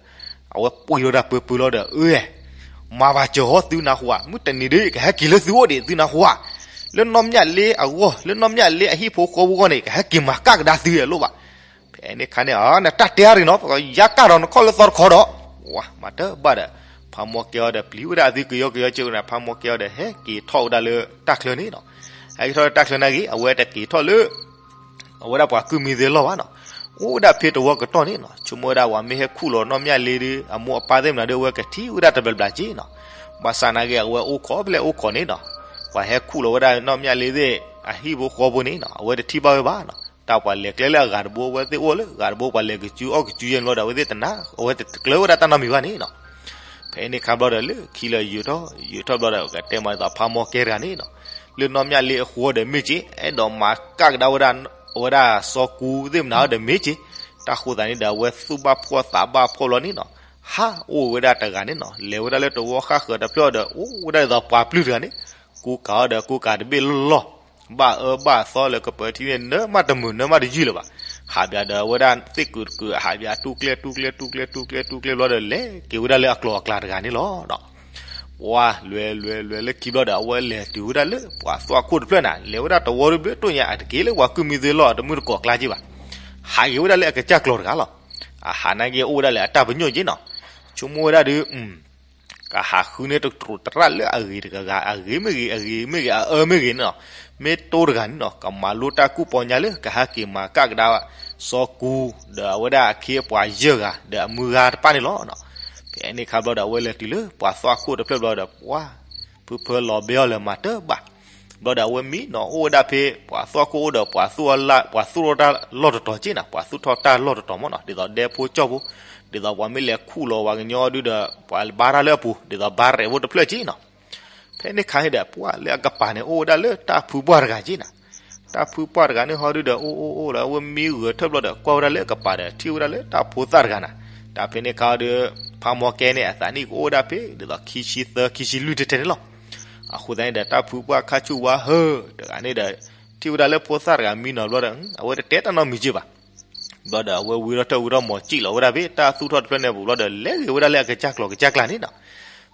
အဝဲပှ့ၤလီၤဒၣ်ပၢပၢလီၤဒီး အၢ မၤဘၣ်စၢၤဟီသုနၢ်ဟူဧါ, မုၢ်တနံၤဒီး ကဟဲက့ၤလၢသုအိၣ်ဒံးသုနၢ်ဟူဧါ, လၢနီၢ်မျၢ်လ့အဂီၢ် လၢနီၢ်မျၢ်လ့အဟံၣ်ဖိဃီဖိအဂီၢ်န့ၣ် ကဟဲက့ၤမၤကၣ်ကဒါသုအလိၣ်ဘၣ်. ဖဲန့ၣ်ခါန့ၣ် နတၢ်တဲအါရ့ၣ်နီၤ ပကယါကၣ်ဒီးနခီၣ်လၢသီတခီဒီး, ဝၤ မၤတဘၣ်ဒီး ဖးမီၢ်ကဲအီၤဒီး ပျံၤဝဲဒၣ်အသုကယီကယီက့ၤဝဲန့ၣ် ဖးမီၢ်ကဲအီၤဒီး ဟဲက့ၤထီၣ်ဝဲဒၣ်လၢတၢ်ချၢန့ၣ်နီၤ. ဟဲက့ၤထီၣ်လၢတၢ်ချၢနာ်က့ၤ အဝဲတက့ၤထီၣ်လၢ အဝဲဒၣ်ပှၤကုၢ်မံသ့ၣ်လီၢ်ဘၣ်နီၤ. အိၣ်ဝဲဒၣ်ဖဲတဝီကတီၢ်န့ၣ်နီၤ ဆိကမိၣ်ဝဲဒၣ် ပှၤမ့ၢ်ဟဲခူၣ်လီၤနီၢ်မျၢ်လ့ဒီး အမိၢ်အပၢ်သ့ၣ်မနုၤဒီး အဝဲကထံၣ်ဝဲဒၣ်တဘျီဘျီက့ၤနီၤ. ဘၣ်ဆၣ်နာ်က့ၤ အဝဲအိၣ်ခိးဖဲလဲၣ်အိၣ်ခိးန့ၣ်နီၤ ပှၤဟဲခူၣ်လီၤဝဲဒၣ်နီၢ်မျၢ်လ့သ့ၣ် အဟံၣ်ဖိဃီဖိန့ၣ်နီၤ အဝဲတထံၣ်ဘၣ်ဝဲဘၣ်နီၤ. တၢ်ပှၤလဲၤကျဲလၢအဂၤတဘိ အဝဲသ့ၣ်အိၣ်လၢဂၤတဘိ ပှၤလဲၤကစုအီၣ်ကစုယဲၢ်န့ၣ်ဘျီဒီး အဝဲသ့ၣ်တနာ် အဝဲတကျၢၤဝဲဒၣ်တၢ်နီတမံၤဘၣ်န့ၣ်နီၤ. ဖဲန့ၣ်ခါဘျီဒီး လၢခံလၢယုာ်ထီၣ်ယုာ်ထီၣ်ဘျီဒီး ကတဲမၤဒ်သိးဖးမီၢ်ကဲတဂၤန့ၣ်နီၤ လၢနီၢ်မျၢ်လ့အဃိဒီးမ့ၢ်က့ၤ အဲၣ်ဒိးမၤကၣ်ကဒါဝဲဒၣ် အဝဲဒၣ်စီၤကူသ့ၣ်မနုၤဒီးမ့ၢ်က့ၤ တၢ်ဃိသတးန့ၣ်ဒီး အဝဲသူၣ်ဘၣ်ဖှီၣ်သးဘၣ်ဖှီၣ်ဘျီန့ၣ်နီၤ ဟးအိၣ်ဝဲဒၣ်တဂၤန့ၣ်နီၤ လဲၤဝဲဒၣ်လၢတဝီဃၣ်ဃၢၤတဖျၢၣ်ဒီး အိၣ်ဝဲဒၣ်ဒ်သိးပှၤပျုၢ်တဂၤန့ၣ် ကူကၤအီၤဒီးကူကၤတဘ့ၣ်လီၢ်လီၢ် ဘၣ်အၢဘၣ်သီလၢကပၢၤထံန့ၣ် နၢမးတမုာ်နၢမးတယုၢ်လၢၤဘၣ်. ဟးဘၣ်ဒီးအဝဲဒၣ်သ့ၣ်ကုာ်တကုာ် ဟးဘၣ်တူၢ်ကျဲတူၢ်ကျဲတူၢ်ကျဲတူၢ်ကျဲတူၢ်ကျဲဘျီဒီး လဲၤက့ၤဝဲဒၣ်လၢအကျိၤအကျဲတဂၤန့ၣ်လီၤ. ပှၤလွဲၤလွဲၤလွဲၤလၢခံဘျီဒီး အဝဲလဲၤတုၤဝဲဒၣ်လၢပှၤသူၣ်အခိၣ်တဖျၢၣ်န့ၣ် လဲၤဝဲဒၣ်တဝီတဘျုးတိၢ်ညါ အတက့ၤလၢပှၤကုၢ်မံသ့ၣ်လီၢ်တမုၢ်တကိးအကျါက့ၤဘၣ်. ဟးက့ၤဝဲဒၣ်လၢအကစၢ်ကျိၤတဂၤလီၤ. အဟးနာ်က့ၤအိၣ်ဝဲဒၣ်လၢအတၢ်ပညိၣ်က့ၤနီၤ ဆိကမိၣ်ဝဲဒၣ်ဒီး ကဟးဃုန့ၢ်တတြူးတရၣ်လၢအဂ့ၤတဂၤဂၤ အဂ့ၤမ့ၢ်ဂ့ၤ အဂ့ၤမ့ၢ်ဂ့ၤ အအၢမ့ၢ်ဂ့ၤန့ၣ်နီၤ မ့ၢ်တိၢ်တဂၤန့ၣ်နီၤ ကမၤလိတၢ်ကူၣ်ပီညါလၢကဟဲက့ၤမၤကၣ်ကဒါ စီၤကူ ဒီးအဝဲဒၣ်အခ့အပှၤယဲၢ်ဂၤ ဒီးအမုၢ်ဂၤတဖၣ်န့ၣ်လီၤ. ဖဲန့ၣ်ခါဘျီဒီး အဝဲလဲၤတုၤလၢပှၤသူၣ်အခိၣ်တဖျၢၣ်ဘျီဒီး ပှၤဖုဖၢလီၤဘဲအီၤလၢမၤတဘၣ် ဘျီဒီးအဝဲမံနီၤ အိၣ်ဝဲဒၣ်ဖဲ ပှၤသူၣ်အခိၣ်အိၣ်ဒီး ပှၤသူၣ်အလၢ ပှၤသူၣ်ထီၣ်တၢ်လီၢ်တတီၤက့ၤနီၤ ပှၤသူၣ်ထီၣ်တၢ်လီၢ်တတီၤမ့ၢ်နီၤ ဒ်သိးဒဲဖိကၠီဖိ ဒ်သိးပှၤမ့ၢ်လဲၤခူၣ်လီၤဝဲကညီဒုဒီး ပှၤဘါတၢ်လၢအပူၤ ဒ်သိးဘါရဲၣ်ဖိတဖျၢၣ်က့ၤနီၤ ဖဲန့ၣ်ခါန့ၣ်ဒီး ပှၤလၢအကပၤန့ၣ် အိၣ်ဝဲဒၣ်လၢတၢ်ဖုပှၢ်တဂၤက့ၤနီၤ တၢ်ဖုပှၢ်တဂၤန့ၣ်ဟီဒုဒီး အိၣ်အိၣ်အိၣ်လၢအဝဲမံဂၢၢ်ထၢၣ်ဘျီဒီး ကွၢ်ဝဲဒၣ်လၢအကပၤဒီး ထံၣ်ဝဲဒၣ်လၢတၢ်ဖိသၣ်တဂၤနီၤ တၢ်ဖဲန့ၣ်ခါဒီး ဖးမီၢ်ကဲန့ၣ် အသးနံၣ်ကအိၣ်ဝဲဒၣ်ဖဲ ဒ်သိးခံဆံသၢ ခံဆံလွံၢ်ထဲထဲန့ၣ်လီၤ. အဃိသတးန့ၣ်ဒီး တၢ်ဖုပှၢ်ခါဆူၣ်ဝါဟၢတဂၤန့ၣ်ဒီး ထံၣ်ဝဲဒၣ်လၢဖိသၣ်တဂၤမံနီၤဘျီဒီး အဝဲတတဲတၢ်နီတမံၤက့ဘၣ်. ဘျီဒီးအဝဲဝံထီၣ်ထၢၣ်ဝံထီၣ်မီၤ စံၣ်လီၤဝဲဒၣ်ဖဲတၢ်သူၣ်ထီၣ်တဖျၢၣ်န့ၣ်အပူၤဘျီဒီး လဲၤဂ့ၤဝဲဒၣ်လၢအကစၢ်ကျိၤကစၢ်ကျါန့ၣ်နီၤ.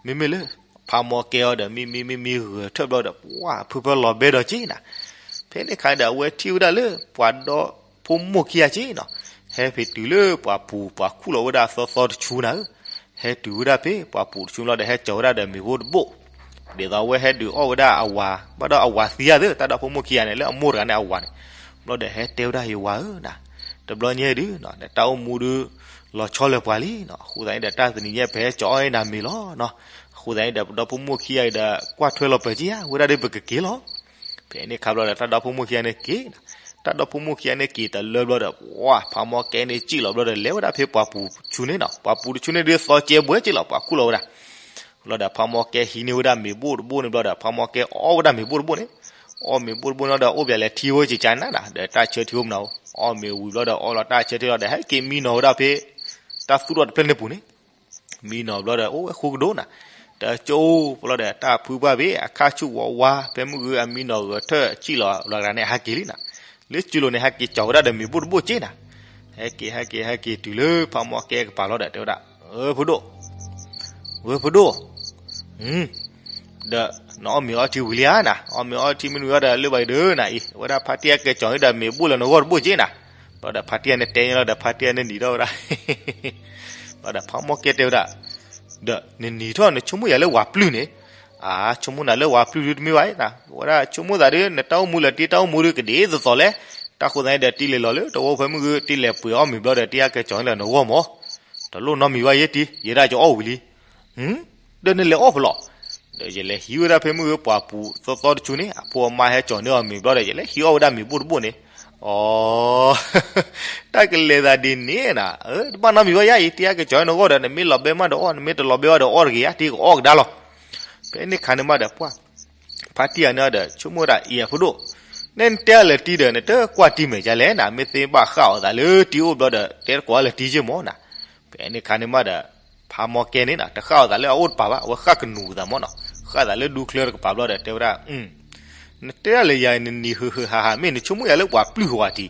မ့မ့ၢ်လၢ ဖးမီၢ်ကဲအီၤဒီး မံမံမံမံဂဲၤထၢၣ်ဘျီဒီး ပှၢ်ဖုဖၢလီၤဘဲဒီးက့နၤ. ဖဲန့ၣ်အခါဒီး အဝဲထံၣ်ဝဲဒၣ်လၢပှၤဒီဖိမိၢ်ခံဂၤက့နီၤ, ဟဲဖံးတုၤလၢပှၤပူၤ ပှၤခူၣ်လီၤဝဲဒၣ်သီသီတဆူနၤဧၢ. ဟဲတုၤဝဲဒၣ်ဖဲပှၤပူၤတဆူဘျီဒီး ဟဲကၠီၤဝဲဒၣ်ဒီးမ့ၤဘိၣ်တဘိၣ်, ဒ်သိးအဝဲဟဲဒုးအီၣ်ဝဲဒၣ်အဝၤ, ဘၣ်ဒီးအဝၤသံဧါသၢ, တၢ်ဒီဖိမိၢ်ခံဂၤန့ၣ် လၢအမိၢ်တဂၤန့ၣ်အဝၤန့ၣ်, ဘျီဒီးဟဲတဲဝဲဒၣ် ယဝၤဧၢနၤ, တဘျီညါဒုး နတၢ်အိၣ်မူဒုး လီၤဆီလၢၤပှၤလံနီၤ, အဃိသတးန့ၣ်ဒီး တၢ်တနံၤညါ ပဟဲကၠီၤအီၣ်နၤမ့ၤလီၤနီၤ. အဃိသတးန့ၣ်ဒီး ပဒီဖိမိၢ်ခံဂၤအံၤဒီး ကွၢ်ထွဲလီၤပၢၤက့ဧါ, ဝဲဒၣ်ဒ်ပကက့ၤလီၤ. ဖဲန့ၣ်အခါဘျီဒီး တၢ်ဒီဖိမိၢ်ခံဂၤန့ၣ်က့ၤ, တၢ်ဒီဖိမိၢ်ခံဂၤန့ၣ်က့ၤတလၢဘျီဒီး ပှၢ်ဖးမီၢ်ကဲန့ၣ် စံၣ်လီၤဘျီဒီး လဲၤဝဲဒၣ်ဖဲပှၤပူၤတဆူန့ၣ်နီၤ, ပှၤပူၤတဆူန့ၣ်ဒုး သီကဲဘှဲက့လီၤ, ပှၤခူၣ်လီၤဝဲဒၣ်. ဘျီဒီး ဖးမီၢ်ကဲဟံးန့ၢ်ဝဲဒၣ်မ့ၤဘိၣ်တဘိၣ်န့ၣ်ဘျီဒီး ဖးမီၢ်ကဲအီၣ်ဝဲဒၣ်မ့ၤဘိၣ်တဘိၣ်န့ၣ်, အီၣ်မ့ၤဘိၣ်တဘိၣ်န့ၣ်ဒီး အိၣ်ပၠးလဲၤထံဝဲကကနၤနၤ, ဒီးတၢ်ဆၢထံအိၣ်မနုၤ, အီၣ်မ့ၤဝံၤဘျီဒီး အီၣ်လီၤတၢ်ဆၢထံလီၤဒီး ဟဲက့ၤမံနီၤဝဲဒၣ်ဖဲ တၢ်သူၣ်ထီၣ်တဖျၢၣ်န့ၣ်ပူၤန့ၣ် မံနီၤဘျီဒီး အိၣ်ဝဲဃိကဒိၣ်နၤ, တကၠိဘျီဒီး တၢ်ဖုပှၢ်ဘ့ၣ် အခါဆူၣ်ဝးဝါ ဖဲမုၢ်ဂုၤအမံနီၤဂဲၤထၢၣ်စံၣ်လီၤ လီၤဂၤန့ၣ် ဟဲက့ၤလံနၤ, လၢကၠိလိၤန့ၣ် ဟဲက့ၤကၠီၤဝဲဒၣ်ဒီးမ့ၤဘိၣ်တဘိၣ်က့နၤ, ဟဲက့ၤ ဟဲက့ၤ ဟဲက့ၤတုၤလၢဖးမီၢ်ကဲကပၤဘျီဒီး တဲဝဲဒၣ်, အၢ ဖိဒိၣ်, ဝဲဖိဒိၣ်, ဒီး နအီၣ်မ့ၤအီထံဝံၤလံဧါနၤ, အီၣ်မ့ၤအီထံမ့ၢ်နုၤဝဲဒီး လၢဘၣ်အံၤဒုးနၤအံၤ ဝဲဒၣ်ဖါတံၢ်အကဲကၠီၤန့ၣ်ဒီး မ့ၤဘိၣ်လၢနဂီၢ်တဘိၣ်က့နၤ, ဘျီဒီးဖါတံၢ်န့ၣ်တဲညါလီၤဒီး ဖါတံၢ်န့ၣ်နံၤထီၣ်ဝဲဒၣ် ဘျီဒီးဖးမီၢ်ကဲတဲဝဲဒၣ်, ဒီးနနံၤထီၣ်နဆိကမိၣ်ယၤလၢဝၤပျုၢ်န့ၣ်, အါ ဆိကမိၣ်နၤလၢဝၤပျုၢ်ဒုးတမ့ၢ်ဘၣ်, ဝဲဒၣ်ဆိကမိၣ်သးဒုး နတၢ်အိၣ်မူလၢတံၢ်တၢ်အိၣ်မူဒုးကဒ်သိးသိးလဲၣ်, တၢ်ဃိသတးန့ၣ်ဒီး တံၢ်လဲၤလီၤလၢတဝီဖဲမုၢ်ဂုၤ တံၢ်လဲၤပှ့ၤအီၣ်မ့ၤဘျီဒီး တံၢ်အကဲကၠီၤန့ၣ်လၢနဂီၢ်မၢ်, တလိၣ်နီတမံၤဘၣ်ယဲတံၢ် ယဲဒၣ်ကအီၣ်ဝံၤလံ ဒီးနလဲၤအီၣ်ဖဲလဲၣ်, ဒီးယလဲၤဟံးဝဲဒၣ်ဖဲမုၢ်ဂုၤပှၤပူၤသီသီတဆူန့ၣ် အဖိအမါဟဲကၠီၤန့ၢ်အီၤမ့ၤဘျီဒီး ယလဲၤဟံးအီၣ်ဝဲဒၣ်မ့ၤဘိၣ်တဘိၣ်န့ၣ်, အီ တၢ်ကလဲၤသးဒ်န့ၣ်နၤ, တဘၣ်နီတမံၤဘၣ်ယါအံၤ တံၢ်အကဲကၠီၤန့ၢ်နဂီၢ်ဒီး နမ့ၢ်လီၤဘဲမးဒီးအီၣ် နမ့ၢ်တလီၤဘဲဘၣ်ဒီးအီၣ်တဂ့ၤဧါ တံၢ်ကအီၣ်ကဒါလီၤ. ဖဲန့ၣ်ခါန့ၣ်မးဒီးပှၢ် ဖါတံၢ်အန့ၣ်ဒီး ဆိကမိၣ်ဝဲဒၣ် အံၤအဖိဒိၣ်, နဲနတဲအီၤလၢတံၢ်ဒီး နတကွၢ်တံၢ်မဲာ်ဒ်လဲၣ်နၤ, မ့ၢ်သ့ဘၣ်ဃၣ်အီၤသးလၢတံၢ်အိၣ်ဘျီဒီး တဲသကိးအီၤလၢတံၢ်က့မၢ်နၤ. ဖဲန့ၣ်ခါန့ၣ်မးဒီး ဖးမီၢ်ကဲန့ၣ်နၤ တဃၣ်အီၤသးလၢအအိၣ်တပၤဘၣ်, အဝဲဃၣ်ကနူၤသးမၢ်နီၤ, ဃၣ်သးလၢဒူချၢတကပၤဘျီဒီး တဲဝဲဒၣ် နတဲဒၣ်လၢယၤ နနံၤဟုးဟုးဟးဟး မ့ၢ်နဆိကမိၣ်ယၤလၢပှၤပျုၢ်ဟးဂီ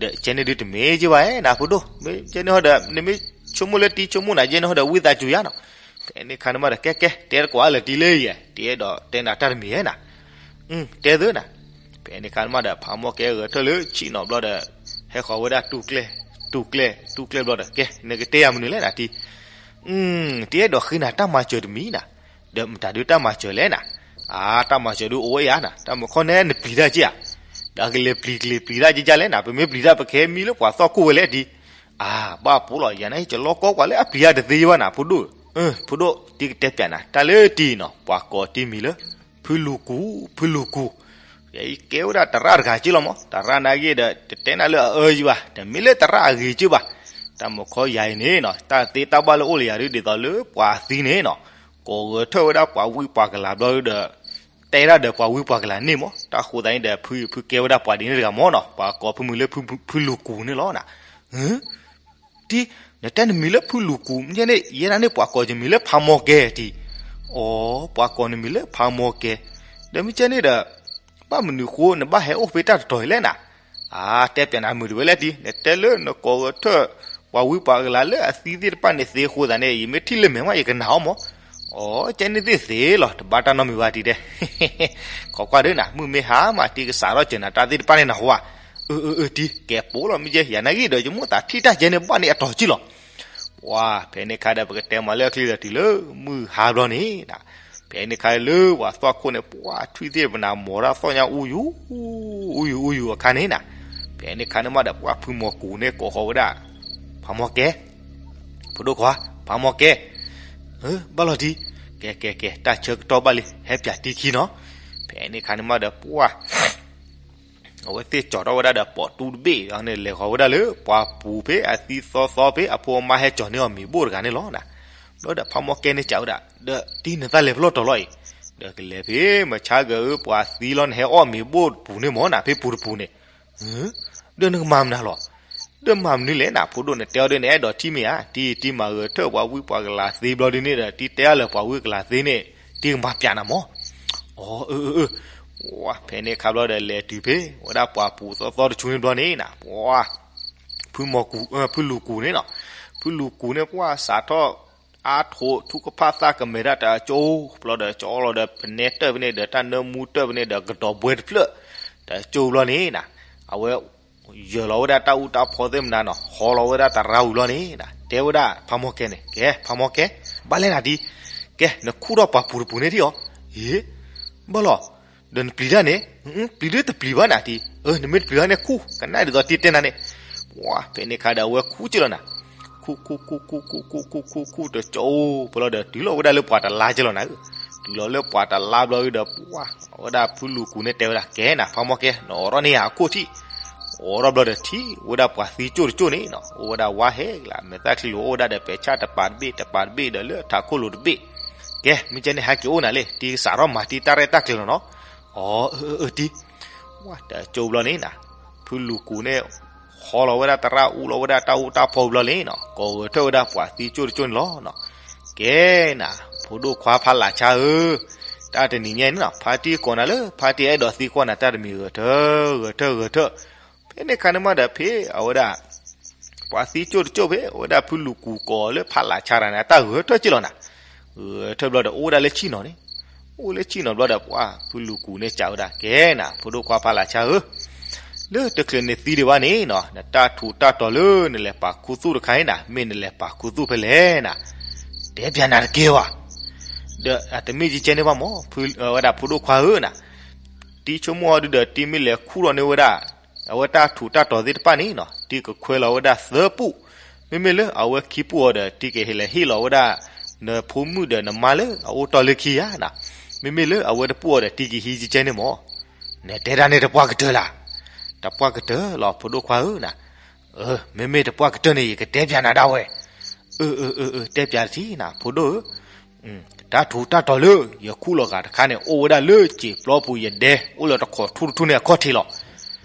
ၤတံၢ်, ဒီးကဲန့ၣ်ဒုးတမ့ၢ်က့ဘၣ်နၤ ဖိဒိၣ်, မ့ၢ်ကဲန့ၣ်ဟီဒီး နမ့ၢ်ဆိကမိၣ်လၢတံၢ်ဆိကမိၣ်နၤ ကဲန့ၣ်ဟီဒီးဝံသးစူၤယါနီၤ. ဖဲန့ၣ်ခါန့ၣ်မးဒီး ကဲကဲ တဲသကိးအီၤလၢတံၢ်လၢယဲ, တံၢ်အဲၣ်ဒိးတဲနၤတၢ်တမံၤဧါနၤ တဲသ့နၤ. ဖဲန့ၣ်ခါန့ၣ်မးဒီး ဖးမီၢ်ကဲဂဲၤထၢၣ်လၢဆံးနီၤဘျီဒီး ဟဲဃီၤဝဲဒၣ်တူၢ်ကျဲ, တူၢ်ကျဲ, တူၢ်ကျဲဘျီဒီး ကဲ နကတဲယၤမနုၤလဲၣ်နၤတံၢ်, တံၢ်အဲၣ်ဒိးဃ့နၤတၢ်မၤစၢၤတမံၤနၤ, ဒီးမတၤဒုးတၢ်မၤစၢၤလဲၣ်နၤ, အါ တၢ်မၤစၢၤဒုးအိၣ်ဝဲယါနၤ, တၢ်မုၢ်ခီန့ၣ်နပျံၤတၢ်က့ဧါ, ဒီးကလဲၤပျံၤကလဲၤပျံၤတၢ်က့ဒ်လဲၣ်နၤ, ပမ့ၢ်ပျံၤတၢ်ပကဟဲမံလၢပှၤသီၣ်ခိၣ်ဝဲလဲၣ်တံၢ်, အါ ဘၣ်ပိာ်လီၤ ယၤန့ၣ် ကလီကီကွၢ်လၢအပျံၤတၢ်တသ့ဘၣ်နၤ ဖိဒိၣ်, ဖိဒိၣ် တံၢ်ကတဲပျးနၤ တၢ်လၢတံၢ်နီၤ ပှၤကိးတံၢ်မံၤလၢ ဖုလူၤကူၣ်, ဖုလူၤကူၣ်, ယကဲဝဲဒၣ်သရၣ်တဂၤက့လီၤမၢ်, သရၣ်နာ်က့ဒီး တတဲနၤလၢအအၢယဘၣ်, တမ့ၢ်လၢသရၣ်အဂ့ၤက့ဘၣ်, တၢ်မုၢ်ခီယၤအံၤန့ၣ်နီၤ တၢ်သ့တၢ်ဘၣ်လၢအိၣ်လၢယၤဒုး ဒ်သိးလၢပှၤသံန့ၣ်နီၤ, ကိးဂဲၤထၢၣ်ဝဲဒၣ်ပှၤဝံပှၤကလၤဘျီဒီး တဲဒၣ်ဒီးပှၤဝံပှၤကလၤန့ၣ်မၢ်, တၢ်ဃိသတးန့ၣ်ဒီး ဖုဖုကဲဝဲဒၣ်ပှၤဒ်န့ၣ်တဂၤမၢ်နီၤ, ပှၤကိးဖုမုၢ်လၢ ဖုလူၤကူၣ်န့ၣ်လီၤနၤ. တံၢ်, နတဲနမံၤလၢဖုလူၤကူၣ် မ့ၢ်န့ၣ် ယဲဒၣ်န့ၣ်ပှၤကိးယမံၤလၢဖးမီၢ်ကဲတံၢ်, အိ ပှၤကိးနမံၤလၢဖးမီၢ်ကဲ, ဒီးမ့ၢ်ကဲန့ၣ်ဒီး ဘၣ်မနုၤဃိနဘၣ်ဟဲအိၣ်ဖဲတၢ်တတီၤအံၤလဲၣ်နၤ, အါ တဲပျးနၤမုာ်တဝဲလဲၣ်တံၢ် နတဲလၢနကိးဂဲၤထၢၣ် ပှၤဝံပှၤကလၤလၢအသံသ့ၣ်တဖၣ်န့ၣ်သ့အဃိသတးန့ၣ် ယမ့ၢ်ထံၣ်လၢမဲာ်မး ယကနၣ်အီၤမၢ်, အိ ကဲန့ၣ်သ့ၣ်သ့လီၤ တဘၣ်တၢ်နီတမံၤဘၣ်တံၢ်တဲ ခိးကွၢ်ဒုးနၤ မုၢ်မ့ၢ်ဟါမး တံၢ်ကစးထီၣ်စၢၤနၤ တၢ်သ့ၣ်တဖၣ်န့ၣ်နၢ်ဟူဧါ, အၢ အၢ အၢ တံၢ် ကဲပိာ်လီၤ မ့ၢ်ကဲ ယၤနာ်က့ဒီး ယမိၣ်သးထံၣ်တၢ်ကဲန့ၣ် ဘၣ်န့ၣ်အတီၤကံလီၤ, ပှၤ ဖဲန့ၣ်ခါဒီး ပကတဲမၤလၢအချံဒီးတုၤလၢ မုၢ်ဟါဘျီန့ၣ်နၤ, ဖဲန့ၣ်ခါလၢပှၤသီၣ်ခိၣ်န့ၣ် ပှၤထွံၣ်သ့ၣ်ပနၤ မီၤတၢ်သီၣ်ညါအူယူၤ အူယူၤ အူယူၤအခါန့ၣ်နၤ, ဖဲန့ၣ်ခါန့ၣ်မးဒီး ပှၤဖုမီၤကူၤန့ၣ် ကိးဃီၤဝဲဒၣ် ဖးမီၢ်ကဲ ဖိဒိၣ်ခွါ ဖးမီၢ်ကဲ, ဘၣ်လီၤတံၢ်, ကဲ ကဲ ကဲ တၢ်ဆၢကတီၢ်ဘၣ်လံ ဟဲပၠးတံၢ်ခံနီၤ, ဖဲန့ၣ်ခါန့ၣ်မးဒီး ပှၤ အဝဲသ့ၣ်ကၠီၤထီၣ်ဝဲဒၣ်ဒီးပိာ်တူတဘ့ၣ်န့ၣ် လဲၤဃီၤဝဲဒၣ်လၢ ပှၤပူၤဖဲအသံသီသီဖဲအဖိအမါဟဲကၠီၤန့ၢ်အီၤမ့ၤဘိၣ်တဂၤန့ၣ်လီၤနၤ, ဘျီဒီးဖးမီၢ်ကဲန့ၣ်စံးဝဲဒၣ် ဒီးတံၢ်နသးလဲၤဖဲလဲၣ်တတီၤလီၤအံၤ, ဒီးကလဲၤဖဲမုၢ်ဆါဂၤဧၢ ပှၤသံလီၤ နဟဲအီၣ်မ့ၤဘိၣ်တပူၤန့ၣ်မၢ်နၤ ဖဲပူၤတပူၤန့ၣ် ဒီးနကမၤမနုၤလီၤ, ဒီးမၤမနုၤလဲၣ်နၤ ဖိဒိၣ် နတဲအီၤဒ်န့ၣ် အဲၣ်ဒိးထံၣ်မ့ၢ်ဧါ, တံၢ်တံၢ်မၤဂဲၤထၢၣ်ပှၤဝံပှၤကလၤသ့ဘျီဒ်န့ၣ်ဒီး တံၢ်တဲအါလၢပှၤဝံပှၤကလၤသ့န့ၣ် တံၢ်ကမၤပၠးနၤမၢ်, အိ အၢ အၢ အၢ ဖဲန့ၣ်ခါဘျီဒီးလဲၤတုၤဖဲ ဝဲဒၣ်ပှၢ်ပူၤသီသီတဆူန့ၣ်ဘျီန့ၣ်နီၤ, ပှၤ ဖုမီၢ်ကူၣ် ဖုလူၢ်ကူၣ်န့ၣ်နီၤ, ဖုလူၢ်ကူၣ်န့ၣ် ပှၤစးထီၣ် အါထိးထူကဖၣ်သၣ်ကမဲာ်တၢ်တကၠိ ဘျီဒီးကၠီလီၤဒီး ပနဲတၢၢ်ဖဲန့ၣ်ဒီး တၢ်နၢမူတၢၢ်ဖဲန့ၣ်ဒီး ကဒီးဘှဲတဖျၢၣ် တကၠိဘျီန့ၣ်နီၤ, အဝဲ ယၢၤလီၤဝဲဒၣ်တၢ်အူတၢ်ဖီသ့ၣ်မနုၤနီၤ, ဟီလီၤဝဲဒၣ်တရၣ်ဝံၤဘျီန့ၣ်နီၤ, တဲဝဲဒၣ်ဖးမီၢ်ကဲန့ၣ်, ကဲ ဖးမီၢ်ကဲ, ဘၣ်လဲၣ်နၤဒံး, ကဲ နခူၣ်ထီၣ်ပှၢ်ပူၤတပူၤန့ၣ်ဒံးအီၤ, အ့ ဘၣ်လီၤ, ဒီးနပျံၤတၢ်န့ၣ်, ပျံၤဒ်တပျံၤဘၣ်နၤဒံး, အၢ နမ့ၢ်တပျံၤဘၣ်န့ၣ်ခူၣ်, ကနၣ်ဒ်သိးတံၤတဲနၤန့ၣ်, ပှၤ ဖဲန့ၣ်ခါဒီးအဝဲခူၣ်က့ၤလီၤနၤ, ခူၣ်ခူၣ်ခူၣ်ခူၣ်ခူၣ်ခူၣ်ခူၣ်ခူၣ်ခူၣ် တကၠိ ပလီၤဒီးတုၤလီၤဝဲဒၣ်လၢပှၢ်တလါက့ၤလီၤနၤ, တုၤလီၤလၢပှၢ်တလါဘျီဒီး ပှၤ အဝဲဒၣ်ဖုလူၢ်ကူၣ်န့ၣ်တဲဝဲဒၣ် ကဲနၤ ဖးမီၢ်ကဲ နအိးထီၣ်န့ၢ်ယၤအခိၣ်ထံး, အိးထီၣ်ဘျီဒီးထံၣ် ဝဲဒၣ်ပှၤသံကၠိၣ်တကၠိၣ်န့ၣ်နီၤ, အိၣ်ဝဲဒၣ်ဝါဟဲကလး မဲာ်သၣ်ချံလိၤအိၣ်ဝဲဒၣ်ဒီး ပဲာ်ဆၣ်တပၤတဘ့ၣ် တပၤတဘ့ၣ်ဒီးလၢထးခိၣ်လိၤတဘ့ၣ်, ကဲ မ့ၢ်ကဲန့ၣ် ဟဲက့ၤအိၣ်နၤလံ တံၤကစးထီၣ်မၤတံၤတၢ်ရဲၣ်တၢ်ကျဲၤလီၤနီၤ, အီ အၢ အၢ တံၤ, ဝဲတကၠိၣ်ဘျီန့ၣ်နီၤ, ဖုလူၢ်ကူၣ်န့ၣ် ဟီလီၤဝဲဒၣ်တရၣ်အူလီၤဝဲဒၣ်တၢ်အူတၢ်ဖီဘျီန့ၣ်နီၤ, ကိးဂဲၤထၢၣ်ဝဲဒၣ်ပှၤသံကၠိၣ်တကၠိၣ်န့ၣ်လီၤနီၤ, ကဲနၤ ဖိဒိၣ်ခွါဖးလၢ်ဆါဧၢ, တၢ်တနံၤညါအံၤန့ၣ်နီၤ ဖါတံၢ်ကိးနၤလၢ ဖါတံၢ်အဲၣ်ဒိးသံကွၢ်နၤတၢ်တမံၤ ဂဲၤထၢၣ် ဂဲၤထၢၣ် ဂဲၤထၢၣ်, ဖဲန့ၣ်ခါန့ၣ်မးဒီး ဖဲအဝဲဒၣ် ပှၤသံကၠိၣ်တကၠိၣ်ဖဲ အဝဲဒၣ်ဖုလူၢ်ကူၣ်ကိးလၢဖးလၢ်ဆါတဂၤန့ၣ် အတၢ်ဂဲၤထၢၣ်က့ၤလီၤနၤ, ဂဲၤထၢၣ်ဘျီဒီး အိၣ်ဝဲဒၣ်လၢဆံၣ်နီၤန့ၣ်, အိၣ်လၢဆံၣ်နီၤဘျီဒီး ပှၤဖုလူၢ်ကူၣ်န့ၣ်စံးဝဲဒၣ် ကဲနၤ ဖိဒိၣ်ခွါဖးလၢ်ဆါဧၢ, လၢတချုးနသံဒံးဘၣ်န့ၣ်နီၤ နတၢ်ထူးတၢ်တီၤလၢနလဲၤပာ်ခူသူၣ်တခါအံၤနၤ မ့ၢ်နလဲၤပာ်ခူသူၣ်ဖဲလဲၣ်နၤ, တဲပၠးနၤတက့ၢ်ဘၣ်, ဒီးအတမ့ၢ်ကကဲန့ၣ်ဘၣ်မး ဝဲဒၣ်ဖိဒိၣ်ခွါဧၢနၤ, တံၤဆိကမိၣ်အီၤဒုဒီး တံၤမ့ၢ်လဲၤခူၣ်ထီၣ်န့ၢ်ဝဲဒၣ် အဝဲတၢ်ထူးတၢ်တီၤသ့ၣ်တဖၣ်န့ၣ်နီၤ တံၤကခွဲလီၤဝဲဒၣ်သၢပူၣ်, မ့မ့ၢ်လၢအဝဲခံပူၣ်အီၤဒီး တံၤကဟဲလဲၤဟ့ၣ်လီၤဝဲဒၣ် နဖိမုၣ်ဒီးနမါလၢအအိၣ်တီၢ်လၢခံယၤနၤ, မ့မ့ၢ်လၢအဝဲတပူၣ်အီၤဒီး တံၤကဟံးကကဲန့ၣ်မး, နတဲဒၣ်န့ၣ်တပှၢ်ကတၢၢ်လၢ်, တပှၢ်ကတၢၢ်လီၤ ဖိဒိၣ်ခွါဧၢနၤ, အၢ မ့မ့ၢ်တပှၢ်ကတၢၢ်န့ၣ် ယကတဲပၠးနၤဒၣ်ဝဲ, အၢ အၢ အၢ အၢ တဲပၠးတထံၣ်နၤ ဖိဒိၣ်ဧၢ, တၢ်ထူးတၢ်တီၤလၢ ယခူၣ်လီၤဂာ်တခါန့ၣ် အိၣ်ဝဲဒၣ်လၢစံာ်ပျီပူၤ ယဒဲအိၣ်လၢတခိးထူၣ်တထူၣ်န့ၣ်အခီၣ်ထံးလီၤ,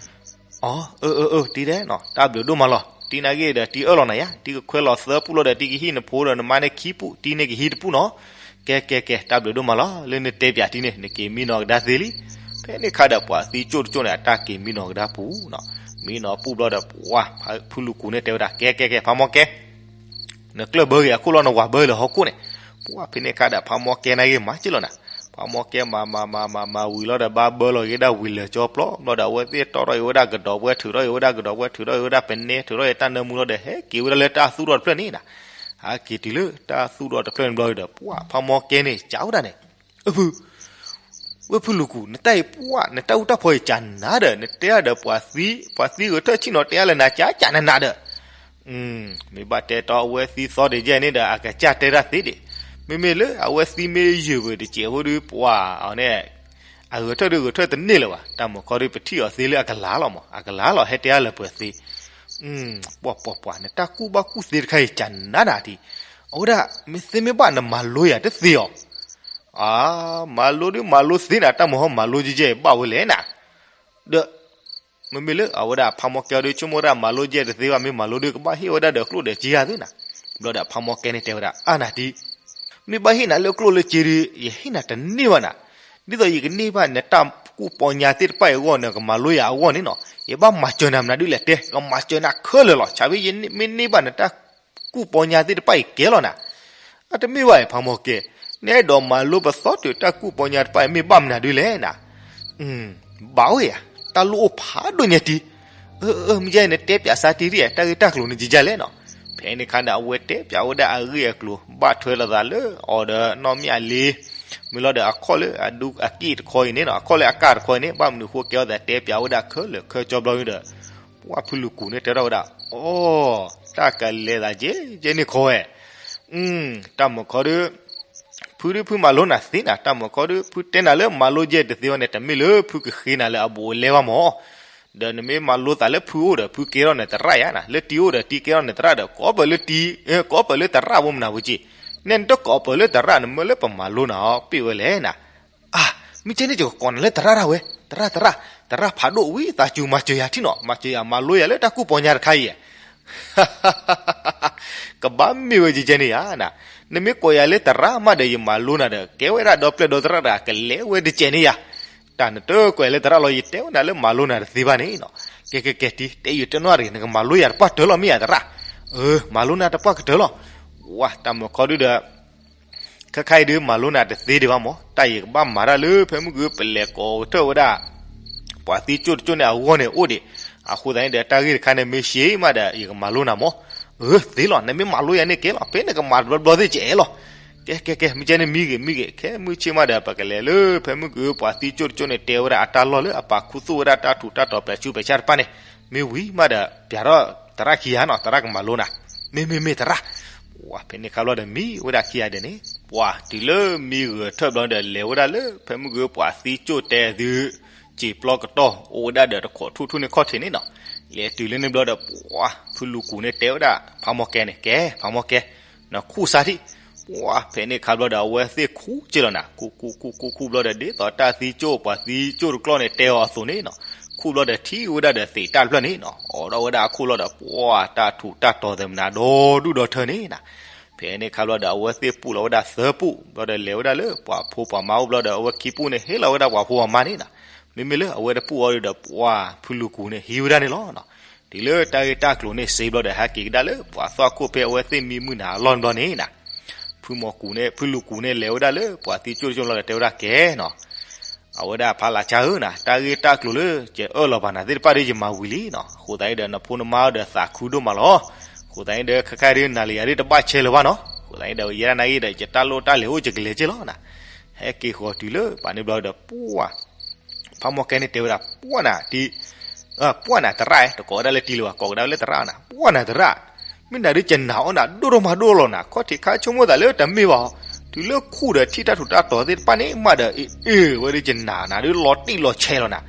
အၢ အၢ အၢ အၢ တံၤဒဲးနီၤ တၢ်ဘျုးဒိၣ်မးလီၤ တံၤနာ်က့ဒီး တံၤအၢၣ်လီၤနၤယါ တံၤကခွဲလီၤသၢပူၣ်လီၤဒီး တံၤကဟံးနဖိဒီးနမါန့ၣ်ခံပူၣ် တံၤန့ၣ်ကဟံးတပူၣ်နီၤ, ကဲ ကဲ ကဲ တၢ်ဘျုးဒိၣ်မးလီၤ လၢနတဲပၠးတံၤန့ၣ် နက့ၤမံနီၤကဒါသ့လံ, ဖဲန့ၣ်ခါဒီးပှၤသံကၠိၣ်တကၠိၣ်န့ၣ် အတၢ်က့ၤမံနီၤကဒါပူၤနီၤ, မံနီၤပူၤဘျီဒီး ပှၤ ဖုလူၢ်ကူၣ်န့ၣ်တဲဝဲဒၣ် ကဲ ကဲ ကဲ ဖးမီၢ်ကဲ နကျၢၢ်ဘၢဂ့ၤအခိၣ်လီၤ နဝၤဘၢလၢဟီၣ်ခိၣ်န့ၣ်, ပှၤဖဲန့ၣ်ခါဒီး ဖးမီၢ်ကဲနာ်က့မၤက့ၤလီၤနၤ, ဖးမီၢ်ကဲမၤမၤမၤမၤမၤဝံၤလီၤဒီး ဘၣ်ဘၢလီၤက့ၤဒၣ်ဝံၤလၢာ်ကၠီပျီဘျီဒီး အဝဲသ့ၣ်တီၣ်ထီၣ်အံၤဝဲဒၣ်ကဒီးဝဲ ထုးထီၣ်အံၤဝဲဒၣ်ကဒီးဝဲ ထုးထီၣ်အံၤဝဲဒၣ်ပနဲ ထုးထီၣ်အံၤတၢ်နၢမူလီၤဒီး ဟဲက့ၤဝဲဒၣ်လၢတၢ်သူၣ်ထီၣ်တဖျၢၣ်န့ၣ်နၤ, ဟဲက့ၤတုၤလၢတၢ်သူၣ်ထီၣ်တဖျၢၣ်န့ၣ်ဘျီဒီး ပှၤဖးမီၢ်ကဲန့ၣ် စံးဝဲဒၣ်န့ၣ်, အဖု ဝဲဖုလူၢ်ကူၣ် နတၢ်အံၤပှၤ နတၢ်အူတၢ်ဖီအံၤကနၤဒီး နတဲအါဒီးပှၤသံ ပှၤသံဂဲၤထၢၣ်ဆံၣ်နီၤ တဲအါလၢနၤကကနနၤဒီး, မ့ၢ်ဘၣ်တဲတီအဝဲသံသီဒံးယဲၢ်န့ၣ်ဒီး အကစၢ်တဲတၢ်သ့ဒံး, မ့မ့ၢ်လၢအဝဲသံမ့ၢ်ယုာ်ပတစဲးဖိဒီး ပှၤအီၤန့ၣ် အဂဲၤထၢၣ်ဒုးဂဲၤထၢၣ်တန့ၢ်လၢၤဘၣ် တၢ်မုၢ်ခီဒုးပထံၣ်အီၤသ့လၢအကလၤလီၤမး အကလၤလီၤ ဟဲတဲအါလၢပှဲၤသ့ ပှၤပှၤပှၤ နတၢ်ကူၣ်ဘၣ်ကူၣ်သ့တခါအံၤကနနၤဒံး, အဝဲဒၣ် မ့ၢ်သ့မ့ၢ်ဘၣ်နမၤလိယၤတသ့အီၤ, အါ မၤလိဒုးမၤလိသ့နၤ တၢ်မုၢ်ဟီမၤလိယဲၢ်ယဲၢ်ဘၣ်ဝဲလဲၣ်နၤ, ဒီး မ့မ့ၢ်လၢအဝဲဒၣ်ဖးမီၢ်ကဲအီၤဒုး ဆိကမိၣ်ဝဲဒၣ်မၤလိယဲၢ်တသ့ဘၣ် မ့ၢ်မၤလိဒုးကဘၣ်ဟ့ၣ်ဝဲဒၣ်ဒီးကျိၣ်ဒီးစ့ဧါသ့နၤ, ဘျီဒီးဖးမီၢ်ကဲန့ၣ်တဲဝဲဒၣ် အါနၤတံၤ မ့ၢ်ဘၣ်ဟ့ၣ်နၤလၢကျိၣ်လၢစ့ဒီး ယဟ့ၣ်နၤတန့ၢ်ဘၣ်နၤ, ဒ်သိးယကန့ၢ်ဘၣ်နတၢ်ကူၣ်ပီညါသ့ၣ်တဖၣ်အံၤအဂီၢ် နကမၤလိယၤအဂီၢ်န့ၣ်နီၤ ယဘၣ်မၤစၢၤနၤမနုၤဒ်လဲၣ်တဲ ကမၤစၢၤနၤခဲလၢာ်လီၤ ဆၣ်ဖဲယမ့ၢ်န့ၢ်ဘၣ်နတၢ်ကူၣ်ပီညါသ့ၣ်တဖၣ်အံၤကဲလီၤနၤ, အတမ့ၢ်ဘၣ်အံၤဖးမီၢ်ကဲ, နအဲၣ်ဒိးမၤလိပသီတုၤတၢ်ကူၣ်ပီညါတဖၣ်အံၤမ့ၢ်ဘၣ်မနုၤဒ်လဲၣ်နၤ, ဘၣ်ဝဲယၤ, တၢ်လိၣ်အိၣ်ဖးဒိၣ်ညါတံၤ, အၢ အၢ မ့ၢ်ယဲနတဲပၠးစါတံၤဒ် တၢ်ဂ့ၢ်တၢ်ကျိၤန့ၣ်ယံာ်ယံာ်လဲၣ်နီၤ, ဖဲန့ၣ်ခါန့ၣ် အဝဲတဲပၠးဝဲဒၣ်အဂ့ၢ်အကျိၤ ဘၣ်ထွဲလိာ်သးလၢအီၤဒီးနီၢ်မ့ၢ်အလံ, မ့ၢ်လီၤဒီးအခီၣ်လၢအဒူအက့ၢ်တခီအံၤန့ၣ်နီၤ အခီၣ်လၢအကၢ်တခီအံၤန့ၣ် ဘၣ်မနုၤဃိကဲအီၤသးတဲပၠးဝဲဒၣ်ခဲလၢာ်ခဲဆ့ဘျီဒီး ပှၤဖုလူၢ်ကူၣ်န့ၣ်တဲထီၣ်ဝဲဒၣ် အိ တၢ်ကလဲၤသးကဲကဲန့ၣ်ခီဝဲ တၢ်မုၢ်ခီဒီး ဖုဒုးဖုမၤလိနၤသ့နၤ တၢ်မုၢ်ခီဒီး ဖုတဲနၤလၢမၤလိယဲၢ်တသ့ဝဲန့ၣ် တမ့ၢ်လၢဖုကဃ့နၤလၢအဘူးအလဲဘၣ်မး, ဒီးနမ့ၢ်မၤလိသးလၢဖုအိၣ်ဒီး ဖုကဲထီၣ်နသရၣ်ယါနၤ လၢတံၤအိၣ်ဒီးတံၤကဲထီၣ်နသရၣ်ဒီး ကိးပၢၢ်လၢတံၤ ကိးပၢၢ်လၢသရၣ်ဖိမနုၤဝဲက့ၤ, နဲနတကိးပၢၢ်လၢသရၣ် နမ့ၢ်လၢပမၤလိနၤအီၤပ့ၢ်ဝဲလဲၣ်နၤ အါ, မ့ၢ်ကဲန့ၣ်ယကကိးနၤလၢသရၣ်ဒၣ်ဝဲ, သရၣ်သရၣ်, သရၣ်ဖးဒိၣ်ဝံသးစူၤမၤစၢၤယၤထံၣ်နီၤ မၤစၢၤယၤမၤလိယၤလၢတၢ်ကူၣ်ပီညါတခါအံၤ, ကဘၣ်မ့ၢ်ဝဲကဲကဲန့ၣ်ယါနၤ, နမ့ၢ်ကိးယၤလၢသရၣ်မးဒီးယမၤလိနၤဒီး ကဲဝဲဒၣ်ဒီပျဲၢ်ဒီသရၣ်တဂၤကလဲၤဝဲတကဲန့ၣ်ယါ, တ တၢ်နတကွဲးလၢသရၣ်လီၤ ယတဲဝဲဒၣ်လၢမၤလိနၤတသ့ဘၣ်န့ၣ်နီၤ. ကဲကဲကဲ တံၤ တဲယတဲနွၣ်ရံၣ် နကမၤလိယၤတပှၢ်တၢၢ်လီၤ မ့ၢ်ယၤသရၣ်. အၢ မၤလိနၤတပှၢ်ကတၢၢ်လီၤ. ဝါ တၢ်မုၢ်ခီဒုဒီး ခဲခါအံၤဒုး မၤလိနၤတသ့ဒံးဘၣ်မး, တၢ်ယကဘၣ်မၤတၢ်လၢဖဲမုၢ်ဂုၢ်ပလဲၤကိးကတၢၢ်ဝဲဒၣ် ပှၤသံကၠိၣ်တကၠိၣ်န့ၣ်အဂီၢ်န့ၣ်အိၣ်ဒံး. အဃိသတးန့ၣ်ဒီး တၢ်ဂ့ၢ်တခါန့ၣ်မ့ၢ်ရှဲမးဒီး ယကမၤလိနၤမး. အၢ သ့လီၤ နမ့ၢ်မၤလိယၤန့ၣ်ကဲလီၤ, ဖဲနကမၤတဘျီဘျီသ့ၣ်ကအဲၣ်လီၤ. ကဲကဲကဲ မ့ၢ်ကဲန့ၣ်မံဂ့ၤမံဂ့ၤ, ခဲမုၢ်ဆ့ၣ်မးဒီး ပကလဲၤလၢဖဲမုၢ်ဂုၢ် ပှၤသံကၠိၣ်တကၠိၣ်န့ၣ် တဲဝဲဒၣ်အတၢ်လီၢ်လၢအပာ်ခူသူၣ်ဝဲဒၣ်တၢ်ထူးတၢ်တီၤပျဲးဆူပျဲးဆၣ်တဖၣ်န့ၣ် မ့ၢ်ဝံၤမးဒီး ပျးထီၣ်သရၣ်ခံဂၤနီၤ, သရၣ်ကမၤလိနၤ. မ့ၢ်မ့ၢ်မ့ၢ်သရၣ်. ဝါ ဖဲန့ၣ်ခါဘျီဒီး မံဝဲဒၣ်ခံဂၤဒဲးန့ၣ် ပှၤတုၤလၢမံဂၢၤထၢၣ်ဘျီဒီး လဲၤဝဲဒၣ်လၢဖဲမုၢ်ဂုၢ် ပှၤသံကၠိၣ်တဲသု စံာ်ပျီကတီၢ် အိၣ်ဝဲဒၣ်ဒီးတခိးထူၣ်ထူၣ်န့ၣ်ခီၣ်ထံးန့ၣ်နီၤ. လဲၤတုၤလၢန့ၣ်ဘျီဒီး ပှၤဖုလူၤကူၤန့ၣ်တဲဝဲဒၣ် ဖးမီၢ်ကဲန့ၣ် ကဲ ဖးမီၢ်ကဲ နခူၣ်စၢ်ထံၣ်. ပှၤဖဲန့ၣ်ခါဘျီဒီး အဝဲသ့ၣ်ခူၣ်က့လီၤနၤ, ခူၣ်ခူၣ်ခူၣ်ခူၣ်ခူၣ်ဘျီဒီး ဒ်သိးတၢ်သံကၠိၣ် ပှၤသံကၠိၣ်တကျီၢ်န့ၣ် တဲအီၤအသိးန့ၣ်နီၤ, ခူၣ်ဘျီဒီးထံၣ်ဝဲဒၣ်ဒီးသ့းတၢ်တဖျၢၣ်န့ၣ်နီၤ, အိးထီၣ်ဝဲဒၣ်အခိၣ်လီၤဒီး ပှၤတၢ်ထူးတၢ်တီၤသ့ၣ်မနၤ ဒီဒူၣ်ဒီထၢန့ၣ်နၤ. ဖဲန့ၣ်ခါဘျီဒီး အဝဲသ့ၣ်ပူၣ်လီၤဝဲဒၣ်သၢပူၣ်ဘျီဒီး လဲၤဝဲဒၣ်လၢပှၤဖိပှၤမါအိၣ်ဘျီဒီး အဝဲခံပူၣ်န့ၣ် ဟ့ၣ်လီၤဝဲဒၣ်ပှၤဖိပှၤမါန့ၣ်နၤ. မ့မ့ၢ်လၢအဝဲတပူၣ်အီၤဒီး ပှၤဖုလူၤကူၤန့ၣ် ဟံးဝဲဒၣ်န့ၣ်လီၤ. တုၤလၢတၢ်ဂ့ၢ်တၢ်ကျိၤန့ၣ်စ့ဘျီဒီး ဟဲက့ၤကဒါလၢပှၤသွၣ်ခိၣ်ဖဲအဝဲသ့ၣ်မံမုၢ်နၤအလီၢ်န့ၣ်ဘျီန့ၣ်နၤ, ဖုမီၢ်ကူၤန့ၣ် ဖုလူၤကူၤန့ၣ် လဲၤဝဲဒၣ်လၢပှၤသံကၠိၣ်တကၠိၣ်လီၤဒီး တဲဝဲဒၣ်ကဲနီၤ, အဝဲဒၣ်ဖးလၢ်ဆါဧၢနၤ, တၢ်ဂ့ၢ်တၢ်ကျိၤလၢယအၢၣ်လီၤဘၣ်နၤသ့ၣ်တဖၣ်ဒီး ယမၤဝံၤလံနီၤ. အဃိသတးန့ၣ်ဒီး နဖိနမါဒီးသးခုဒိၣ်မးလီၤ. အဃိသတးန့ၣ်ဒီး ခဲခါဒုး နၤလၢယၤဒုးတဘၣ်ဆဲးလၢၤဘၣ်နီၤ. အဃိသတးန့ၣ်ဒီး ယဲဒၣ်နၤဂ့ၤဒီး ယတၢ်လိၣ်တၢ်လဲၤအိၣ် ယကလဲၤက့လီၤနၤ. ဟဲက့ၤဃီၤတုၤလၢပှၤန့ၣ်ဘျီဒီး ပှၤ ဖးမီၢ်ကဲန့ၣ်တဲဝဲဒၣ် ပှၤနၤတံၤ, ပှၤနၤသရၣ် တကိးဝဲဒၣ်လၢတံၤလၢၤဘၣ်, ကိးကဒါလၢသရၣ်နၤ, ပှၤနၤသရၣ်, မ့ၢ်နၤဒုးယနာ်အီၣ်နၤဒိၣ်ဒိၣ်မးဒိၣ်လီၤနၤ, ခီၣ်ထံးခါဆိကမိၣ်သးလၢတမ့ၢ်ဘၣ်, တုၤလၢခူၣ်ဒီးထံၣ်တၢ်ထူးတၢ်တီၤသ့ၣ်တဖၣ်န့ၣ်မးဒီး အ့ၣ်အ့ၣ် ဝဲဒုးယနာ်နၤဒုးလီၤတံၢ်လီၤဆဲးလီၤနၤ.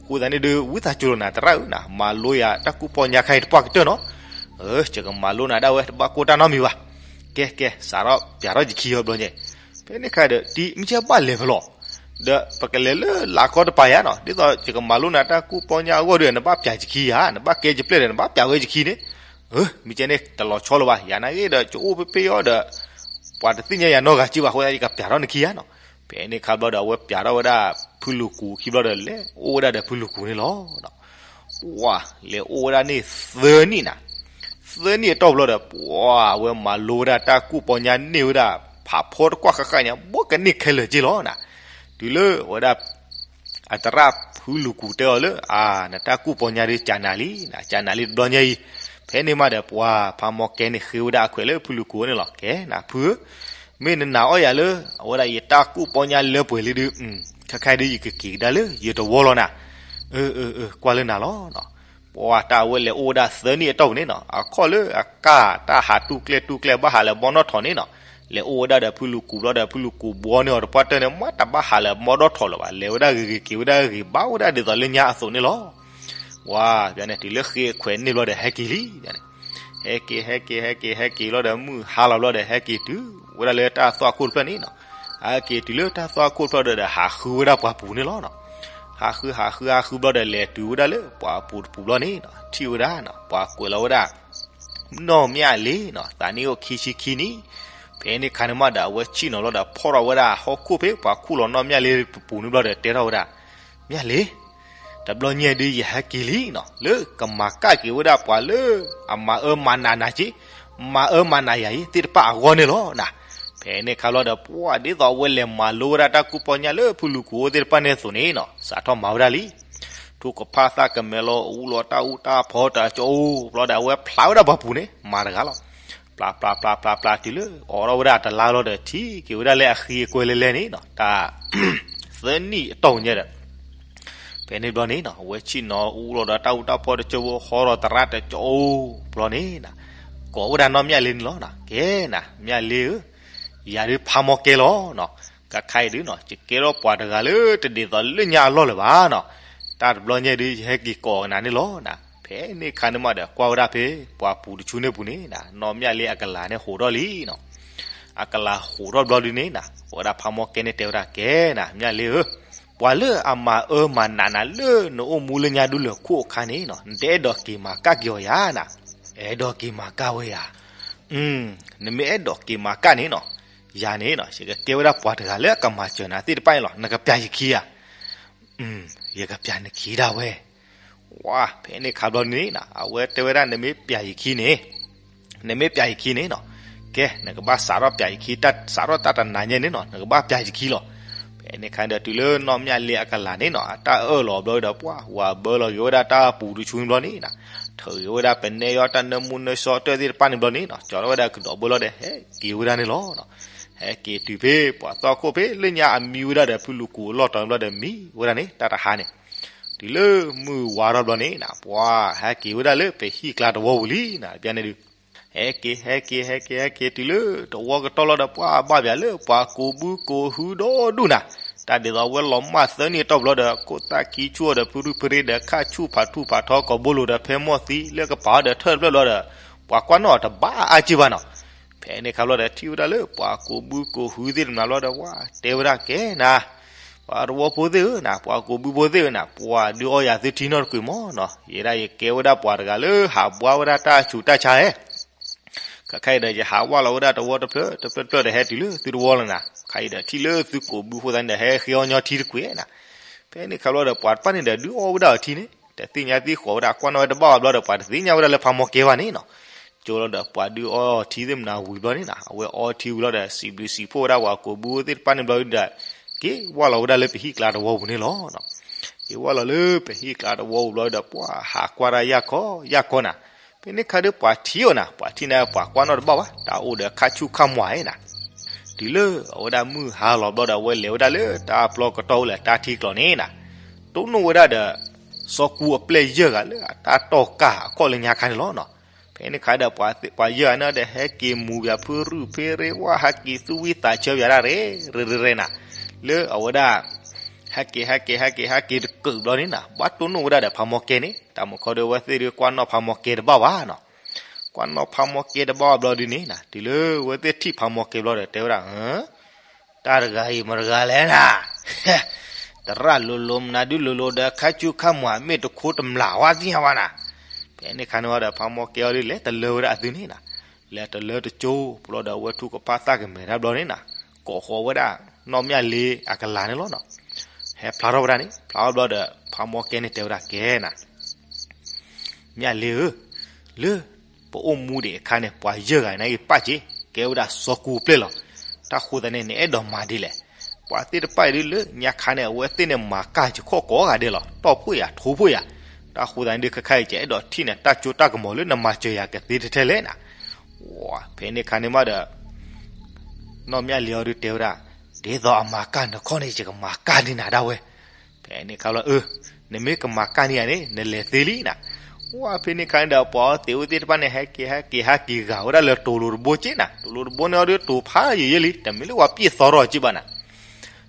အဃိသတးန့ၣ်ဒုး ဝံသးစူၤလီၤနၤသရၣ်ဧၢနၤ, မၤလိယၤတၢ်ကူၣ်ပီညါခါအံၤတပှၢ်ကတၢၢ်နီၤ. ယကမၤလိနၤဒၣ်ဝဲ တဘၣ်ကိၢ်တၢ်နီတမံၤဘၣ်. ကဲကဲ စးထီၣ်ပျးထီၣ်ယခံအီၤဘျီန့ၣ်, ဖဲန့ၣ်ခါဒီး တံၤ မ့ၢ်ကဲဘၣ်လဲၤဖဲလဲၣ်, ဒီးပကလဲၤလၢလၢကီၢ်တပၤယၤနီၤ, ဒ်သိးယကမၤလိနၤတၢ်ကူၣ်ပီညါအဂီၢ်ဒီး နဘၣ်ပျးယခံယၤ, နဘၣ်ကဲယပျဲၢ်ဒီး နဘၣ်ပျးဝဲယခံန့ၣ်. မ့ၢ်ကဲန့ၣ် တလီၤဆီလၢၤဘၣ်, ယၤနာ်ဂ့ၤဒီး ယအိၣ်ဖဲဖဲအီၤဒီး ပှၤတသ့ၣ်ညါယၤနီတဂၤက့ဘၣ်အဃိ ယကပျးထီၣ်နခံဧါနီၤ. ဖဲန့ၣ်ခါဘျီဒီး အဝဲပျးထီၣ်ဝဲဒၣ် ဖုလူၤကူၤခံဘျီဒီး လဲၤအိၣ်ဝဲဒၣ်ဒီးဖုလူၤကူၤန့ၣ်လီၤ. ပှၤ လဲၤအိၣ်ဝဲဒၣ်န့ၣ်သၢနံၣ်နၤ, သၢနံၣ်အတီၢ်ဘျီဒီး ပှၤ အဝဲမၤလိဝဲဒၣ်တၢ်ကူၣ်ပီညါန့ၢ်ဝဲဒၣ် ဖးဖီတကွၢ်ဃၣ်ဃၣ်ညါ ဘီကန့ၢ်ခဲလၢာ်က့လီၤနၤ. တုၤလၢဝဲဒၣ် အသရၣ်ဖုလူၤကူၤတဲအီၤလၢ အါ နတၢ်ကူၣ်ပီညါဒုးကနၤလံနၤ, ကနၤလံတဘျီညါအံၤ. ဖဲန့ၣ်မးဒီး ပှၤဖးမီၢ်ကဲန့ၣ်ဃ့ဝဲဒၣ်အခွဲးလၢဖုလူၤကူၤန့ၣ်လီၤ. ကဲနၤဖုဧၢ, မ့ၢ်နနာ်အီၣ်ယၤလၢ အဝဲဒၣ်ယတၢ်ကူၣ်ပီညါလၢပှဲၤလံဒုး, ခဲခါဒုးယကက့ၤကဒါလၢယတဝီလီၤနၤ. အၢ အၢ အၢ ကွၢ်လၢနၤလီၤ. ပှၤတၢ်အဝဲလဲၤအိၣ်ဝဲဒၣ်သၢနံၣ်အတီၢ်ပူၤန့ၣ်နီၤ, အခီၣ်လၢအကၢ်တၢ်ဟးတူၢ်ကျဲတူၢ်ကျဲဘၣ်ဟးလၢဘီနီၣ်ထိးန့ၣ်နီၤ, လဲၤအိၣ်ဝဲဒၣ်ဒီးဖုလူၤကူၤဘျီဒီး ဖုလူၤကူၤဘှီန့ၢ်အီၤတပှၢ်တၢၢ်န့ၣ် မ့ၢ်တဘၣ်ဟးလၢဘီနီၣ်ထိးလၢၤဘၣ်, လဲၤဝဲဒၣ်ဂ့ၤဂ့ၤက့ၤဝဲဒၣ်ဂ့ၤဂ့ၤ ဘၣ်ဝဲဒၣ်ဒ်သိးလၢညါအသိးန့ၣ်လီၤ. ဝါ ပျီန့ၣ် တုၤလၢဃ့အခွဲးန့ၢ်ဘျီဒီး ဟဲက့ၤလံန့ၣ်, ဟဲက့ၤ ဟဲက့ၤ ဟဲက့ၤ ဟဲက့ၤလီၤဒီး မုၢ်ဟါလီၤဘျီဒီး ဟဲက့ၤတုၤဝဲဒၣ်လၢတၢ်သွၣ်ခိၣ်တဖျၢၣ်န့ၣ်နီၤ, ဟဲက့ၤတုၤလၢတၢ်သွၣ်ခိၣ်တဖျၢၣ်ဒီး ဟးဃုဝဲဒၣ်ပှၤပူၤန့ၣ်လီၤနီၤ. ဟးဃု ဟးဃု ဟးဃုဘျီဒီး လဲၤတုၤဝဲဒၣ်လၢပှၤပူၤတပူၤဘျီန့ၣ်နီၤ, ထံၣ်ဝဲဒၣ်နီၤ ပှၤကွဲးလီၤဝဲဒၣ် နီၢ်မၠၣ်လ့နီၤ, သးနံၣ်အိၣ်ခံဆံခံနံၣ်. ဖဲန့ၣ်ခါန့ၣ်မးဒီး အဝဲဆ့ၣ်နီၤလီၤဒီး ဖီၣ်ထီၣ်ဝဲဒၣ်ဟီၣ်ခိၣ်ဖဲပှၤခူၣ်လီၤနီၢ်မၠၣ်လ့ပပူၤန့ၣ်ဘျီဒီး တဲထီၣ်ဝဲဒၣ်, မၠၣ်လ့, တဘျီညါဒုးယဟဲက့ၤလံနီၤ, လၢကမၤကၣ်က့ၤဝဲဒၣ်ပှၤလၢအမၤအၢမၤနးနၤက့, မၤအၢမၤနးယၤအံၤသ့ၣ်တဖၣ်အဂီၢ်န့ၣ်လီၤနီၤ. ဖဲန့ၣ်ခါဘျီဒီး ပှၤဒ်သိးအဝဲလဲၤမၤလိဝဲဒၣ်တၢ်ကူၣ်ပီညါလၢဖုလူၤကူၤအိၣ်သ့ၣ်တဖၣ်န့ၣ်အသိးန့ၣ်နီၤ, စးထီၣ်မၤဝဲဒၣ်လံ. ထုကဖၣ်သၣ်ကမဲလီၤ အူလီၤတၢ်အူတၢ်ဖီတကၠိဘျီဒီး အဝဲဖျါဝဲဒၣ်ပှၤပူၤန့ၣ် မၤတဂၤလီၤ. ဖျါဖျါဖျါဖျါဖျါတုၤလၢ အိးထီၣ်ဝဲဒၣ်တလါလီၤဒီး ထံၣ်က့ၤဝဲဒၣ်လၢအဃံအကွဲလဲၤလဲၤန့ၣ်နီၤ, တၢ် သၢနံၣ်အတီၢ်ပူၤညါဒီး ဖဲန့ၣ်ဘျီန့ၣ်နီၤ အဝဲဆ့ၣ်နီၤအူလီၤဒီးတၢ်အူတၢ်ဖီတကၠိ ဟီထီၣ်သရၣ်တကၠိဘျီန့ၣ်နီၤ, ကိးဝဲဒၣ်နီၢ်မၠၣ်လ့န့ၣ်လီၤနီၤ. ကဲနၤ မၠၣ်လ့ဧၢ, ယၤဒုးဖးမီၢ်ကဲလီၤနီၤ. ကခါအံၤဒုးနီၤ ယကဲထီၣ်ပှၤတဂၤလၢတဒ်သိးလၢညါအလီၢ်လၢၤဘၣ်နီၤ. တၢ်တဘျီညါဒုး ယဟဲက့ၤကိးနၤန့ၣ်လီၤနၤ. ဖဲန့ၣ်ခါန့ၣ်မးဒီး ကွၢ်ဝဲဒၣ်ဖဲ ပှၤပူၤတဆူန့ၣ်ပူၤန့ၣ်နၤ နီၢ်မၠၣ်လ့အကလၤန့ၣ်ဟူးထီၣ်လံနီၤ. အကလၤဟူးထီၣ်ဘျီဒုးန့ၣ်နၤ အဝဲဒၣ်ဖးမီၢ်ကဲန့ၣ်တဲဝဲဒၣ် ကဲနၤ မၠၣ်လ့ဧၢ, ပှၤလၢအမၤအၢမၤနးနၤလၢနအိၣ်မူလၢညါဒူလၢၢ်ခိၣ်အခါန့ၣ်နီၤ နတအဲၣ်ဒိးက့ၤမၤကၣ်က့ၤအီၤယၤနၤ. အဲၣ်ဒိးက့ၤမၤကၣ်ဝဲယၤ. နမ့ၢ်အဲၣ်ဒိးက့ၤမၤကၣ်န့ၣ်နီၤ ယၤန့ၣ်နီၤ ယကကဲဝဲဒၣ်ပှၤတဂၤလၢအကမၤစၢၤနၤသ့ၣ်တဖၣ်န့ၣ်လီၤ. နကပျၢ်ယခံဧါ. ယကပျးနခံဒၣ်ဝဲ. ဝါ ဖဲန့ၣ်ခါဘျီန့ၣ်နီၤ အဝဲတဲဝဲဒၣ် နမ့ၢ်ပျးယခံန့ၣ်, နမ့ၢ်ပျးယခံန့ၣ်နီၤ, ကဲ နကဘၣ်စးထီၣ်ပျးယခံ တၢ်စးထီၣ်တၢ်တနၤညါန့ၣ်နီၤ နကဘၣ်ပျးယခံလီၤ. ဖဲန့ၣ်ခါဒီး တုၤလၢနီၢ်မၠၣ်လ့အကလၤန့ၣ်နီၤ အတၢ်အၢၣ်လီၤဘျီဒီး ပှၤဝၤဘၢလီၤက့ၤဝဲဒၣ်တၢ်ပူၤတဆူဘျီန့ၣ်နီၤ, ထုးက့ၤဝဲဒၣ်ပနဲယီတၢ်နၢမူနၢဆှီတၢၢ်သ့ၣ်တဖၣ်န့ၣ်ဘျီန့ၣ်နီၤ ကၠီထီၣ်ဝဲဒၣ်ကဒီးဘၢလီၤဒီး ဟဲက့ၤဝဲဒၣ်န့ၣ်လီၤ. ဟဲက့ၤတုၤဖဲပှၤသီခိၣ်ဖဲလၢညါအမံဝဲဒၣ်ဒီး ဖုလူၤကူးအလီၢ်တီၤဘျီဒီး မံဝဲဒၣ်န့ၣ် တၢ်တဟါန့ၣ်, တုၤလၢမုၢ်ဝါထီၣ်ဘျီန့ၣ်နီၤ ပှၤဟဲက့ၤဝဲဒၣ်လၢပဟံၣ်ကျါတဝီပူၤလံနီၤ ပျၢ်န့ၣ်ဒုး ဟဲက့ၤ ဟဲက့ၤ ဟဲက့ၤ ဟဲက့ၤ တုၤလၢတဝီကတီၢ်လီၤဒီး ပှၤဘၣ်ပၠးလၢပှၤကူးဘုကူးဟုဒီဒူၣ်နီၤ, တၢ်ဒ်သိးဝဲလီၤမၢ်သၢနံၣ်အတီၢ်ဘျီဒီး ခိၣ်သၣ်ခံဆူၣ်အီၤဒီး ဖုရူၢ်ဖရ့ဒီး ခၣ်ဆူၣ်ဖးထူၣ်ဖးထီ ကိာ်ဘိလိာ်ဒီးဖဲမိၢ်သံလၢကပၤအီၤဒီးထၢၣ်တဖျၢၣ်ဘျီဒီး ပှၤကွၢ်နီၣ်အီၤတဘၣ်အါက့ၢ်ဘၣ်နီၤ. ဖဲန့ၣ်ခါဘျီဒီး ထံၣ်ဝဲဒၣ်လၢပှၤကူးဘုကူးဟုသ့ၣ်တဖၣ်ဘျီဒီး ဝါ တဲဝဲဒၣ်ကဲနၤ ပှၤသဝီဖိသ့ၣ်ဧၢနီၤ ပှၤကူးဘုဖိသ့ၣ်ဧၢနီၤ ပှၤဒုးအီယၤသုထံနီတကွံာ်မးနီၤ ယဲဒၣ်ယကဲဝဲဒၣ်ပှၤတဂၤလၢဟးဘှါဝဲဒၣ်တၢ်ဆူးတၢ်ဆါဧါ ခဲခါအံၤဒီးယဟးဝၢ်လီၤဝဲဒၣ်တဝီတဖျၢၣ်တဖျၢၣ်တဖျၢၣ်ဒီးဟဲတုၤလၢသုတဝီလီၤနီၤ ခဲအံၤဒီးထံၣ်လၢသုကူးဘုဖိသတးန့ၣ်ဒီး ဟဲဃ့အီၣ်ညီထံတကွံာ်နီၤ. ဖဲန့ၣ်ခါဘျီဒီး ပှၤတဖၣ်န့ၣ်ဒီး ဒုးအီၣ်ဝဲဒၣ်အီၤထံန့ၣ် တသ့ၣ်ညါသ့ၣ်ဃီးဝဲဒၣ် ကွၢ်နီၣ်ဝဲတဘၣ်ဘၣ်ဘျီဒီး ပှၤတသ့ၣ်ညါဝဲဒၣ်လၢဖးမီၢ်ကဲဘၣ်န့ၣ်နီၤ ကၠိလီၤဒီးပှၤဒုးအီထံသ့ၣ်မနၤဝံၤဘျီန့ၣ်နီၤ အဝဲအီထံဝံၤလီၤဒီး စံးဘျုးစံးဖှိၣ်ဝဲဒၣ်ပှၤကူးဘုသ့ၣ်တဖၣ်န့ၣ်ဘျီဒီး က့ၤဝၢ်လီၤဝဲဒၣ်လၢပဟံၣ်ကျါတဝီပူၤန့ၣ်လီၤ. က့ၤဝၢ်လီၤလၢပဟံၣ်ကျါတဝီပူၤဘျီဒီး ပှၤဟးကွၢ်တၢ်ယၢ်ခီယၢ်ခီနီၤ. ဖဲန့ၣ်ခါဒီးပှၤထံၣ်အီၤနီၤ ပှၤထံၣ်န့ၣ် ပှၤကွၢ်နီၣ်တဘၣ်ဘၣ် တၢ်အိၣ်ဒီးခၣ်ဆူၣ်ခၣ်မွၤနီၤ တုၤလၢအဝဲဒၣ်မုၢ်ဟါလီၤဘျီဒီး အဝဲလဲၤဝဲဒၣ်လၢတၢ်ပျီကတီၢ်အိၣ်လၢတၢ်ထံကျိၤန့ၣ်နီၤ တိၢ်နီၣ်ဝဲဒၣ်ဒီး စီၤကူးအပျဲၢ်ယဲၢ်ဂၤလၢအတၢ်တီၢ်ကၢ်အခီၣ်လၢညါခါန့ၣ်လီၤ. ဖဲန့ၣ်ခါဒီး ပှၤယဲၢ်ဂၤန့ၣ်ဒီး ဟဲက့ၤမူၤပၠးဖုရူၢ်ဖ့ရ့ဝါ ဟဲက့ၤသူၣ်ဝံၣ်သးဆၢပၠးဒၣ်ရ့ ရ့ရ့ရ့နီၤ လၢအဝဲဒၣ် ဟဲက့ၤဟဲက့ၤဟဲက့ၤဟဲက့ၤတကုးဘျီန့ၣ်နီၤ ဘၣ်တိၢ်နီၣ်ဝဲဒၣ်ဒီးဖးမီၢ်ကဲန့ၣ် တၢ်မုၢ်ခီဒီး အဝဲသ့ၣ်ဒုးကွၢ်နီၣ်ဖးမီၢ်ကဲတဘၣ်ဘၣ်နီၤ ကွၢ်နီၣ်ဖးမီၢ်ကဲတဘၣ်ဘၣ်ဘျီဒုးန့ၣ်နီၤ တုၤလၢအဝဲသ့ၣ်ထံၣ်ဖးမီၢ်ကဲဘျီဒီး တဲဝဲဒၣ် တၢ်တဂၤအံၤမတဂၤလဲၣ်နၤ တရၣ်လိၤလိၤမနုၤဒုးလိၤလိၤဒီး ခါဆူၣ်ခါမွၤမ့ၢ်တခိတမျးဝဲသ့ၣ်ညါဝဲနၤ. ဖဲန့ၣ်ခါန့ၣ်ဝံၤဒီး ဖးမီၢ်ကဲအီၤဒုး လဲၤတလၢဝဲဒၣ်အသုန့ၣ်နီၤ, လဲၤတလၢတကၠိပူၤလီၤဒီး အဝဲထုကဖၣ်သၣ်ကမဲာ်တၢ်ဘျီန့ၣ်နီၤ, ကိးဃီၤဝဲဒၣ် နီၢ်မၠၣ်လ့အကလၤန့ၣ်လီၤနီၤ. ဟဲဖျါထီၣ်ဝဲဒၣ်န့ၣ် ဖျါထီၣ်ဘျီဒီး ဖးမီၢ်ကဲန့ၣ်တဲဝဲဒၣ် ကဲနၤ မၠၣ်လ့ဧၢ, လၢပအိၣ်မူဒံးအခါန့ၣ် ပှၤယဲၢ်ဂၤန့ၣ်ဂ့ၤပၣ်က့ၤ ကဲဝဲဒၣ်စီၤကူၤပျဲၢ်လီၤ. တၢ်ဃိသတးန့ၣ် နအဲၣ်ဒိးမၤဒ်လဲၣ်. ပှၤသ့ၣ်တဖၣ်အံၤဒုးလၢညါခါန့ၣ် အဝဲသ့ၣ်န့ၣ်မၤကၢ်ယခီၣ်ကိးဂၤဒဲးလီၤ. တီၢ်ဖှိၣ်ယၤ ထိဖှိၣ်ယၤ. တၢ်ဃိသတးန့ၣ်ဒုး ခဲခါအံၤ ယအဲၣ်ဒိးထံၣ်နတၢ်ကၠိတၢ်ကမီၤလၢနမၤစၢၤယၤကသ့ထဲထဲလဲၣ်နၤ. ဝဲ ဖဲန့ၣ်ခါန့ၣ်မးဒီး နီၢ်မၠၣ်လ့အီၤဒုးတဲဝဲဒၣ်, ဒ်သိးအမၤကၢ်နခီၣ်န့ၣ် ယကမၤကၢ်န့ၢ်နၤဒၣ်ဝဲ. ဖဲန့ၣ်ခါလီၤ အၢ, နမ့ၢ်ကမၤကၢ်န့ၢ်ယၤန့ၣ် နလဲၤသ့လံနၤ. ဝဲ ဖဲန့ၣ်ခါန့ၣ်ဒီး ပှၤအီသံးဝဲသ့ၣ်တဖၣ်န့ၣ် ဟဲက့ၤဟဲက့ၤဟဲက့ၤဂာ်ဝဲဒၣ်လၢတိၤလိၤတဘိက့နၤ. တိၤလိၤတဘိန့ၣ်အီၤဒုး တိၤဖးယံာ်ယံာ်လံ, တမ့ၢ်လၢပှၤပျဲၢ်သီထီၣ်က့ဘၣ်နၤ.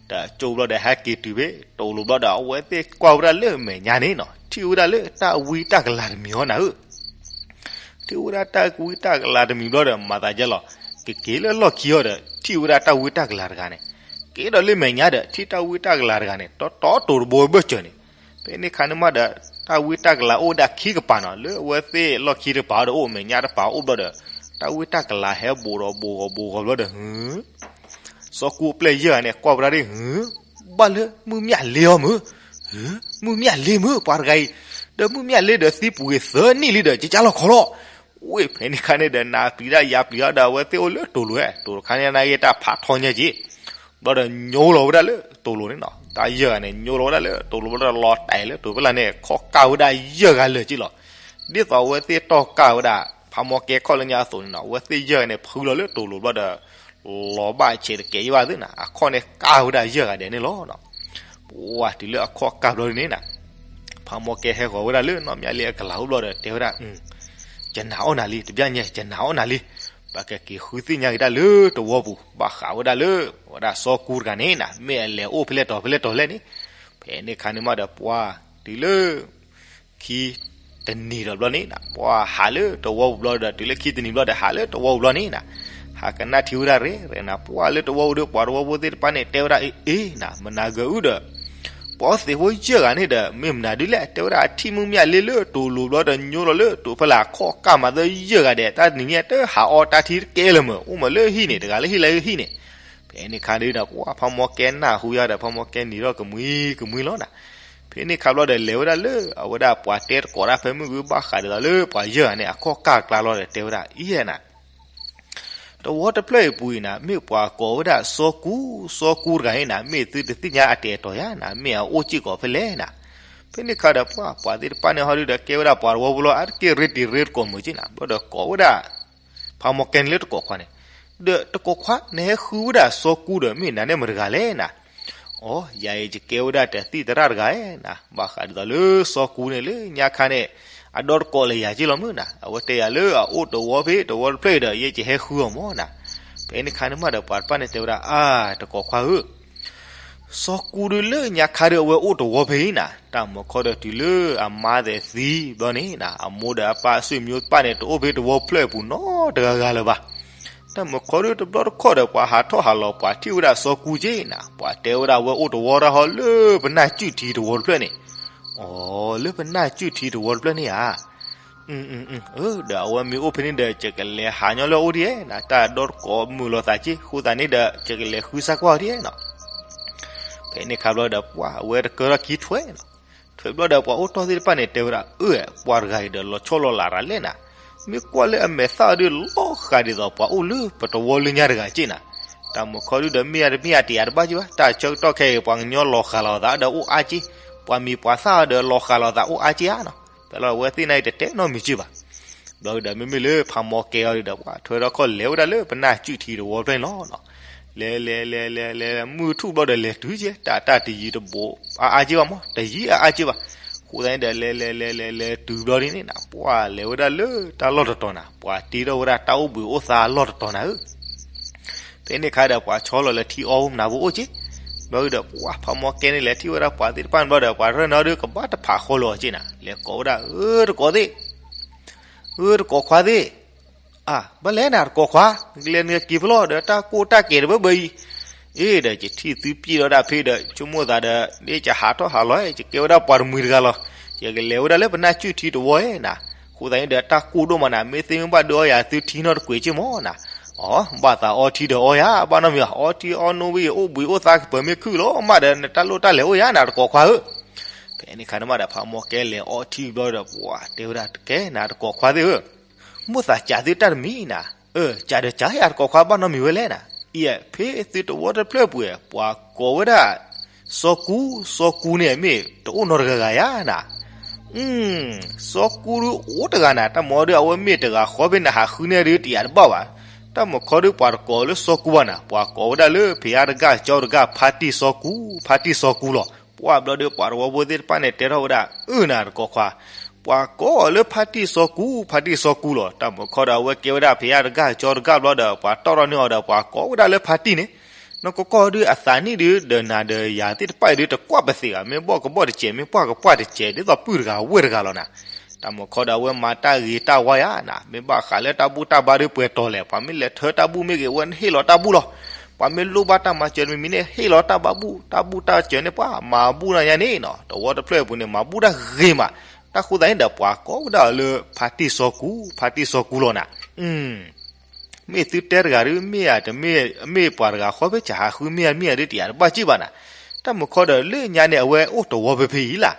တကၠိဘျီဒီး ဟဲက့ၤတုၤဖဲတိၤလိၤဘျီဒီး အဝဲသ့ၣ်ကွၢ်ဝဲဒၣ်လၢမဲာ်ညါန့ၣ်နီၤ, ထံၣ်ဝဲဒၣ်လၢတၢ်ဝံတၢ်ကလၤတမံၤအီၤနၤဧၢ. ထံၣ်ဝဲဒၣ်တၢ်ဝံတၢ်ကလၤတမံၤဘျီဒီး မၤသးဒ်လဲၣ်, ကက့ၤလၢလီၢ်ခံအီၤဒီး ထံၣ်ဝဲဒၣ်တၢ်ဝံတၢ်ကလၤတဂၤန့ၣ်, က့ၤဒီးလၢမဲာ်ညါဒီး ထံၣ်တၢ်ဝံတၢ်ကလၤတဂၤန့ၣ် တီတီတိၤတဘိဘၢၣ်စၢၤန့ၣ်. ဖဲန့ၣ်ခါန့ၣ်မးဒီး တၢ်ဝံတၢ်ကလၤအိၣ်ဝဲဒၣ်ခံကပၤနီၤ, လၢအဝဲသ့ၣ်လီၢ်ခံတကပၤဒီးအိၣ် မဲာ်ညါတကပၤအိၣ်ဘျီဒီး တၢ်ဝံတၢ်ကလၤဟဲဘိးဒီးဘိးဂီၤဘိးဂီၤဘျီဒီး စီၤကူၤပျဲၢ်ယဲၢ်ဂၤန့ၣ် ကွၢ်ဝဲဒၣ်ဒ် ဘၣ်လၢမုၢ်မၠၣ်လ့အီၤမုၢ်, မုၢ်မၠၣ်လ့မုၢ် ပှၤတဂၤအံၤ, ဒီးမုၢ်မၠၣ်လ့ဒီးသံပူၤဂ့ၤသၢနံၣ်လံဒီး ကကၢ်လီၤခီလီၤ. ဝဲ ဖဲန့ၣ်ခါန့ၣ်ဒီး နၤပျံၤတၢ်ယၤပျံၤတၢ်ဒီး အဝဲသ့ၣ်အိၣ်လၢတိၤလိၤဝဲ, တိၤလိၤခါန့ၣ် နဂ့ၢ်တၢ်ဖးထီညါက့, ဘျီဒီးညိလီၤဝဲဒၣ်လၢတိၤလိၤန့ၣ်နီၤ, တၢ်ယဲၢ်ဂၤန့ၣ် ညိလီၤဝဲဒၣ်လၢတိၤလိၤဘျီဒီး လီၤတဲာ်လၢတိၤဖဲလၢ်န့ၣ် ခီၣ်ကၢ်ဝဲဒၣ်ယဲၢ်ဂၤလၢာ်က့လီၤ. ဒ်သိးအဝဲသ့ၣ်တီၢ်ကၢ်ဝဲဒၣ် ဖးမီၢ်ကဲခီၣ်လၢညါအသိးန့ၣ်နီၤ, အဝဲသ့ၣ်ယဲၢ်ဂၤန့ၣ် ဖုလီၤလၢတိၤလိၤဘျီဒီး လီၤဘၣ်ဆဲးတကဲယဘၣ်သုနၤ, အခီၣ်န့ၣ်ကၢ်ဝဲဒၣ်ယဲၢ်ဂၤဒဲးန့ၣ်လီၤ. ပှၤတုၤလၢအခီၣ်ကၢ်ဘျီဒ်န့ၣ်နၤ, ဖးမီၢ်ကဲဟဲဃီၤဝဲဒၣ်လၢနီၢ်မၠၣ်လ့အကလၤအိၣ်ဘျီဒီး တဲဝဲဒၣ်, ယနာ်အီၣ်နၤလံ, တဘျီညါ ယနာ်အီၣ်နၤလံ. ပကက့ၤဃုသ့ၣ်ညါက့ၤတၢ်လၢတဝီပူၤ, ဘၣ်ဃးဝဲဒၣ်လၢ ဝဲဒၣ်စီၤကူၤတဂၤန့ၣ်နၤ, မ့ၢ်အလဲၤအိၣ်ဖဲလဲၣ်တီၤဖဲလဲၣ်တီၤလဲၣ်န့ၣ်. ဖဲန့ၣ်ခါန့ၣ်မးဒီး ပှၤတုၤလၢ ခံတနံၤဒီးဘျီန့ၣ်နၤ, ပှၤဟးလၢတဝီပူၤဘျီဒီး တုၤလၢခံတနံၤဘျီဒီး ဟးလၢတဝီပူၤဘျီန့ၣ်နၤ, ဟးကနၣ်ထံဝဲဒၣ်ရ့ရ့နၤ, ပှၤလၢတဝီပူၤဒီး ပှၤတဝီဖိသ့ၣ်တဖၣ်န့ၣ် တဲဝဲဒၣ်အ့ၣ်အ့ၣ်နၤ, မနၤဂၤအုဒီး ပှၤသ့ၣ်ဖိယဲၢ်ဂၤန့ၣ်ဒီး မ့ၢ်မနုၤဒ်လဲၣ်, တဲဝဲဒၣ်အထံၣ်မုၢ်မၠၣ်လ့လၢတိၤလိၤဘျီဒီး ညိလီၤလၢတိၤဖဲလၢ်အခီၣ်ကၢ်မးသၢယဲၢ်ဂၤဒဲး, တၢ်တနံၤညါတဟးအီတၢ်ထံတကဲလၢၤမး, အိၣ်မးလၢဟံၣ်န့ၣ် တဂၤလၢဟံၣ်လၢဟံၣ်န့ၣ်. ဖဲန့ၣ်ခါဒုးဒီး ပှၤဖးမီၢ်ကဲနၢ်ဟူယၤဒီး ဖးမီၢ်ကဲနံၤထီၣ်ကမှံကမှံလီၤနၤ. ဖဲန့ၣ်ခါဘျီဒီးလဲၤဝဲဒၣ်လၢအဝဲဒၣ်ပှၤတဲတကိးတၢ်ဖဲမုၢ်ဂုၤဘၣ်ဃးဒ်သိးလၢပှၤယဲၢ်ဂၤန့ၣ် အခီၣ်ကၢ်ကျါလီၤဒီးတဲဝဲဒၣ် အံၤဧါနၤ တဝီတဖျၢၣ်အံၤပူၤအံၤနၤ မ့ၢ်ပှၤကိးဝဲဒၣ်စီၤကူ, စီၤကူတဂၤအံၤနၤ မ့ၢ်သုတသ့ၣ်ညါအတဲာ်တီၤယါနၤ မ့ၢ်အအိၣ်စ့ၢ်ကီးဖဲလဲၣ်နၤ. ဖဲန့ၣ်ခါဒီးပှၤ ပှၤသ့ၣ်တဖၣ်န့ၣ်ဟီဒုဒီးကဲဝဲဒၣ်ပှၤတဝီဖိလီၤ အါတက့ၢ်ရ့တံၤရ့တကိးမုာ်က့နၤ ဘျီဒီးကိးဝဲဒၣ် ဖးမီၢ်ကဲန့ၣ်လၢတကိးခွါန့ၣ်, ဒီးတကိးခွါ နဟဲဃုဝဲဒၣ်စီၤကူဒီးမ့ၢ်နၤန့ၣ်မတဂၤလဲၣ်နၤ. အိ ယၤအံၤယကဲဝဲဒၣ်တသံၣ်သရၣ်တဂၤဧါနၤ ဘၣ်ဃးဒ်သိးလၢစီၤကူန့ၣ်လၢညါခါန့ၣ် အဒီတကိးလၢယၤက့လီၤမုၢ်နၤ အဝဲတဲယၤလၢအအိၣ်တဝီဖဲတဝီတဖျၢၣ်အံၤဒီး ယဲယဟဲဃုအီၤမၢ်နၤ. ဖဲန့ၣ်ခါန့ၣ်မးဒီးပှၤတဖၣ်န့ၣ်တဲဝဲဒၣ် အါ တကိးခွါဧၢ စီၤကူဒုလၢညါခါဒုအဝဲအိၣ်တဝီဖဲအံၤနၤ တၢ်မုၢ်ခီဒီးတုၤလၢအမါသဲးသံဘျီန့ၣ်နၤ အမိၢ်ဒီးအပၢ်အဆွေမျိုးတဖၣ်န့ၣ် တအိၣ်ဖဲတဝီဖျၢၣ်အပူၤနီတဂၤဂၤလၢၤဘၣ်. တၢ်မုၢ်ခီဒုတဘျီတခီၣ်ဒီးပှၤဟးထီၣ်ဟးလီၤ ပှၤထံၣ်ဝဲဒၣ်စီၤကူက့နၤ ပှၤတဲဝဲဒၣ်အဝဲအိၣ်တဝီတၢ်ဟီလၢပနၢ်စုၣ်ထံတဝီတဖျၢၣ်န့ၣ်, လၢပနၢ်စုၣ်ထံတဝီတဖျၢၣ်န့ၣ်ဧါ ဒီးအဝဲမ့ၢ်အိၣ်ဖဲန့ၣ်ဒီး ယကလဲၤဟးညီလၢအအိၣ်ဒ်ဧါနၤ တၢ်ဒီတကိးမုာ်လိာ်သးက့ ဃိသတးန့ၣ်ဒီး ယကလဲၤဃုစၢ်ကွၢ်အီၤဒ်ဧါနၤ. ဖဲန့ၣ်ခါဘျီဒီးပှၤအဝဲတကၢထီၣ်ခံထွဲလီၤ. ထွဲဘျီဒီးပှၤအိၣ်တီၢ်သ့ၣ်တဖၣ်န့ၣ် တဲဝဲဒၣ် အၢ ပှၤတဂၤအံၤဒီးလီၤဆီလိာ်လးတၢ်လဲၣ်နၤ, မ့ၢ်ကွၢ်လၢအမဲာ်သၣ်အီၤဒုးလီၤဃာ်ဒ်သိးပှၤအိၣ်လၢပတဝီလၢညါတဂၤက့နၤ. တၢ်မုၢ်ခီဒုဒီးမ့ၢ်အတမ့ၢ်အတယာ်တဘၣ်က့ဘၣ် တၢ်ဆၢကတီၢ်ခဲအံၤ ပှၤကညီလီၤဃာ်လီၤသးဒီးအိၣ်အါက့, ပှၤမံၤပှၤသၣ်အီၤဒီးလီၤဃာ်လီၤသးအိၣ်အါက့ဧါနၤ. ဖဲလီၤအဝဲသ့ၣ်န့ၣ်တတဲနီတမံၤက့ဘၣ်. ဘျီဒီးမ့မ့ၢ်လၢဖးမီၢ်ကဲအီၤဒီး ပှၤထွဲထီၣ်ခီၣ်လဲၤဝဲဒၣ်လၢပနၢ်စုၣ်ထံတဝီဖျၢၣ်န့ၣ်လီၤ. လဲၤလဲၤလဲၤလဲၤလဲၤ မုၢ်ထူၣ်ဘျီဒီးလဲၤတုၤက့ တၢ်တၢ်တယံၤတဘူးအါအါက့ဘၣ်မး တယံၤအါအါက့ဘၣ်. ဃိသတးန့ၣ်ဒီး လဲၤလဲၤလဲၤလဲၤလဲၤတုၤဘျီဒ်န့ၣ်နၤ ပှၤလဲၤဝဲဒၣ်လၢတၢ်လီၢ်တတီၤနၤ ပှၤတ့ထီၣ်ဝဲဒၣ်တၢ်အိၣ်ဘှံးအိၣ်သါအလီၢ်တတီၤနၤဧၢ ဖဲန့ၣ်ခါဒီးပှၤဆီလီၤလၢထံအီၣ်မနၤဖိအိၣ်က့, ဘျီဒီးပှၤဖးမီၢ်ကဲန့ၣ် လဲၤထံၣ်ဝဲဒၣ်ပှၤသ့ၣ်တဖၣ်ဘျီဒီး ပှၤရဲၣ်နီၤဒုးကဘၣ်တဖးဃီလီၤက့နၤ လဲၤကိးဝဲဒၣ် အၢ တကိးသ့ၣ်, အၢ တကိးခွါသ့ၣ်, အၢ ဘၣ်လဲၣ်နၤတကိးခွါ, နကလဲၤနက့ၤဖဲလဲၣ်ဒီးတၢ်ကိၢ်တၢ်ကဲၤတဘၢဘၢအံၤ, အ့ ဒီးယထံၣ်သုပျံၢ်ဒီးဒၣ်ဖဲဒီး ဆိကမိၣ်သးဒီး ဒ်ယဟးထီၣ်ဟးလီၤ ယကဲဝဲဒၣ်ပှၤတမှံၤတဂၤလီၤ, ယကလဲၤဝဲဒၣ်လၢပနၢ်စုၣ်ထံတဝီဧါနၤ, ဃိသတးန့ၣ်ဒီး တၢ်ကိၢ်ဒိၣ်မးနၤ မ့ၢ်သ့မ့ၢ်ဘၣ်ဒုးအီယၤသုထံနီတကွံာ်က့မၢ်နၤ, အီ ဘၣ်သးအီထံဒီးအီယၤ ဘၣ်နီတမံၤဘၣ် အီထံအီနိဝံၤ အိၣ်ဘှံးအိၣ်သါကပၢၤမ့ၢ်ခုၣ်လီၤမးဒီး နတၢ်လိၣ်တၢ်လဲၤအိၣ်ယၤနၤ တကိးခွါဧၢ, ဖဲန့ၣ်ခါန့ၣ်မးဒီး ဖးမီၢ်ကဲလဲၤအီထံဘျီဒီး ပှၤတဲဝဲဒၣ်တကဲနၤ တကိးခွါသ့ၣ်ဧၢ, မိၣ်သးကးသုတၢ်တမံၤနၤ, အၢ ကးဒီးကးယၤ တကိးခွါဘၣ်နီတမံၤဝဲလဲၣ်နၤ, အံၤ ဖဲသုတဝီတဖျၢၣ်ပူၤ ပှၤကိးဝဲဒၣ် စီၤကူ, စီၤကူန့ၣ်မ့ၢ်တအိၣ်နီတဂၤဂၤယၤနၤ, စီၤကူဒုးအိၣ်တဂၤနၤ တၢ်မၤဒုး အဝဲမ့ၢ်တဂၤဃီဖဲနဟးဃုန့ၢ်ဒုးတယာ်တဘၣ်ဘၣ်, တၢ်မုၢ်ခီဒုးပှၤတကိးလၢစီၤကူဘၣ်နၤ ပှၤကိးဝဲဒၣ်လၢဖံးအါတဂၤကၠီတဂၤ ဖါတံၢ်စီၤကူ, ဖါတံၢ်စီၤကူလီၤ, ပှၤဘျီဒီးပှၤတဝီဖိသ့ၣ်တဖၣ်န့ၣ် တဲထီၣ်ဝဲဒၣ် အၢနၤတကိးခွါ, ပှၤကိးအီၤလၢဖါတံၢ်စီၤကူ, ဖါတံၢ်စီၤကူလီၤ, တၢ်မုၢ်ခီဒီးအဝဲကဲဝဲဒၣ်ဖံးအါတဂၤကၠီတဂၤဘျီဒီး ပှၤတီၢ်ထီၣ်န့ၢ်အီၤဒီး ပှၤကိးဝဲဒၣ်လၢဖါတံၢ်န့ၣ်, နကကိးဒုးအသးနံၣ်ဒုး ဒီးနၤဒီးယၤသ့ၣ်တဖၣ်အံၤဒုး တကွၢ်ပသ့ၣ်ဘၣ် မ့ၢ်ဘီၣ်ကဘီၣ်တစဲး မ့ၢ်ပှၢ်ကပှၢ်တစဲး ဒ်သိးပုၢ်တဂၤဝဲၢ်တဂၤလီၤနၤ, တၢ်မုၢ်ခီဒီးအဝဲမၤတၢ်ဂ့ၤတၢ်ဝါယၤနၤ, မ့ၢ်ဘၣ်ဃးလၢတၢ်ဘူၣ်တၢ်ဘါဒုးပှဲၤတီၤလဲၣ်, ပှၤမ့ၢ်လဲၤထၢတၢ်ဘူၣ်မ့ၢ်ဂ့ၤ အဝဲဟ့ၣ်လီၤတၢ်ဘူၣ်လီၤ, ပှၤမ့ၢ်လိၣ်ဘၣ်တၢ်မၤစၢၤတမံၤမံၤန့ၣ် ဟ့ၣ်လီၤတၢ်ဘါဘူၣ် တၢ်ဘူၣ်တၢ်စၢၤန့ၣ် ပှၤမၤဘူၣ်နၤညါန့ၣ်နီၤ, တဝီတဖျၢၣ်အပူၤန့ၣ် မၤဘူၣ်တၢ်ဂ့ၤမး, တၢ်ဃိသတးန့ၣ်ဒီး ပှၤကိးဝဲဒၣ်အီၤလၢဖါတံၢ်စီၤကူ, ဖါတံၢ်စီၤကူလီၤနၤ မ့ၢ်သုတဲတဂၤဒုး မ့ၢ်ဧါတမ့ၢ် မ့ၢ်ပှၤတဂၤဃီဖဲကဟးဃုမ့ၢ်ဧါတမ့ၢ်ဧါဒုး တယာ်တဘၣ်စ့ၢ်ဘၣ်နၤ, တၢ်မုၢ်ခီဒီးလၢညါန့ၣ် အဝဲအိၣ်တဝီဖဲဖဲအံၤလၢ်,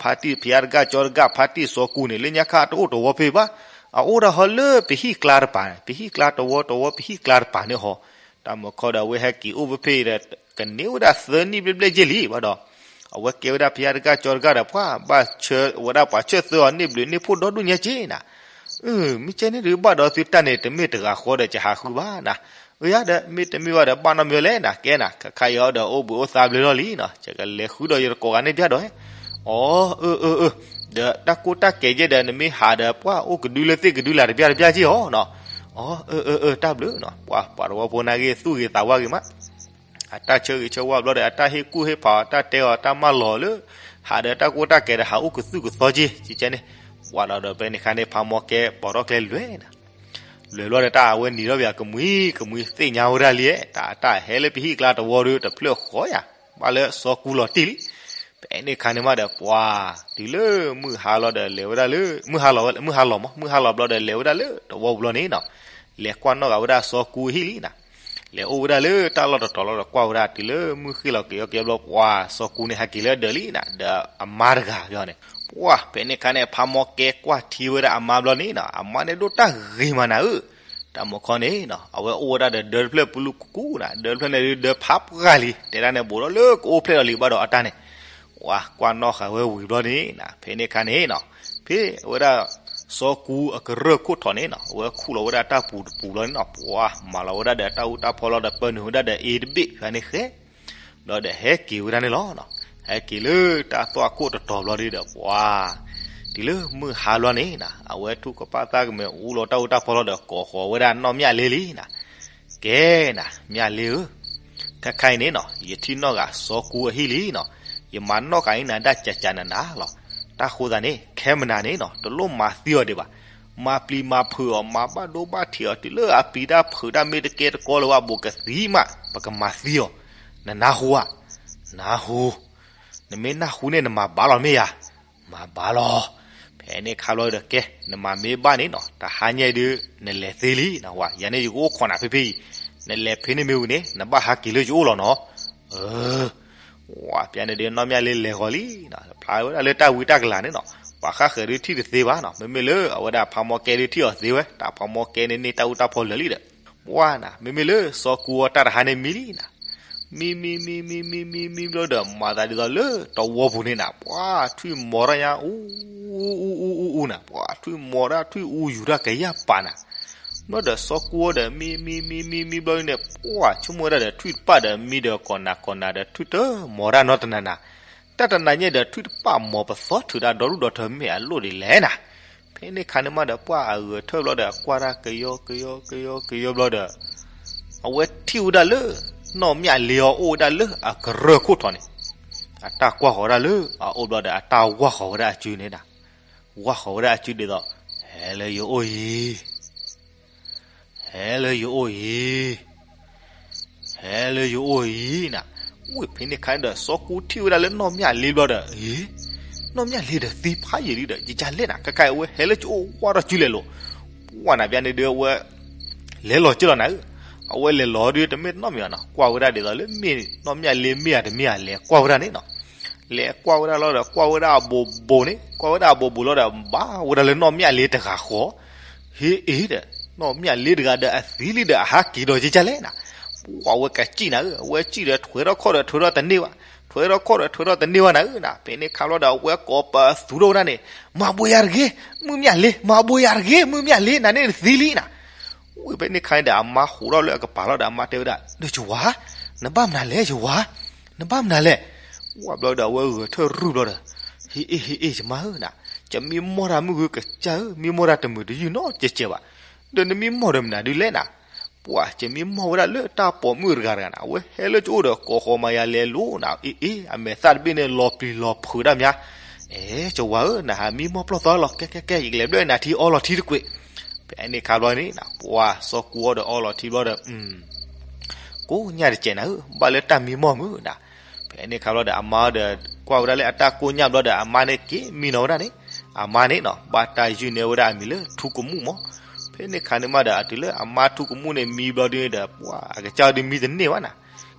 ဖါတံၢ်ဖံးအါတဂၤကၠီတဂၤ ဖါတံၢ်စီၤကူန့ၣ် လၢညါခါတအိၣ်တဝီဖဲဘၣ်, အအိၣ်ဒၣ်ဟီလၢပဟံၣ်ကျါတပၤ, ပဟံၣ်ကျါတဝီတဝီ ပဟံၣ်ကျါတပၤန့ၣ်ဟီ, တၢ်မုၢ်ခီဒီးအဝဲဟဲက့ၤအိၣ်ဖဲဖဲဒီး ကန့ၢ်ဝဲဒၣ်သၢနံၣ်ဘျဲၣ်ဘျဲၣ်က့လံဘၣ်ဒီး အဝဲကဲဝဲဒၣ်ဖံးအါတဂၤကၠီတဂၤဒီး ပှၤဘၣ်ဆှၢဝဲဒၣ်ပှၤဆှၢသၢအီၤန့ၢ်ဘျုးန့ၢ်ဖှိၣ်ဒီဒူၣ်ညါက့နၤ, မ့ၢ်ကဲန့ၣ်ဒုးဘၣ်ဒီးသုတၢ်န့ၣ် တမ့ၢ်တဂၤဃီဒီးကဟးဃုဘၣ်နၤ, အၢယၤဒီး မ့ၢ်တမ့ၢ်ဘၣ်ဒီးဘၣ်နီတမံၤလဲၣ်နၤ ကဲနၤ ခဲခါအံၤအီၤဒီးအိၣ်ဘှံးအိၣ်သါဘျုးထီၣ်လံနီၤ ယကလဲၤဃုဒီးယတကိးဂၤန့ၣ်ပျဲဒီး, အီ အၢ အၢ အၢ ဒီးတၢ်ကိၢ်တၢ်ကဲၤကဲဒီး နမ့ၢ်ဟးဒီးပှၤ အိၣ်ကဒုလၢသ့ၣ်ကဒုလၢ်တပျၢ်တပျၢ်က့ၢ်အီၤနီၤ, အီ အၢ အၢ အၢ တၢ်ဘျုးနီၤ ပှၤ ပှၤတဝီဖိနာ်က့ၤသူၣ်ဂ့ၤသးဝါဂ့ၤမး အတၢ်ဆၢဂ့ၤဆၢဝါဘျီဒီး အတၢ်ဟ့ၣ်ကူၣ်ဟ့ၣ်ဖးအီၤ တၢ်တဲအီၤ တၢ်မၢလီၤလၢ ဟးဒီးတၢ်ကိၢ်တၢ်ကဲၤဒီး ဟးအိၣ်ကသူၣ်ကသီက့ၤ ကကဲန့ၣ်, ပှၤဒီးဒီးဖဲန့ၣ်ခါန့ၣ် ဖးမီၢ်ကဲ ပိာ်ထီၣ်ကျဲလွဲၤနၤ, လွဲၤဘျီဒီးတၢ်အဝဲနံၤထီၣ်ဘၣ် ကမှံ ကမှံ သ့ၣ်ညါဝဲဒၣ်လံ, တၢ် တၢ်ဟဲလၢပဟံၣ်ကျါတဝီဒီး တဖျၢၣ်ဃီယၤ, ဘၣ်လၢစီၤကူလီၤတံၢ်လံ, ဖဲန့ၣ်ခါန့ၣ်မးဒီး ပှၤ တုၤလၢမုၢ်ဟါလီၤဒီး လဲၤဝဲဒၣ်လၢ မုၢ်ဟါလီၤဝဲ မုၢ်ဟါလီၤဘျီဒီး လဲၤဝဲဒၣ်လၢတဝီပူၤလီၤန့ၣ်နီၤ, လဲၤကွၢ်နီၣ်ဂၤဝဲဒၣ်စီၤကူအဟံၣ်လံနၤ, လဲၤအိၣ်ဝဲဒၣ်လၢတၢ်လီၢ်တတီၤလီၤဒီး ကွၢ်ဝဲဒၣ်တုၤလၢမုၢ်ဃ့ၢ်လီၤက့ၤအီၣ်က့ၤအီဘျီ ပှၤစီၤကူန့ၣ်ဟဲက့ၤလၢအဒၢးလံနၤ ဒီးအမါတဂၤဘၣ်န့ၣ်, ပှၤဖဲန့ၣ်ခါန့ၣ် ဖးမီကဲကွၢ်ထံဝဲဒၣ်အမါဘျီန့ၣ်နီၤ အမါန့ၣ်ဒိၣ်တၢ်ဂ့ၤမးနၤဧၢ, တၢ်မီခီန့ၣ်နီၤ အဝဲအိၣ်ဝဲဒၣ်ဒီးဒၢတဖျၢၣ်ပလူကူကူနၤ ဒၢတဖျၢၣ်န့ၣ်ဒုးဒၢဖးပှၢ်လံ တဲဒၣ်န့ၣ် ဘူးဒီးလၢကအိၣ်ဖျဲၣ်ဒီးလံဘၣ်ဒီးအတၢ်န့ၣ် ဝၤကွၢ်နီၣ်ဃာ်ဝဲဝံၤဘျီန့ၣ်နၤ ဖဲန့ၣ်ခါန့ၣ်နီၤ ဖဲအဝဲဒၣ် စီၤကူအကရၢၢ်ခိၣ်ထီၣ်န့ၣ်နီၤ အဝဲခူၣ်လီၤဝဲဒၣ်တၢ်ပူၤတပူၤဘျီန့ၣ်နီၤ ပှၤမၤလီၤဝဲဒၣ်ဒီးတၢ်အူတၢ်ဖီလီၤဒီး ပၢနုာ်ဝဲဒၣ်ဒီးအ့တဘ့ၣ်ဖဲန့ၣ်ဃဲ ဒီးဒီးဟဲက့ၤဝဲဒၣ်န့ၣ်လီၤ. ဟဲက့ၤလၢတၢ်သွၣ်ခိၣ်တတီၤဘျီဒီး ပှၤ တုၤလၢမုၢ်ဟါဘျီန့ၣ်နၤ အဝဲထူၣ်ကပၣ်သၣ်ကမဲာ်အူလီၤတၢ်အူတၢ်ဖီလီၤဒီး ကိးဃီၤဝဲဒၣ်နီၢ်မျၢ်လ့လံနၤ ကဲနၤ မျၢ်လ့ဧၢ, ခဲခါအံၤန့ၣ်နီၤ ယထံၣ်နီၢ်ဂၤစီၤကူအဟံၣ်လံနီၤ, ယမၤနီၢ်ဂၤအံၤနၤဒၣ်ကၠးကၠးနးနးလီၤ. တၢ်ဃိသးန့ၣ် ခဲမနၤန့ၣ်နီၤ တလိၣ်မၤသံအီၤဒံးဘၣ်. မၤပျံၤမၤဖုးအီၤ မၤဘၣ်ဒိဘၣ်ထံးအီၤ တုၤလၢအပျံၤတၢ်ဖုးတၢ်မ့ၢ်တကဲတကီလၢၤဘၣ် ဘူးကသံမး ပကမၤသံအီၤ. နနၢ်ဟူဧါ, နၢ်ဟူ, နမ့ၢ်နၢ်ဟူန့ၣ် နမၤဘၣ်လီၤမ့ၢ်ဧါ. မၤဘၣ်လီၤ. ဖဲန့ၣ်ခါဘျီဒီး ကဲ နမၤမ့ၢ်ဘၣ်န့ၣ်နီၤ တဟါညါအံၤဒုး နလဲၤသ့လံနဝၤ, ယၤန့ၣ်ယကအိၣ်ခိးနၤဖဲဖဲအံၤ, နလဲၤဖဲန့ၣ်မ့ၢ်ဝံၤန့ၣ် နဘၣ်ဟးက့ၤလၢယအိၣ်လီၤနီၤ. အၢ ဝၤ ပျၢ်န့ၣ်ဒုး နီၢ်မျၢ်လ့လဲၤဃီၤလံနီၤ, ဖျါဝဲဒၣ်လၢတၢ်ဝံတၢ်ကလၤန့ၣ်နီၤ, ပှၤဃၣ်ဃၢၤဒုးထံၣ်တသ့ဘၣ်နီၤ, မ့မ့ၢ်လၢအဝဲဒၣ်ဖးမီကဲဒုးထံၣ်အီၤသ့ဝဲ, တၢ်ဖးမီကဲန့ၣ်န့ၢ်တၢ်အူတၢ်ဖီလၢာ်လံဒီး ပှၤနၤ မ့မ့ၢ်လၢစီၤကူအတၢ်တဟါန့ၣ်မံလံနၤ, မံမံမံမံမံမံမံဘျီဒီး မၤသးဒ်သိးလၢတဝီပူၤန့ၣ်နၤ, ပှၤထွံၣ်မီၤတၢ်ညါ အူ အူအူအူအူနၤ, ပှၤထွံၣ်မီၤတၢ်ထွံၣ်အူယူၤတၢ်ကယၢ်ပာ်နၤ, ဘျီဒီးစီၤကူဒီး မံမံမံမံမံဘျီန့ၣ် ပှၤဆိကမိၣ်ဝဲဒၣ်ဒီး ထွံၣ်တပၣ်ဒီးမံဒီးကိးနၤကိးနၤဒီး ထွံၣ်တမီၤတၢ်နီတနၤနၤ, တၢ်တနၤညါဒီး ထွံၣ်တပၣ်မီၤပသီထုးတၢ်ဒီဒူၣ်ဒီထၢမ့ၢ်အလိၣ်ဒ်လဲၣ်နၤ. ဖဲန့ၣ်ခါန့ၣ်မးဒီး ပှၤအဂဲၤထၢၣ်ဘျီဒီး ကွၢ်တၢ်ကယီကယီကယီကယီဘျီဒီး အဝဲထံၣ်ဝဲဒၣ်လၢ နီၢ်မျၢ်လ့အီၤအိၣ်ဝဲဒၣ်လၢအကရၢၢ်ခိၣ်ထီၣ်န့ၣ်, အတၢ်ကွၢ်ဃီၤဝဲဒၣ်လၢအအိၣ်ဘျီဒီး အတၢ်ဝၢ်ဃီၤဝဲဒၣ်အစုန့ၣ်နၤ, ဝၢ်ဃီၤဝဲဒၣ်အစုဒ်သိး ဟဲလၢယအိၣ်အံၤ ဟဲလၢယအိၣ်အံၤ, ဟဲလၢယအိၣ်အံၤနၤ, ဝ့ၢ်ဖဲန့ၣ်ခါန့ၣ်ဒီး စီၤကူထံၣ်ဝဲဒၣ်လၢနီၢ်မျၢ်လ့ဘျီဒီး အ့ နီၢ်မျၢ်လ့ဒီးသံဖးယံာ်လံဒီး ယကလဲၣ်နၤ ခဲခါအံၤ အဝဲဟဲလၢယအိၣ်ဝၢ်ထီၣ်စုလဲၤလိၤ, ပှၤနၤ ပျၢ်န့ၣ်ဒုး အဝဲ လဲၤလီၤကၢလီၤနၤဧၢ, အဝဲလဲၤလီၤဒုး တမ့ၢ်တနီၣ်မံၤဘၣ်နီၤ, ကွၢ်ဝဲဒၣ်ဒ်သိးလၢမ့ၢ်နီၢ်မျၢ်လ့မ့ၢ်ဧါတမ့ၢ်ဧါ လဲၤကွၢ်ဝဲဒၣ်န့ၣ်နီၤ, လဲၤကွၢ်ဝဲဒၣ်လီၤဒီး ကွၢ်ဝဲဒၣ်အဘူးဘူးန့ၣ်, ကွၢ်ဝဲဒၣ်အဘူးဘူးလီၤဒီး ဘၣ်ဝဲဒၣ်လၢနီၢ်မျၢ်လ့တဂၤဃီ ဟ့အ့ဒီး နီၢ်မျၢ်လ့တဂၤဒီးအသံလံဒီး အဟးက့ၤဒီးယကလဲၣ်နၤ, ပှၤဝဲကစံၣ်နၤဧၢ, အဝဲစံၣ်ဒီးထွဲထီၣ်ခီၣ်ဒီးထွဲထီၣ်တန့ၢ်ဘၣ်, ထွဲထီၣ်ခီၣ်ဒီးထွဲထီၣ်တန့ၢ်ဘၣ်နၤဧၢနၤ, ဖဲန့ၣ်ခါဘျီဒီး အဝဲကိးပသူထီၣ်ဝဲဒၣ်န့ၣ်, မၤဘိးယၤတဂ့ၤ, မုၢ်မျၢ်လ့, မၤဘိးယၤတဂ့ၤ, မုၢ်မျၢ်လ့, နၤန့ၣ်နသံလံနၤ ဝ့ၢ်ဖဲန့ၣ်ခါန့ၣ်ဒီး အမါဟးထီၣ်လၢအကပၤလီၤဒီး အမါတဲဝဲဒၣ်, ဒီးယဝၤ, နဘၣ်မနုၤလဲၣ် ယဝၤ, နဘၣ်မနုၤလဲၣ်, ဝံၤဘျီဒီး အဝဲဂဲၤထၢၣ်ရုၢ်ဘျီဒီး, ဟ့အ့ ဟ့အ့ ယမါဧၢနၤ, ယမံမီၢ်တၢ်မုၢ်ဂုၢ်ကစၢ်ဧၢ, မံမီၢ်တၢ်တမုာ်တယုၢ်နီတစဲးဘၣ်, ဒီးနမံမီၢ်ဒီးမနုၤဒုးလဲၣ်နၤ, ပှၤ ယမံမီၢ်ဝဲဒၣ်လၢတၢ်ပိာ်မုၣ်တဂၤတဂၤနၤ, အဝဲဟဲလၢယအိၣ်ဒီးကိးဃီၤမၤယၤလဲၤလိၤနၤ, အ့အ့ အမဲာ်သၣ်တဘ့ၣ်န့ၣ် လီၤပျံၤလီၤဖုးတၢ်မး, အဲ ယဝၤဧၢ, နဟးမံမီၢ်ပျီၢ်သီလီၤ, ကဲကဲကဲ ယကလဲၤဘျၢနၤထံအီလီၤထံတကွံာ်, ဖဲန့ၣ်ခါဘျီန့ၣ် ပှၤစီၤကူအီၤဒီးအီလီၤထံဘျီဒီး ကိးညၣ်တစဲးနၤဧၢ, ဘၣ်လၢတၢ်မံမီၢ်မုၢ်နၤ, ဖဲန့ၣ်ခါဘျီဒီး အမါဒီး ကွၢ်ဝဲဒၣ်လၢအတၢ်ကိးညၣ်ဘျီဒီး အမါန့ၣ်က့ၤမံနီၤဝဲဒၣ်န့ၣ်, အမါန့ၣ်နီၤ ဘၣ်တၢ်ယုၢ်န့ၢ်ဝဲဒၣ်အမံၤလၢထူကမူၣ်မး, ဖဲန့ၣ်ခါန့ၣ်မးဒီး အတုၤလၢအမါထူကမူၣ်န့ၣ်မံဘျီဒုန့ၣ်ဒီး ပှၤအကစၢ်ဒုးမံတန့ၢ်ဘၣ်နၤ,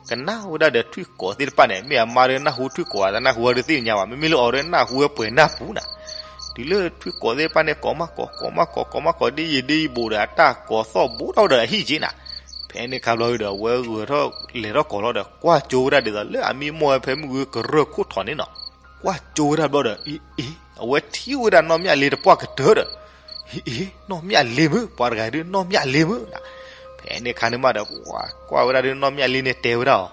ကနၣ်ဝဲဒၣ်ဒီးထွံၣ်ကိးသ့ၣ်တဖၣ်န့ၣ် မ့ၢ်အမါဒုးနၢ်ဟူထွံၣ်ကိးဧါ တနၢ်ဟူဝဲဒုးသ့ၣ်ညါဘၣ်, မ့မ့ၢ်လၢအီၤဒုးနၢ်ဟူဝဲပှဲၤနၢ်ပူၤနၤ, တုၤလၢထွံၣ်ကိးသ့ၣ်တဖၣ်န့ၣ် ကိးမးကိး ကိးမးကိး ကိးမးကိး ဒ်ယံာ်ဒ်ယံာ်ဘူးဒီး အတၢ်ကိးသီၣ်ဘူးထီၣ်ဝဲဒီးအဟံၣ်က့နၤ, ဖဲန့ၣ်ခါဘျီဒီး အဝဲဂဲၤထီၣ်လဲၤထီၣ်ကိးလီၤဒီး ကွၢ်ကၠိဝဲဒၣ်ဒ်သိးလၢအမံမီၢ်ဝဲဖဲမုၢ်ဂုၢ်ကရၢၢ်ခိၣ်ထီၣ်န့ၣ်နီၤ, ကွၢ်ကၠိဝဲဒၣ်ဘျီဒီး အ့အ့ အဝဲထံၣ်ဝဲဒၣ်နီၢ်မျၢ်လ့တပှၢ်ကတၢၢ်ဒီး ဟ့အ့ နီၢ်မျၢ်လ့မုၢ် ပှၤတဂၤဒုးနီၢ်မျၢ်လ့မုၢ်နၤ, ဖဲန့ၣ်ခါန့ၣ်မးဒီး ကွၢ်ဝဲဒၣ်ဒုးနီၢ်မျၢ်လ့န့ၣ်တဲဝဲဒၣ်အီၤ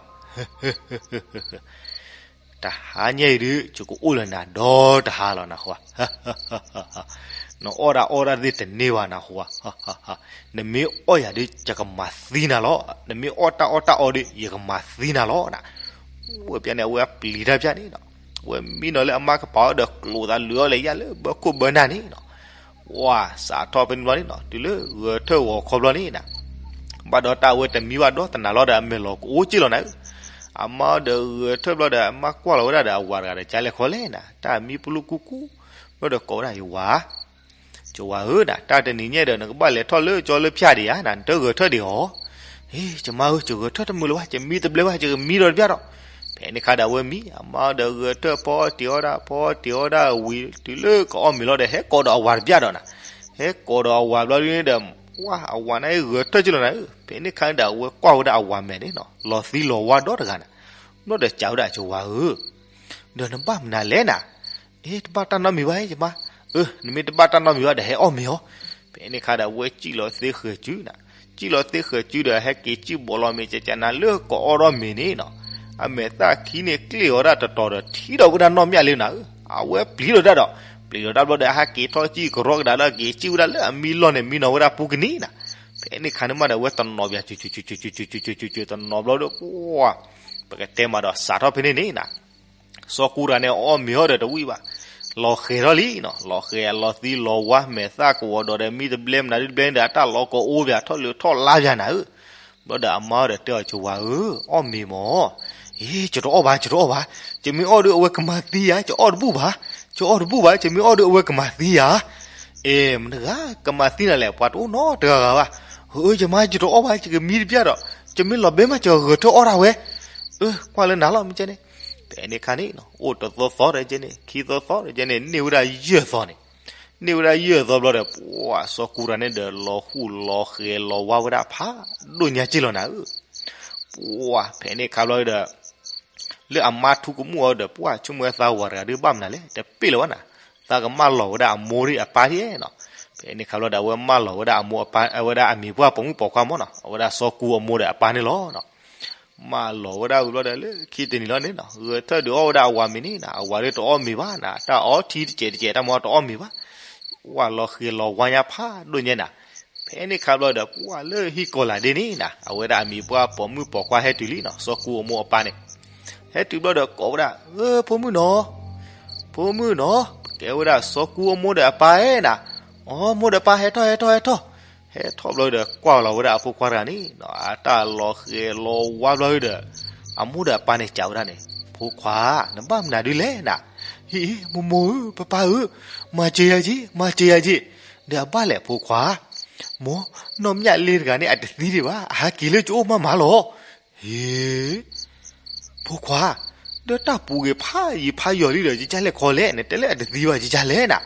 တဟါညါအံၤဒုး ယကအိၣ်လၢနၤဒီတဟါလီၤနၢ်ဟူဧါ, နအီၣ်တၢ်အီတၢ်သ့ၣ်တန့ၢ်ဘၣ်နၢ်ဟူဧါ, နမ့ၢ်အီၣ်ယၤဒုး ယကမၤသံနၤလီၤ, နမ့ၢ်အီၣ်တၢ်အီၣ်တၢ်အီဒုး ယကမၤသံနၤလီၤနၤ, ဝဲပျၢ်န့ၣ် အဝဲပျံၤတၢ်ပျၢ်န့ၣ်နီၤ, အဝဲမံနီၤလၢအမါကပၤအီၤဒီးကျိာ်သးလုာ်အီၤလဲၤယၢ်လၢဘၢခိၣ်ဘၢနၢ်န့ၣ်နီၤ ဝၤစးထီၣ်ဖဲန့ၣ်ဘျီန့ၣ်နီၤ တုၤလၢဂဲၤထၢၣ်ဂီၤခီဘျီန့ၣ်နၤ, ဘၣ်ဒီးတၢ်အဝဲတမံဘၣ်ဒီးတနၤလီၤဒီးအမဲာ်လီၤကအိၣ်က့ၢ်လီၤနၤဧၢ, အမါဒီးဂဲၤထၢၣ်ဘျီဒီး အမါကွၢ်လီၤဝဲဒၣ်ဒီးအဝၤတဂၤဒီး ကလဲၤခီလဲၣ်နၤ တၢ်မံပလူကူကူ, ဘျီဒီးကိးဝဲဒၣ်ယဝၤ, ယဝၤဧၢနၤ တၢ်တနံၤညါဒီး နကဘၣ်လဲၤထီၣ်လၢကၠီလၢဖၠၣ်ဒံးဧါနၤ နတဂဲၤထၢၣ်ဒံးအီၤ, ဟ့ၣ် ယမါဧၢ, ယဂဲၤထၢၣ်တမုာ်လၢၤဘၣ်, ယမံတဘျဲဘၣ်, ယကမံဒီးတဘျီဒီး. ဖဲန့ၣ်ခါဒီးအဝဲမံ, အမါဒီးဂဲၤထၢၣ်ဖီတ့ၢ်အီၣ်ဒၣ်, ဖီတ့ၢ်အီၣ်ဒၣ်ဝံၤ တုၤလၢကအီၣ်မ့ၤလီၤဒီး ဟဲကိးဒီးအဝၤတဘျီဒီးနၤ. ဟဲကိးဒီးအဝၤဘျီဒ်န့ၣ်ဒီး, ဝါ အဝၤန့ၣ်ဂဲၤထၢၣ်က့လီၤနၤဧၢ. ဖဲန့ၣ်ခါန့ၣ်ဒီး အဝဲကွၢ်ဝဲဒၣ်အဝၤမဲာ်န့ၣ်နီၤ, လီၤသံလီၤဝါဒီတဂၤနၤ. ဘျီဒီးစံးဝဲဒၣ်အဝၤဧၢ, ဒီးနဘၣ်မနုၤလဲၣ်နၤ. အ့ တဘၣ်တၢ်နီတမံၤဘၣ်ယမါ. အၢ နမ့ၢ်တဘၣ်တၢ်နီတမံၤဘၣ်ဒီးဟဲအီၣ်မ့ၤအီၤ. ဖဲန့ၣ်ခါဒီးအဝဲစံၣ်လီၤသ့ဃဲၤစုနၤ, စံၣ်လီၤသ့ဃဲၤစုဒီး ဟဲက့ၤစံၣ်ဘီးလီၤမ့ၤကကနၤလၢကအီၣ်ဒီးမ့ၤန့ၣ်နီၤ. အမဲာ်သၣ်ခံန့ၣ်ကျ့ၣ်အီၤဒၣ်တတီၤဒီး ထံၣ်ဒီးဝဲဒၣ်နီၢ်မၠၣ်လ့နၤဧၢ. အဝဲပျံၤဒီးတၢ်ဒီး, ပျံၤဒီးတၢ်ဘျီဒီးအဟဲက့ၤထီၣ်စံၣ်ကရီကဒါလၢက့ၤစံၣ်ဝဲဒၣ်လၢအမံလီၢ်န့ၣ် မံနီၤဝဲဒၣ်ပူကနံၤနၤ. ဖဲန့ၣ်ခါန့ၣ်မးဒီး အဝဲတနီၤဘၣ် စူၤစူၤစူၤစူၤစူၤစူၤစူၤစူၤတနီၤဘျီဒီး ပှၤ ပကတဲမးဒီးစးထီၣ်ဖဲန့ၣ်န့ၣ်နၤ. စီၤကူတဂၤန့ၣ် အီၣ်မ့ၤအီၣ်ဒီးတဝံၣ်ဘၣ်, လီၤဃဲၤထီၣ်လံနီၤ, လီၤဃဲၤလီၤသံလီၤဝါ မဲာ်သၣ်ကဝီၤဒီး မံတဘျဲမနုၤဒ်တဘျဲန့ၣ်ဒီး အတၢ်လီၤကအိၣ်ဘၣ် ထီၣ်လၢထီၣ်လါဘၣ်နၤဧၢ. ဘျီဒီးအမါဒီးတဲအီၤ ယဝၤဧၢ, အီၣ်မ့ၤမး. အ့ ယတအီၣ်ဘၣ် ယတအီၣ်ဘၣ်, ယမ့ၢ်အီၣ်ဒီးအဝဲကမၤသံယၤ, ယအီၣ်တဘူၣ်ဘၣ်, ယအီၣ်တဘူၣ်ဘၣ်, ယမ့ၢ်အီၣ်ဒီးအဝဲကမၤသံယၤ. အ့ မတဂၤကမၤသံနၤလဲၣ်, ပှၤတအိၣ်နီတဂၤဂၤဘၣ်. အၢ ယမါ ယတအီၣ်ဘၣ်, ယကမံတဘျီဒီး, ယမ့ၢ်လီၤဘဲမး ယဂဲၤထၢၣ်အီၣ်ဒၣ်ဝဲ. အၢ ကွၢ်လၢနၤလီၤ မ့ၢ်ကဲန့ၣ်. ဖဲန့ၣ်ခါန့ၣ် အိၣ်တသီသီဒီးကဲန့ၣ်, ခံသီသီဒီးကဲန့ၣ်, န့ၢ်ဝဲဒၣ်ယဲၢ်သီန့ၣ်, န့ၢ်ဝဲဒၣ်ယဲၢ်သီဘျီဒီး ပှၤစီၤကူတဂၤန့ၣ်ဒီး လီၤဃူလီၤဃဲၤလီၤဝါဝဲဒၣ်ဖးဒိၣ်ညါက့လီၤနၤဧၢ. ပှၤ ဖဲန့ၣ်ခါဘျီဒီး လၢအမါထူကမူၣ်အီၤဒီး ပှၤဆိကမိၣ်ဝဲသးဝၤတဂၤဒုးဘၣ်မနုၤလဲၣ်, တပ့ၢ်လၢၤဘၣ်နၤ, သးကမၢလီၤဝဲဒၣ်အမိၢ်ဒီးအပၢ်ဒ်နီၤ. ဖဲန့ၣ်ခါဘျီဒီး အဝဲမၢလီၤဝဲဒၣ်အမိၢ်အပၢ်, အဝဲဒၣ်အမံၤပှၢ်ပိာ်မုၣ်ပိာ်ခွါမးနီၤ, အဝဲဒၣ်စီၤကူအမိၢ်ဒီးအပၢ်န့ၣ်လီၤ. မၢလီၤဝဲဒၣ်ဝံၤဘျီဒီး လၢခံတနံၤလီၤန့ၣ်နီၤ, ဂဲၤထၢၣ်ဒုးအီၣ်ဝဲဒၣ်အဝၤမ့ၤန့ၣ်နၤ, အဝၤဒုးတအီၣ်မ့ၤဘၣ်နၤ, တၢ်အီထံတစဲးတစဲး တၢ်မၤတအီၣ်မ့ၤဘၣ်. ဝဲလီၤဃဲၤလီၤဝါညါဖးဒိၣ်ညါနၤ. ဖဲန့ၣ်ခါဘျီဒီး ပှၤလၢဟံၣ်ကီၤလၤဒ့န့ၣ်နၤ, အဝဲဒၣ်အမံၤပှၢ်ပိာ်မုၣ်ပိာ်ခွါဟဲတုၤလံနီၤ, စီၤကူအမိၢ်အပၢ်န့ၣ် ဟဲတုၤဘျီဒီးကိးဝဲဒၣ်, ဧၢ ဖိမုၣ်နီၤ, ဖိမုၣ်နီၤ, ကဲဝဲဒၣ်စီၤကူအမိၢ်ဒီးအပၢ်ဧၢနၤ, အိ မိၢ်ဒီးပၢ် ဟဲထီၣ် ဟဲထီၣ် ဟဲထီၣ်. ဟဲထီၣ်ဘျီဒီး ကွၢ်လီၤဝဲဒၣ်အဖိခွါတဂၤန့ၣ်နီၤ, အတၢ်လီၤဃဲၤလီၤဝါဘျီဒီး အမိၢ်ဒီးအပၢ်န့ၣ်စံးဝဲဒၣ်န့ၣ်, ဖိခွါ, နဘၣ်မနုၤဒ်လဲၣ်နၤ. ဟ့ၣ် မိၢ်မိၢ်ဧၢ, ပၢ်ပၢ်ဧၢ, မၤစၢၤယၤက့ၤ, မၤစၢၤယၤက့ၤ. ဒီးအဘၣ်လဲၣ်ဖိခွါ, မိၢ်, နီၢ်မၠၣ်လ့တဂၤန့ၣ် အတသံဒံးဘၣ်, အဟးက့ၤလၢယအိၣ်မးမးလီၤ. ဟ့ၣ် ဖိခွါ, ဒီးတၢ်ပူၤဂ့ၤဖးယံာ်ဖးယီၤလံဒီး ယကလဲၣ်ခီလဲၣ်, နတဲလၢအတသံဘၣ် ယကလဲၣ်နၤ.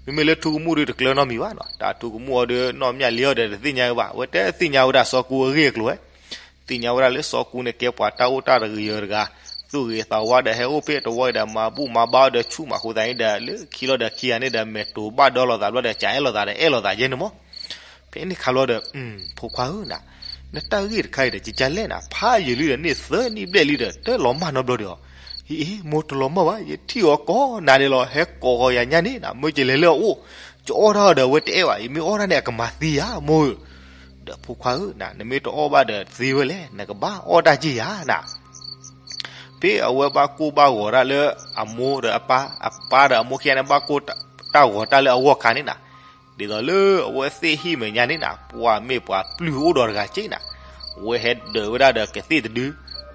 မ့မ့ၢ်လၢထူကမူၣ်ဒီးတကျၢၤနီတမံၤဘၣ်နီၤ, တၢ်ထူကမူၣ်အီၤဒီး နီၢ်မၠၣ်လ့အီၤဒီးတသ့ၣ်ညါဝဲဘၣ်, အဝဲတသ့ၣ်ညါဝဲဒၣ်စီၤကူအဂ့ၢ်အကျိၤဝဲ သ့ၣ်ညါဝဲဒၣ်လၢစီၤကူန့ၣ် ကဲပှၤတၢ်အိၣ်တၢ်တဂ့ၤတဂၤ, သူၣ်ဂ့ၤသးဝါဒီးဟဲအိၣ်ဖဲတဝီဒီး မၤဘူၣ်မၤဘါအီၤဒီးဆူၣ်မးဃိသးန့ၣ်ဒီး လၢခံလီၤဒီးခံဂၤန့ၣ်ဒီး မဲာ်တိၤဘၣ်ဒီလီၤသးဘျီဒီး ကအဲၣ်လိာ်သးဒီးအဲၣ်လိာ်သးယဲန့ၣ်မး. ဖဲန့ၣ်ခါဘျီဒီး ဖိခွါဧၢနၤ, နတၢ်ဂ့ၢ်တခါအံၤဒီး ကကလဲၣ်နၤ, ဖးယံာ်လံဒီး န့ၢ်သၢနံၣ်ဘျဲၣ်လံဒီး တလီၤမၢ်နီတဘျီဒီးအီၤ. ဟ့ၣ် မိၢ်တလီၤမၢ်ဘၣ်, ယထံၣ်အီၤကိးနၤဒဲးလီၤ, ဟဲကိးဃီၤယၤညါန့ၣ်နၤ, မ့ၢ်ကလဲၤလၢအအိၣ်, ကအီၣ်တၢ်အီၤဒီးအဝဲတအဲၣ်ဘၣ်, ယမ့ၢ်အီၣ်တၢ်န့ၣ် အကမၤသံယၤ မိၢ်ဧၢ. ဒီးဖိခွါဧၢနၤ, နမ့ၢ်တအီၣ်ဘၣ်ဒီးသ့ဝဲလဲၣ်, နကဘၣ်အီၣ်တၢ်က့ၢ်ယၤနၤ. ဖဲအဝဲဘၣ်ကိၢ်ဘၣ်ဂီၤတၢ်လၢအမိၢ်ဒီးအပၢ်, အပၢ်ဒီးအမိၢ်ခံဂၤန့ၣ် ဘၣ်ကိၢ်တၢ်ဂီၤတၢ်လၢအဂီၢ်ခါန့ၣ်နၤ, ဒ်သိးလၢအဝဲသ့ၣ်ဟံၣ်မဲာ်ညါန့ၣ်နၤ, ပှၤမ့ၢ်ပှၤပျုၢ်အိၣ်ဒီးတဂၤက့ၢ်နၤ, အဝဲဟဲဒၢးဝဲဒၣ်ဒီးကသ့ၣ်တဒု,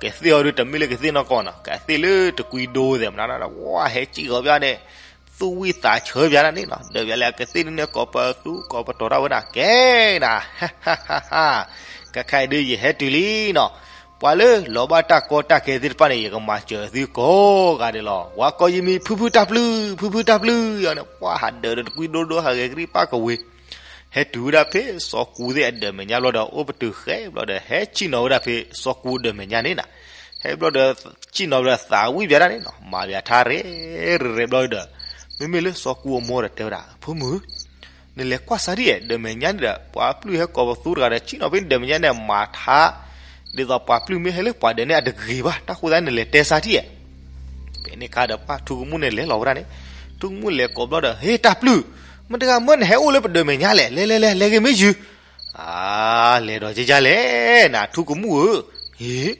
ကသ့ၣ်အီၤဒုးတမ့ၢ်လၢကသ့ၣ်နီၢ်ကီၢ်နီၤ, ကသ့ၣ်လၢတကွံဒိသဲးမနုၤဒီး ဝဲဟဲစံၣ်ဃီၤဘၣ်န့ၣ် သူၣ်ဝံၣ်သးဆၢဘၣ်ဒၣ်န့ၣ်နီၤ, ဒၢးဘၣ်လၢအကသ့ၣ်ဒုန့ၣ် ကိးပသူကိးပတီၤတၢ်ဝဲနၤ, ကဲနၤ, ကခါအံၤဒုးယဟဲတုၤလံနီၤ, ပှၤလၢလီၤဘၣ်တၢ်ကီတၢ်ခဲသ့ၣ်တဖၣ်န့ၣ် ယကမၤစၢၤသုကိးဂၤဒဲးလီၤ, ပှၤကိးယမံၤ ဖုဖုတၢ်ပျုၢ်, ဖုဖုတၢ်ပျုၢ်အီၤန့ၣ်, ပှၤဟးဒၢးဒီးတကွံဒိဒိ ဟးဂဲၤကရံၣ်ပၢ်ကဝ့ၤ ဟဲတုၤဝဲဒၣ်ဖဲစီၤကူသ့ၣ်အဒၢးမဲာ်ညါဘျီဒီး အိၣ်ပတုာ်ဃဲဘျီဒီး ဟဲဆ့ၣ်နီၤဝဲဒၣ်ဖဲစီၤကူအဒၢးမဲာ်ညါန့ၣ်နၤ, ဟဲဘျီဒီး ဆ့ၣ်နီၤဘျီဒီးသးဝံၣ်ဘၣ်ဒၣ်န့ၣ်နီၤ, မၤဘၣ်ထါရဲၣ်ရဲၣ်ဘျီဒီး မ့မ့ၢ်လၢစီၤကူအမိၢ်ဒီးတဲဝဲဒၣ်, ဖိမုၣ်, နလဲၤကွၢ်စၢ်ဒ်အဲၣ် ဒၢးမဲာ်ညါန့ၣ်ဒီး ပှၤပျုၢ်ဟဲကိးပသူတဂၤဒီး ဆ့ၣ်နီၤဖဲဒၢးမဲာ်ညါန့ၣ် မၤထါ ဒ်သိးပှၤပျုၢ်မ့ၢ်ဟဲလၢပှၤဒၢးန့ၣ်အတဂ့ၤဘၣ်, တၢ်ဃိသတးန့ၣ် နလဲၤတဲစၢ်ဒ်အဲၣ်. ဖဲန့ၣ်အခါဒီးပှၤထူကမူၣ်န့ၣ်လဲၤလီၤဝဲဒၣ်န့ၣ်, ထူကမူၣ်လဲၤကိးဘျီဒီး ဟ့ၣ် တၢ်ပျုၢ်, မတၤတဂၤမၢနဟဲအိၣ်လၢပဒၢးမဲာ်ညါလဲၣ်, လဲၤလဲၤလဲၤ လဲၤဂ့ၤမ့ၢ်ယုၤ, အါ လဲၤဒီးကယၤလဲၣ်နၤ ထူကမူၣ်ဧၢ, ဟ့ၣ်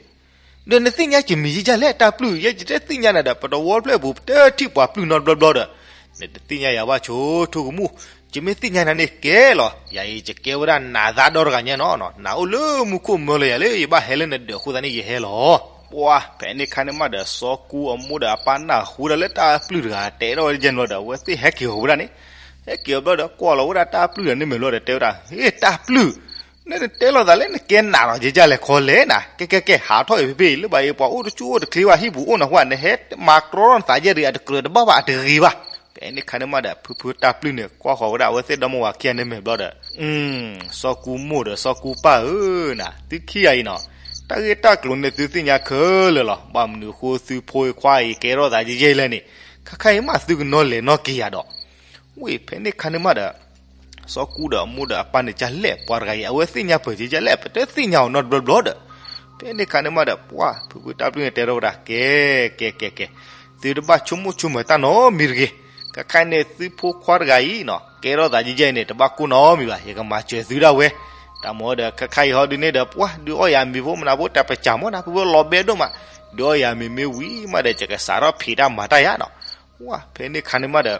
ဒီးနသ့ၣ်ညါယမံၤကယၤလဲၣ် တၢ်ပျုၢ်, ယဲယတသ့ၣ်ညါနၤဒီး ပတဝီတဖျၢၣ်အပူၤ ပတထံၣ်ပှၤပျုၢ်နီတဘျီဘျီဒီး, နတသ့ၣ်ညါယၤဘၣ်ဆိ ထူကမူၣ်, ယမ့ၢ်သ့ၣ်ညါနၤန့ၣ်ကဲလီၤ, ယၤအံၤယကဲဝဲဒၣ်နးသးဒီတဂၤညါနီၤ, နးအိၣ်လၢမူခိၣ်မၢလၢယၤလၢ ယဘၣ်ဟဲလၢနဒၢးအဃိသတးန့ၣ် ယဟဲလီၤ. ပှၤ ဖဲန့ၣ်အခါန့ၣ်မးဒီး စီၤကူအမိၢ်ဒီးအပၢ်နၢ်ဟူဝဲဒၣ်လၢတၢ်ပျုၢ်တဂၤတဲထီၣ်ဝဲဒ်န့ၣ်ဘျီဒီး အဝဲသ့ၣ်ဟဲက့ၤအီၤဝဲဒၣ်န့ၣ်, ဟဲက့ၤအီၤဘျီဒီး ကွၢ်လီၤဝဲဒၣ်တၢ်ပျုၢ်ဒီးန့ၣ်မဲာ်ဘျီဒီး တဲဝဲဒၣ်, ဟ့ၣ် တၢ်ပျုၢ်, နတဲလိာ်သးလၢနကဲနးလီၤ ယဲယလဲၤခီလဲၣ်နၤ, ကဲကဲကဲ ဟးထီၣ်အံၤဖ့ဖ့အံၤ လၢဘၣ်အံၤ ပှၤအိၣ်တကၠိအိၣ်တချ့ဘၣ် ဟံၣ်ပူၤအိၣ်နၤဃိ နဟဲမၤကြီထီၣ်နသးယဲၢ်တဂ့ၤ အတကြၢးတဘၣ်ဘၣ် အတဂ့ၤဘၣ်. ဖဲန့ၣ်ခါန့ၣ်မးဒီး ဖုဖုတၢ်ပျုၢ်န့ၣ် ကွၢ်ဃီၤဝဲဒၣ်အဝဲသ့ၣ်ဒီမါဝၤခံဂၤန့ၣ်မဲာ်ဘျီဒီး, စီၤကူမိၢ်ဒီးစီၤကူပၢ်ဧၢနၤ, သုခံဂၤအံၤနီၤ, တၢ်ဂ့ၢ်တၢ်ကျိၤန့ၣ်သုသ့ၣ်ညါခဲလၢာ်လီၤ. ဘၣ်မနုၤအဃိ သုဖိခွါအံၤကဲထီၣ်သးယဲယဲလဲၣ်န့ၣ်, ခါခါအံၤမးသုကနီၤလဲၤနီၤက့ၤယၤဒီး ဝ့ၢ် ဖဲန့ၣ်ခါန့ၣ်မးဒီး စီၤကူဒီးအမိၢ်ဒီးအပၢ်န့ၣ် ကလဲၣ်ပှၤတဂၤအံၤ အဝဲသ့ၣ်ညါပၢၢ်က့ၤကလဲၣ် ပတသ့ၣ်ညါအီၤနီတဘျီဘျီဒီး, ဖဲန့ၣ်ခါန့ၣ်မးဒီး ပှၤ ဖုဖုတၢ်ပျုၢ်န့ၣ်တဲထီၣ်ဝဲဒၣ် ကဲ ကဲ ကဲ ကဲ, သုတဘၣ်ဆိကမိၣ်ဆိကမးတၢ်နီတမံၤတဂ့ၤ. ခါခါအံၤန့ၣ် သုဖိခွါတဂၤအံၤနီၤ ကဲထီၣ်သးယဲယဲအံၤန့ၣ် တဘၣ်ကိၢ်နီတမံၤဘၣ် ယကမၤစၢၤသုဒၣ်ဝဲ. တၢ်မၤဒီး ခါခါအံၤဟီဒုးန့ၣ်ဒီး ပှၤ ဒုးအီၣ်ယၤမ့ၤဖိမနၤဖိ တၢ်ပစၢ်မ့ၢ်နၤ ဖုဖုလီၤဘဲဒိၣ်မး, ဒုးအီၣ်ယၤမ့ၤမ့ၢ်ဝံၤမးဒီး ယကစးထီၣ်ဖံးတၢ်မၤတၢ်ယါနီၤ. ဝ့ၢ် ဖဲန့ၣ်ခါန့ၣ်မးဒီး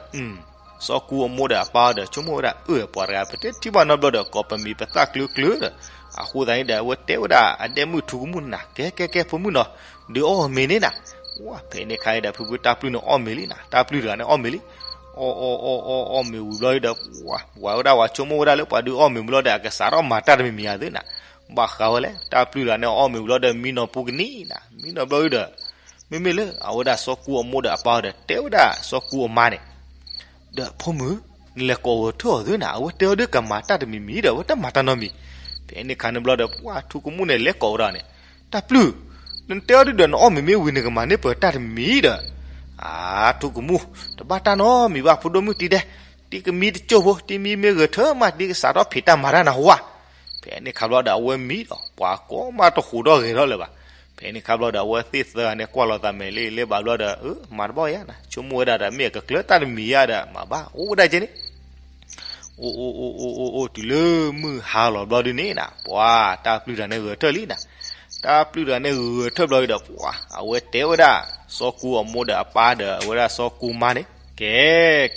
စီၤကူအမိၢ်ဒီးအပၢ်ဒီး ဆိကမိၣ်ဝဲဒၣ် အၢၣ် ပှၤတဂၤ ပတထံၣ်ဘၣ်နီတဘျီဒီး ကိးပမံၤပသၣ်ကျၢၤကျၢၤဒီး, အဃိသတးန့ၣ်ဒီး အဝဲတဲဝဲဒၣ်အဒဲမုၣ်ထူကမူၣ်န့ၣ်နၤ ကဲ ကဲ ကဲ ဖိမုၣ်နီၤ, ဒုးအီၣ်မ့ၤန့ၣ်နၤ. ဝ့ၢ် ဖဲန့ၣ်ခါအံၤဒီး ဖုဖုတၢ်ပျုၢ်န့ၣ်အီၣ်မ့ၤလံနၤ, တၢ်ပျုၢ်တဂၤန့ၣ်အီၣ်မ့ၤလံ, အီၣ် အီၣ် အီၣ် အီၣ် အီၣ်မ့ၤဝံၤဘျီဒီး ဝ့ၢ် ဝဲဒၣ်ဝဲဆိကမိၣ်ဝဲဒၣ်လၢ ပှၤဒုးအီၣ်မ့ၤဝံၤလီၤဒီး အကစးထီၣ်မၤတၢ်တမံၤမံၤဧါသ့နၤ, ဘၣ်ဃးဝဲလဲၣ် တၢ်ပျုၢ်တဂၤန့ၣ်အီၣ်မ့ၤဝံၤလီၤဒီး မံနီၤပူၤကနံၤနၤ, မံနီၤဘျီဒီး မ့မ့ၢ်လၢအဝဲဒၣ်စီၤကူအမိၢ်ဒီးအပၢ်ဒီး တဲဝဲဒၣ်စီၤကူအမါန့ၣ်, ဒီးဖိမုၣ်, နလဲၤကိးဂဲၤထၢၣ်အီၤသ့နၤ, အဝဲတဲအီၤဒုးကမၤတၢ်တမံၤမံၤဒီး အဝဲတမၤတၢ်နီတမံၤ. ဖဲန့ၣ်ခါန့ၣ်ဘျီဒီး ပှၤထူကမူၣ်န့ၣ် လဲၤကိးဝဲဒၣ်န့ၣ်, တၢ်ပျုၢ်, နတဲအီၤဒုးဒီး နအီၣ်မ့ၤမ့ၢ်ဝံၤ နကမၤန့ၢ်ပၢၤတၢ်တမံၤမံၤဒီး, အါ ထူကမူၣ်, တဘၣ်တၢ်နီတမံၤဘၣ် ဖိဒိၣ်မုၣ်တံၤဒဲး, တံၤကမံတကၠိၢ်ဖိ တံၤမံမ့ၢ်ဂဲၤထၢၣ်မး တံၤကစးထီၣ်ဖံးတၢ်မၤတၢ်နၤဟူဧါ. ဖဲန့ၣ်ခါဘျီဒီး အဝဲမံဒီး ပှၤကိးမးတဟူးထီၣ်ဂဲၤထီၣ်လၢၤဘၣ်. ဖဲန့ၣ်ခါဘျီဒီး အဝဲသ့ၣ်သၢဂၤန့ၣ် ကွၢ်လိာ်သးမဲာ်လံ လၢဘၣ်ဘျီဒီး အၢ မၤတဘၣ်ယါနၤ, ဆိကမိၣ်ဝဲဒၣ်ဒီး မ့ၢ်အကကျၢၤတၢ်တမံၤယါဒီး မၤဘၣ် အိၣ်ဝဲဒၣ်ကဲန့ၣ် အိၣ် အိၣ် အိၣ် အိၣ် အိၣ် အိၣ် တုၤလၢမုၢ်ဟါလီၤဘျီဒုန့ၣ်နၤ, ပှၤ တၢ်ပျုၢ်တဂၤန့ၣ်ဂဲၤထၢၣ်လံနၤ. တၢ်ပျုၢ်တဂၤန့ၣ်ဂဲၤထၢၣ်ဘျီဒီး ပှၤ အဝဲတဲဝဲဒၣ် စီၤကူအမိၢ်ဒီးအပၢ်ဒီး အဝဲဒၣ်စီၤကူမါန့ၣ်, ကဲ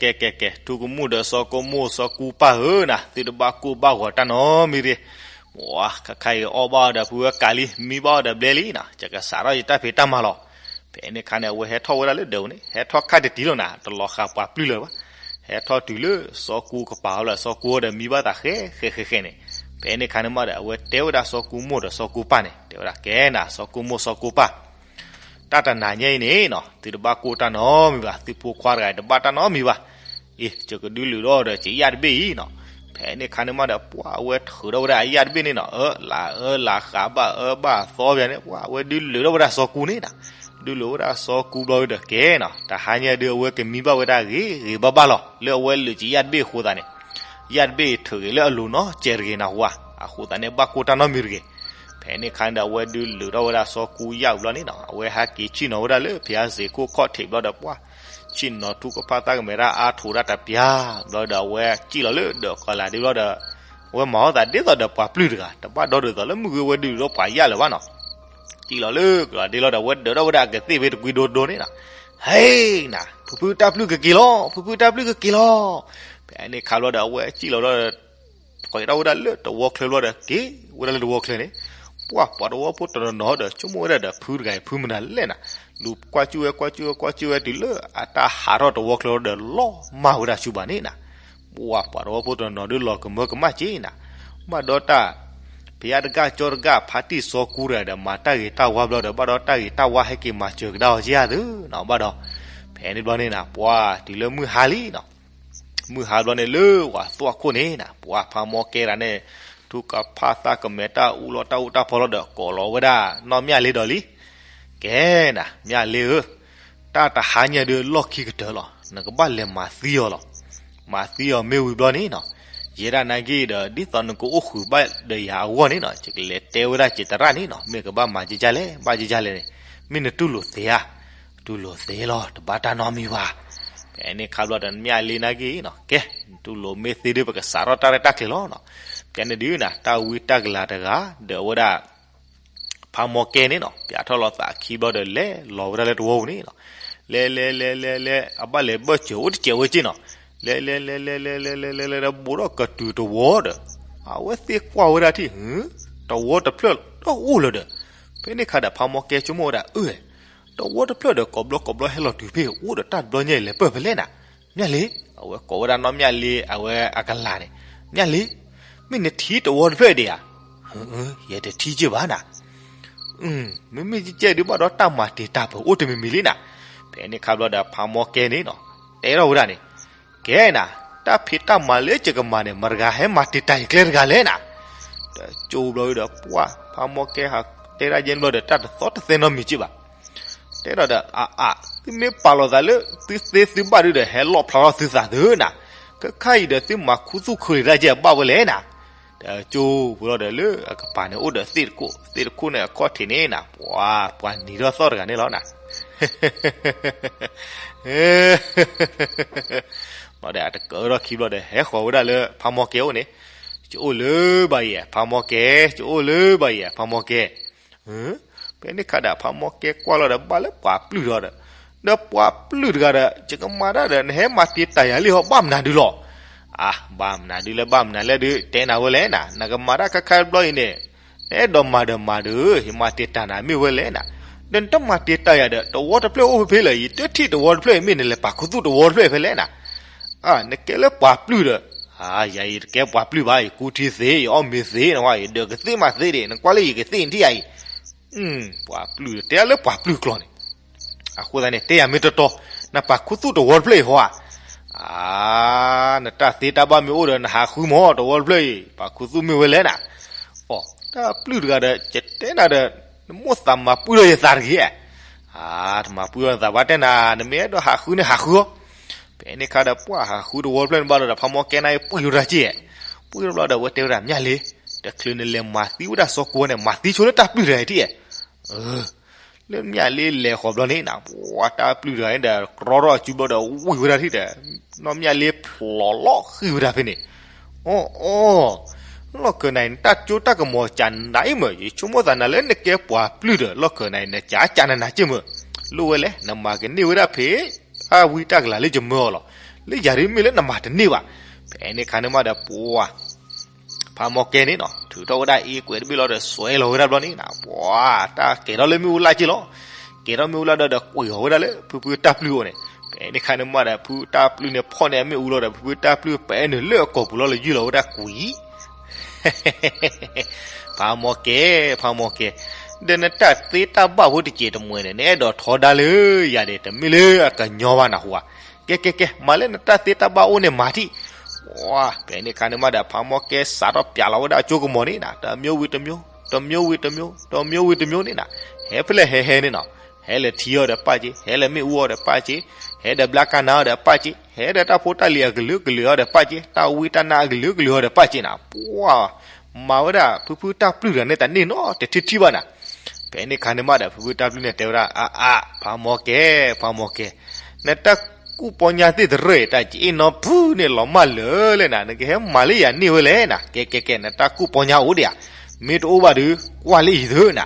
ကဲ ကဲ ကဲ ထူကမူၣ်ဒီးစီၤကူမိၢ်စီၤကူပၢ်ဧၢနၤ, သုတဘၣ်ကိၢ်ဘၣ်ဂီၤတၢ်နီတမံၤတဂ့ၤ. ပှၤ ခါခါအံၤအီၣ်ဘၣ်အီၤဒီးဖုဝဲကးလံ မံဘၣ်အီၤဒီးဘျဲလံနၤ, ယကစးထီၣ်ယတၢ်ဖံးတၢ်မၤလီၤ. ဖဲန့ၣ်ခါန့ၣ် အဝဲဟဲထီၣ်ဝဲဒၣ်လၢဒၢးပူၤန့ၣ် ဟဲထီၣ်ခါတတံၤလီၤနၤ, တလီၤဃာ်ပှၤပျုၢ်လၢၤဘၣ်. ဟဲထီၣ်တုၤလၢစီၤကူကပၤအလီၤ စီၤကူဒီးမံဘၣ်သးဃဲဃဲဃဲဃဲန့ၣ်, ဖဲန့ၣ်ခါန့ၣ်မးဒီး အဝဲတဲဝဲဒၣ်စီၤကူမိၢ်ဒီးစီၤကူပၢ်န့ၣ် တဲဝဲဒၣ် ကဲနၤ စီၤကူမိၢ်စီၤကူပၢ် တၢ်တနၤညါအံၤန့ၣ်နီၤ သုတဘၣ်ကိၢ်တၢ်နီတမံၤဘၣ်, သုဖိခွါတဂၤအံၤတဘၣ်တၢ်နီတမံၤဘၣ်. အ့ ယကဒုးလုာ်ထီၣ်ဒီးကယၣ်တဘ့ၣ်အံၤနီၤ. ဖဲန့ၣ်ခါန့ၣ်မးဒီး ပှၤအဝဲထုးထီၣ်ဝဲဒၣ်အယၣ်တဘ့ၣ်န့ၣ်နီၤ, အၢ လၢအၢလၢဃးဘၣ်အၢဘၣ်အသီပၠးန့ၣ် ပှၤအဝဲဒုးလုာ်ထီၣ်ဝဲဒၣ်စီၤကူန့ၣ်နီၤ. ဒုးလုာ်ဝဲဒၣ်စီၤကူဘျီဒီးကဲနီၤ, တဟါညါဒုးအဝဲကမံဘၣ်ဝဲဒၣ်ဂ့ၤဂ့ၤဘၣ်ဘၣ်လီၤ. လၢအဝဲလုာ်ကယၣ်တဘ့ၣ်အဃိသတးန့ၣ် ယၣ်တဘ့ၣ်ထုးဂ့ၤလၢအလိၤနီတစဲးတဂ့ၤနၢ်ဟူဧါ. အဃိသတးန့ၣ် ဘၣ်ကိၢ်တၢ်နီတမံၤတဂ့ၤ. ဖဲန့ၣ်ခါန့ၣ်ဒီး အဝဲဒုးလုာ်ထီၣ်ဝဲဒၣ်စီၤကူယၣ်ဘျီန့ၣ်နီၤ, အဝဲဟဲက့ၤဆ့ၣ်နီၤဝဲဒၣ်လၢဖဲအစ့ၢ်ခိၣ်ခီၣ်ထံးဘျီဒီး ပှၤ ဆ့ၣ်နီၤထူကဖၣ်သၣ်ကမဲာ်တၢ်အါထီၣ်ဒၣ်တပျၢ်ဘျီဒီး အဝဲစံၣ်လီၤလၢဒၢးကီၤလၤဒ့ဘျီဒီး အဝဲမၤအီၣ်သးဒ်သိးဒီးပှၤပျုၢ်တဂၤ, တဘၣ်ဒီဒ်သိးလၢမုၢ်ဂ့ၤဝဲဒုးလုာ်ဒီးပှၤယၣ်လၢၤဘၣ်နီၤ. စံၣ်လီၤလၢကီၤလၤဒ့လီၤဒီး အဝဲဒၢးထီၣ်ဝဲဒၣ်အကသ့ၣ်ဖဲတကွံဒိဒိန့ၣ်နီၤ. ဟဲနၤ, ဖုဖုတၢ်ပျုၢ်ကက့ၤလီၤ, ဖုဖုတၢ်ပျုၢ်ကက့ၤလီၤ. ဖဲန့ၣ်ခါဘျီဒီး အဝဲစံၣ်လီၤလီၤဒီး ဃီးက့ၤထီၣ်ဝဲဒၣ်လၢတဝီချၢဘျီဒီး က့ၤဝဲဒၣ်လၢတဝီချၢန့ၣ်, ပှၤ ပှၤတဝီဖိတနီၤနီၤဒီး ဆိကမိၣ်ဝဲဒၣ်ဒီး ဖုတဂၤအံၤဖုမနုၤလဲၣ်နၤ, လူၤကွၢ်ကၠူၣ်ဝဲ ကွၢ်ကၠူၣ်ဝဲ ကွၢ်ကၠူၣ်ဝဲတုၤလၢအတၢ်ဟးထီၣ်တဝီချၢဘျီဒီး လီၤမၢ်ဝဲဒၣ်ဆူဘၣ်န့ၣ်နၤ. ပှၤ ပှၤတဝီဖိတနီၤနီၤဒီး လီၤကမၢကမၣ်က့ၤနၤ, ဘၣ်ဒီးတၢ် ဖဲအတဂၤကၠီတဂၤ ဖါတံၢ်စီၤကူတဂၤဒီး မၤတၢ်ဂ့ၤတၢ်ဝါဘျီဒီး ဘၣ်ဒီးတၢ်ဂ့ၤတၢ်ဝါဟဲက့ၤမၤစၢၤကဒါအီၤက့ၤဧါသ့နီၤ, ဘၣ်ဒီး ဖဲန့ၣ်ဘျီန့ၣ်နၤ ပှၤတုၤလၢမုၢ်ဟါလံနီၤ. မုၢ်ဟါဘျီန့ၣ် လၢဝၤသွၣ်ခိၣ်န့ၣ်နၤ ပှၤဖးမီၢ်ကဲတဂၤန့ၣ် ထူကဖၣ်သၣ်ကမဲာ်တၢ်အူလီၤတၢ်အူတၢ်ဖီလီၤဒီး ကိးလီၤဝဲဒၣ်နီၢ်မၠၣ်လ့ဒီးလံ. ကဲနၤ မၠၣ်လ့ဧၢ, တၢ်တဟါညါဒုးလီၢ်ခံကတၢၢ်လီၤ, နကဘၣ်လဲၤမၤသံအီၤလီၤ. မၤသံအီၤမ့ၢ်ဝံၤဘျီန့ၣ်နီၤ, ယဲဒၣ်နာ်က့ဒီး ဒ်သိးနကအိၣ်ဃုာ်ဘၣ်ဒီးယၤအဂီၢ်န့ၣ်နီၤ, ယကလဲၤတဲဝဲဒၣ်က့ၤသရၣ်န့ၣ်နီၤ, မ့ၢ်ကဘၣ်မၤကကလဲၣ် ဘၣ်ကကလဲၣ်န့ၣ်, မ့ၢ်နတူၢ်လိာ်သ့ဧါ. တူၢ်လိာ်သ့လီၤ, တဘၣ်တၢ်နီတမံၤဘၣ်. ဖဲန့ၣ်ခါဘျီဒီး မၠၣ်လ့နာ်က့နီၤ, ကဲ နတူၢ်လိာ်မ့ၢ်သ့ဒုး ပကစးထီၣ်တၢ်ရဲၣ်တၢ်ကျဲၤလီၤနီၤ. ကဲန့ၣ်ဒုးနၤ တၢ်ဝံတၢ်ကလၤတဂၤ ဒီးအဝဲဒၣ် ဖးမီၢ်ကဲန့ၣ်နီၤ, ပျးထီၣ်လီၤသးခံဘျီဒီး လဲၤလီၤဝဲဒၣ်လၢတဝီပူၤန့ၣ်နီၤ. လဲၤလဲၤလဲၤလဲၤလဲၤ အဘၣ်လဲၤဘၢၣ်စၢၤအိၣ်တစဲးဝဲက့နီၤ. လဲၤလဲၤလဲၤလဲၤလဲၤလဲၤလဲၤလဲၤလဲၤ ဘူးထီၣ်ကတုၤတဝီဒီး အဝဲသ့ၣ်ကွၢ်ဝဲဒၣ်ထံၣ် တဝီတဖျၢၣ်တအိၣ်လၢၤဒီး ဖဲန့ၣ်ခါဒီး ဖးမီၢ်ကဲဆိကမိၣ်ဝဲဒၣ် အၢ တဝီတဖျၢၣ်ဒီး ကိးဘျီကိးဘျီဟဲလီၤတုၤဖဲအိၣ်ဒီး တၢ်တဘျီညါအံၤလဲၤပၢၢ်ဖဲလဲၣ်နၤ. မၠၣ်လ့, အဝဲကိးဝဲဒၣ်နီၢ်မၠၣ်လ့ အဝဲအကလၤန့ၣ်, မၠၣ်လ့, မ့ၢ်နထံၣ်တဝီတဖျၢၣ်ဒံးဧါ. ယတထံၣ်က့ၢ်ဘၣ်နၤ. မ့မ့ၢ်ကဲဒုးဘၣ်ဒီးတၢ်မၤတ့ၢ်တၢ်ပၢၢ်အိၣ်တမံၤမံၤလံနၤ. ဖဲန့ၣ်ခါဘျီဒီးဖးမီၢ်ကဲန့ၣ်နီၤ, တဲထီၣ်ဝဲဒၣ်န့ၣ်, ကဲနၤ, တၢ်ဖံးတၢ်မၤလၢယကမၤန့ၣ် မတၤတဂၤဟဲမၤတ့ၢ်တၢ်ယၤကျဲတဂၤလဲၣ်နၤ. ဒီးကၠိဘျီဒီးပှၢ် ဖးမီၢ်ကဲဟးတဲဒၣ်ယဲၢ်ဘျီဒီး တၢ်တသီတသဲနီတမံၤက့ၢ်ဘၣ်. တဲဒီးဒီး အါအါ သုမ့ၢ်ပာ်လီၤသးလၢသုသ့သုဘၣ်ဒုဒီး ဟဲလီၣ်ဖျါထီၣ်သုသးသုနၤ. ခဲခါအံၤဒီးသုမၤခူသူၣ်ခုလံာ်တၢ်ကဲဘၣ်ဝဲလဲၣ်နၤ. ဒီးကၠိပူၤလီၤဒီးလၢအကပၤန့ၣ်အိၣ်ဒီးသ့ၣ်တခိၣ်, သ့ၣ်တခိၣ်န့ၣ်အခီၣ်ထံးန့ၣ်နၤ ပှၤ ပှၤနံၤထီၣ်သီၣ်တဂၤန့ၣ်လီၤနၤ. ဘျီဒီးအတကၢထီၣ်ခံဘျီဒီး ဟဲဃီၤဝဲဒၣ်လၢဖးမီၢ်ကဲအိၣ်န့ၣ်, ကအိၣ်လၢၤဘၣ်ယဲၢ် ဖးမီၢ်ကဲ, ကအိၣ်လၢၤဘၣ်ယဲၢ် ဖးမီၢ်ကဲ. ဖဲန့ၣ်ခါဒီးဖးမီၢ်ကဲကွၢ်လီၤဒီးဘၣ်လၢပှၤပျုၢ်ဒီး, ဒီးပှၤပျုၢ်တဂၤဒီး ယကမၤတၢ်ဒီး နဟဲမၤတ့ၢ်တၢ်ယၤလံဟီ ဘၣ်မနုၤဒုလီၤ. အါ ဘၣ်မနုၤဒုလၢဘၣ်မနုၤလဲၣ်ဒု တဲနၤဝဲလဲၣ်နၤ, နကမၤတၢ်ခဲခါတဘျီအံၤန့ၣ် နအဲၣ်ဒိးမၤဒီးမၤဒီး ယမၤတ့ၢ်တၢ်နၤမ့ၢ်ဝဲလဲၣ်နၤ. ဒီးနတမၤတ့ၢ်တၢ်ယၤဒီး တဝီတဖျၢၣ်အိၣ်ဖဲဖဲလၢ ယတထံၣ်တဝီတဖျၢၣ်အံၤ မ့ၢ်နလဲၤပာ်ခူသူၣ်တဝီတဖျၢၣ်ဖဲလဲၣ်နၤ. အါ နကဲလၢပှၤပျုၢ်ဒီး, အါ ယၤအံၤတကဲပှၤပျုၢ်ဘၣ်, ယကူထံသ့, ယအီၣ်မ့ၤသ့, နဝဲ ယဒၢးကသ့ၣ်မးသ့ဒံး, နကွၢ်လၢယကသ့ၣ်နထံၣ်ယၤအံၤ. ပှၤပျုၢ် တဲလၢပှၤပျုၢ်ကျိာ်န့ၣ်, အဃိသတးန့ၣ် တဲယၤမ့ၢ်တီတီ, နပာ်ခူသူၣ်တဝီတဖျၢၣ်အံၤဟီဧါ. အါ နတၢ်သ့တၢ်ဘၣ်မ့ၢ်အိၣ်ဒီး နဟးဃုမၢ်တဝီတဖျၢၣ်အံၤ, ပာ်ခူသူၣ်မ့ၢ်ဝဲလဲၣ်နၤ. အိ တၢ်ပျုၢ်တဂၤဒီး ယတဲနၤဒီး နမိၣ်သးမၤပှံၢ်ထီၣ်ယသးတဂ့ၤ. အါ တမၤပှံၢ်ထီၣ်နသးဘၣ်တဲနၤ, နမ့ၢ်အဲၣ်ဒိးဟးဃုန့ၣ်ဟးဃုအီၤ. ဖဲန့ၣ်ခါဒီးပှၢ်ဟးဃုတဝီတဖျၢၣ်န့ၣ်ဘၣ်ဒီး ဖးမီၢ်ကဲန့ၣ်ပှံၢ်ထီၣ်တၢ်က့ၢ်, ပှံၢ်ထီၣ်ဘျီဒီး အဝဲတဲဝဲဒၣ် မၠၣ်လ့, တချုးနလဲၤမၤသံဝဲဒၣ်စီၤကိန့ၣ် မၤသံဆိလၢတၢ်ပျုၢ်တဂၤအံၤထံၣ်ဧါ. လၢမၠၣ်လ့လဲၤဃီၤဘျီန့ၣ်နၤ ပှၤတၢ်ပျုၢ်တဂၤန့ၣ်ဒီး ကြီထီၣ်အစုဘျီဒီး ဝံၤဝဲဒၣ်ထံၣ်ဒီး နီၢ်မၠၣ်လ့ဖျိးလီၤဃံၤဝဲဒၣ်ဖဲန့ၣ်. အိ အိ လီၢ်ခၢၣ်နၤအံၤ နတၢ်ကၠိတၢ်ကမီၤကနးအံၤမ့ၢ် ယဆိကမိၣ်သးနၤလၢနကဲပှၤပျုၢ်ဒီး လီၢ်ခၢၣ်နၤအံၤ နကးကးနနၤက့ၢ်မ့ၢ်. လိၣ်ဝဲလဲၣ် နမၤကန့ၢ်ဝဲဒၣ်ဖဲ အဝံတၢ်ကလၤလၢယမၢအီၤလီၤ. လၢယၤဒ်မ့ၢ်လၢနမၤတန့ၢ်ဘၣ်. ဖဲန့ၣ်ခါန့ၣ်မးဒီးပှၤ ဖးမီၢ်ကဲန့ၣ်နီၤ ထုးထီၣ်ဝဲဒၣ်အ့ကွဲးတဘ့ၣ်လီၤဒီး စွဲလီၤဝဲဒၣ်ဘျီန့ၣ်နၤ ပှၤတၢ်ကဲၤထီၣ်လၢမ့ၣ်အူလၢ်က့ၢ်လီၤ. ကဲၤထီၣ်မ့ၣ်အူလၢ်ဒီး ဒီးကွံာ်အီၤဝဲဒၣ်လၢ ဖုဖုတၢ်ပျုၢ်အအိၣ်န့ၣ်. ဖဲန့ၣ်ခါန့ၣ်မးဒီး ဖုတၢ်ပျုၢ်န့ၣ် ဖီၣ်န့ၢ်အမ့ၣ်အူလီၤဒီး ဖုဖုတၢ်ပျုၢ်ပဲာ်နုာ်လၢအကိာ်ပူၤလီၤ လၢယုၢ်လီၤဝဲဒၣ်ကွံာ် ဖးမီၢ်ကဲ, ဖးမီၢ်ကဲ, ဒီးနတၢ်သ့တၢ်ဘၣ်ဖိတစဲးတမှဲၤန့ၣ် နအဲၣ်ဒိးထီဒါလၢယၤဒီး တမ့ၢ်လၢအကညီဘၣ်နၢ်ဟူဧါ. ကဲ ကဲ ကဲ မၤလၢနတၢ်သ့တၢ်ဘၣ်အိၣ်န့ၣ်မၤထံၣ်. ဝါ ဖဲန့ၣ်ခါန့ၣ်မးဒီး ဖးမီၢ်ကဲစးထီၣ်ပျးလီၤဝဲဒၣ်အကၠိကမီၤန့ၣ်နၤ တမျိုးဝံၤတမျိုး, တမျိုးဝံၤတမျိုး, တမျိုးဝံၤတမျိုးန့ၣ်နၤ. ဟဲဖဲလဲၣ်ဟဲဟဲန့ၣ်နီၤ, ဟဲလၢထံအီၤဒီးပာ်က့ၤ, ဟဲလၢမ့ၣ်အူအီၤဒီးပာ်က့ၤ, ဟဲဒီးဘျါကနါအီၤဒီးပာ်က့ၤ, ဟဲဒီးတၢ်ဖိတၢ်လံၤအကလုာ်ကလုာ်အီၤဒီးပာ်က့ၤ, တၢ်ဝံတၢ်နါအကလုာ်ကလုာ်အီၤဒီးပာ်က့ၤနၤ. ပှၤ မၤဝဲဒၣ်ဖုဖုတၢ်ပျုၢ်တဂၤန့ၣ် တန့ၢ်နီတထံၣ်ထံၣ်ဘၣ်နၤ. ဖဲန့ၣ်ခါန့ၣ်မးဒီး ဖုဖုတၢ်ပျုၢ်န့ၣ်တဲဝဲဒၣ် အါအါ ဖးမီၢ်ကဲ, ဖးမီၢ်ကဲ, နတၢ်ကူၣ်ပီညါသ့ၣ်တရၢၣ် တၢ်ကအ့ၣ်နီဖုန့ၣ်လီၤမၢ်လၢာ်လဲၣ်နၤ, နကဟဲမၤလၢယၤန့ၢ်ဝဲလဲၣ်နၤ. ကဲ ကဲ ကဲ နတၢ်ကူၣ်ပီညါအိၣ်ဒံးဧါ, မ့ၢ်တအိၣ်ဘၣ်ဒီး ကွၢ်လၢအံၤသ့နၤ.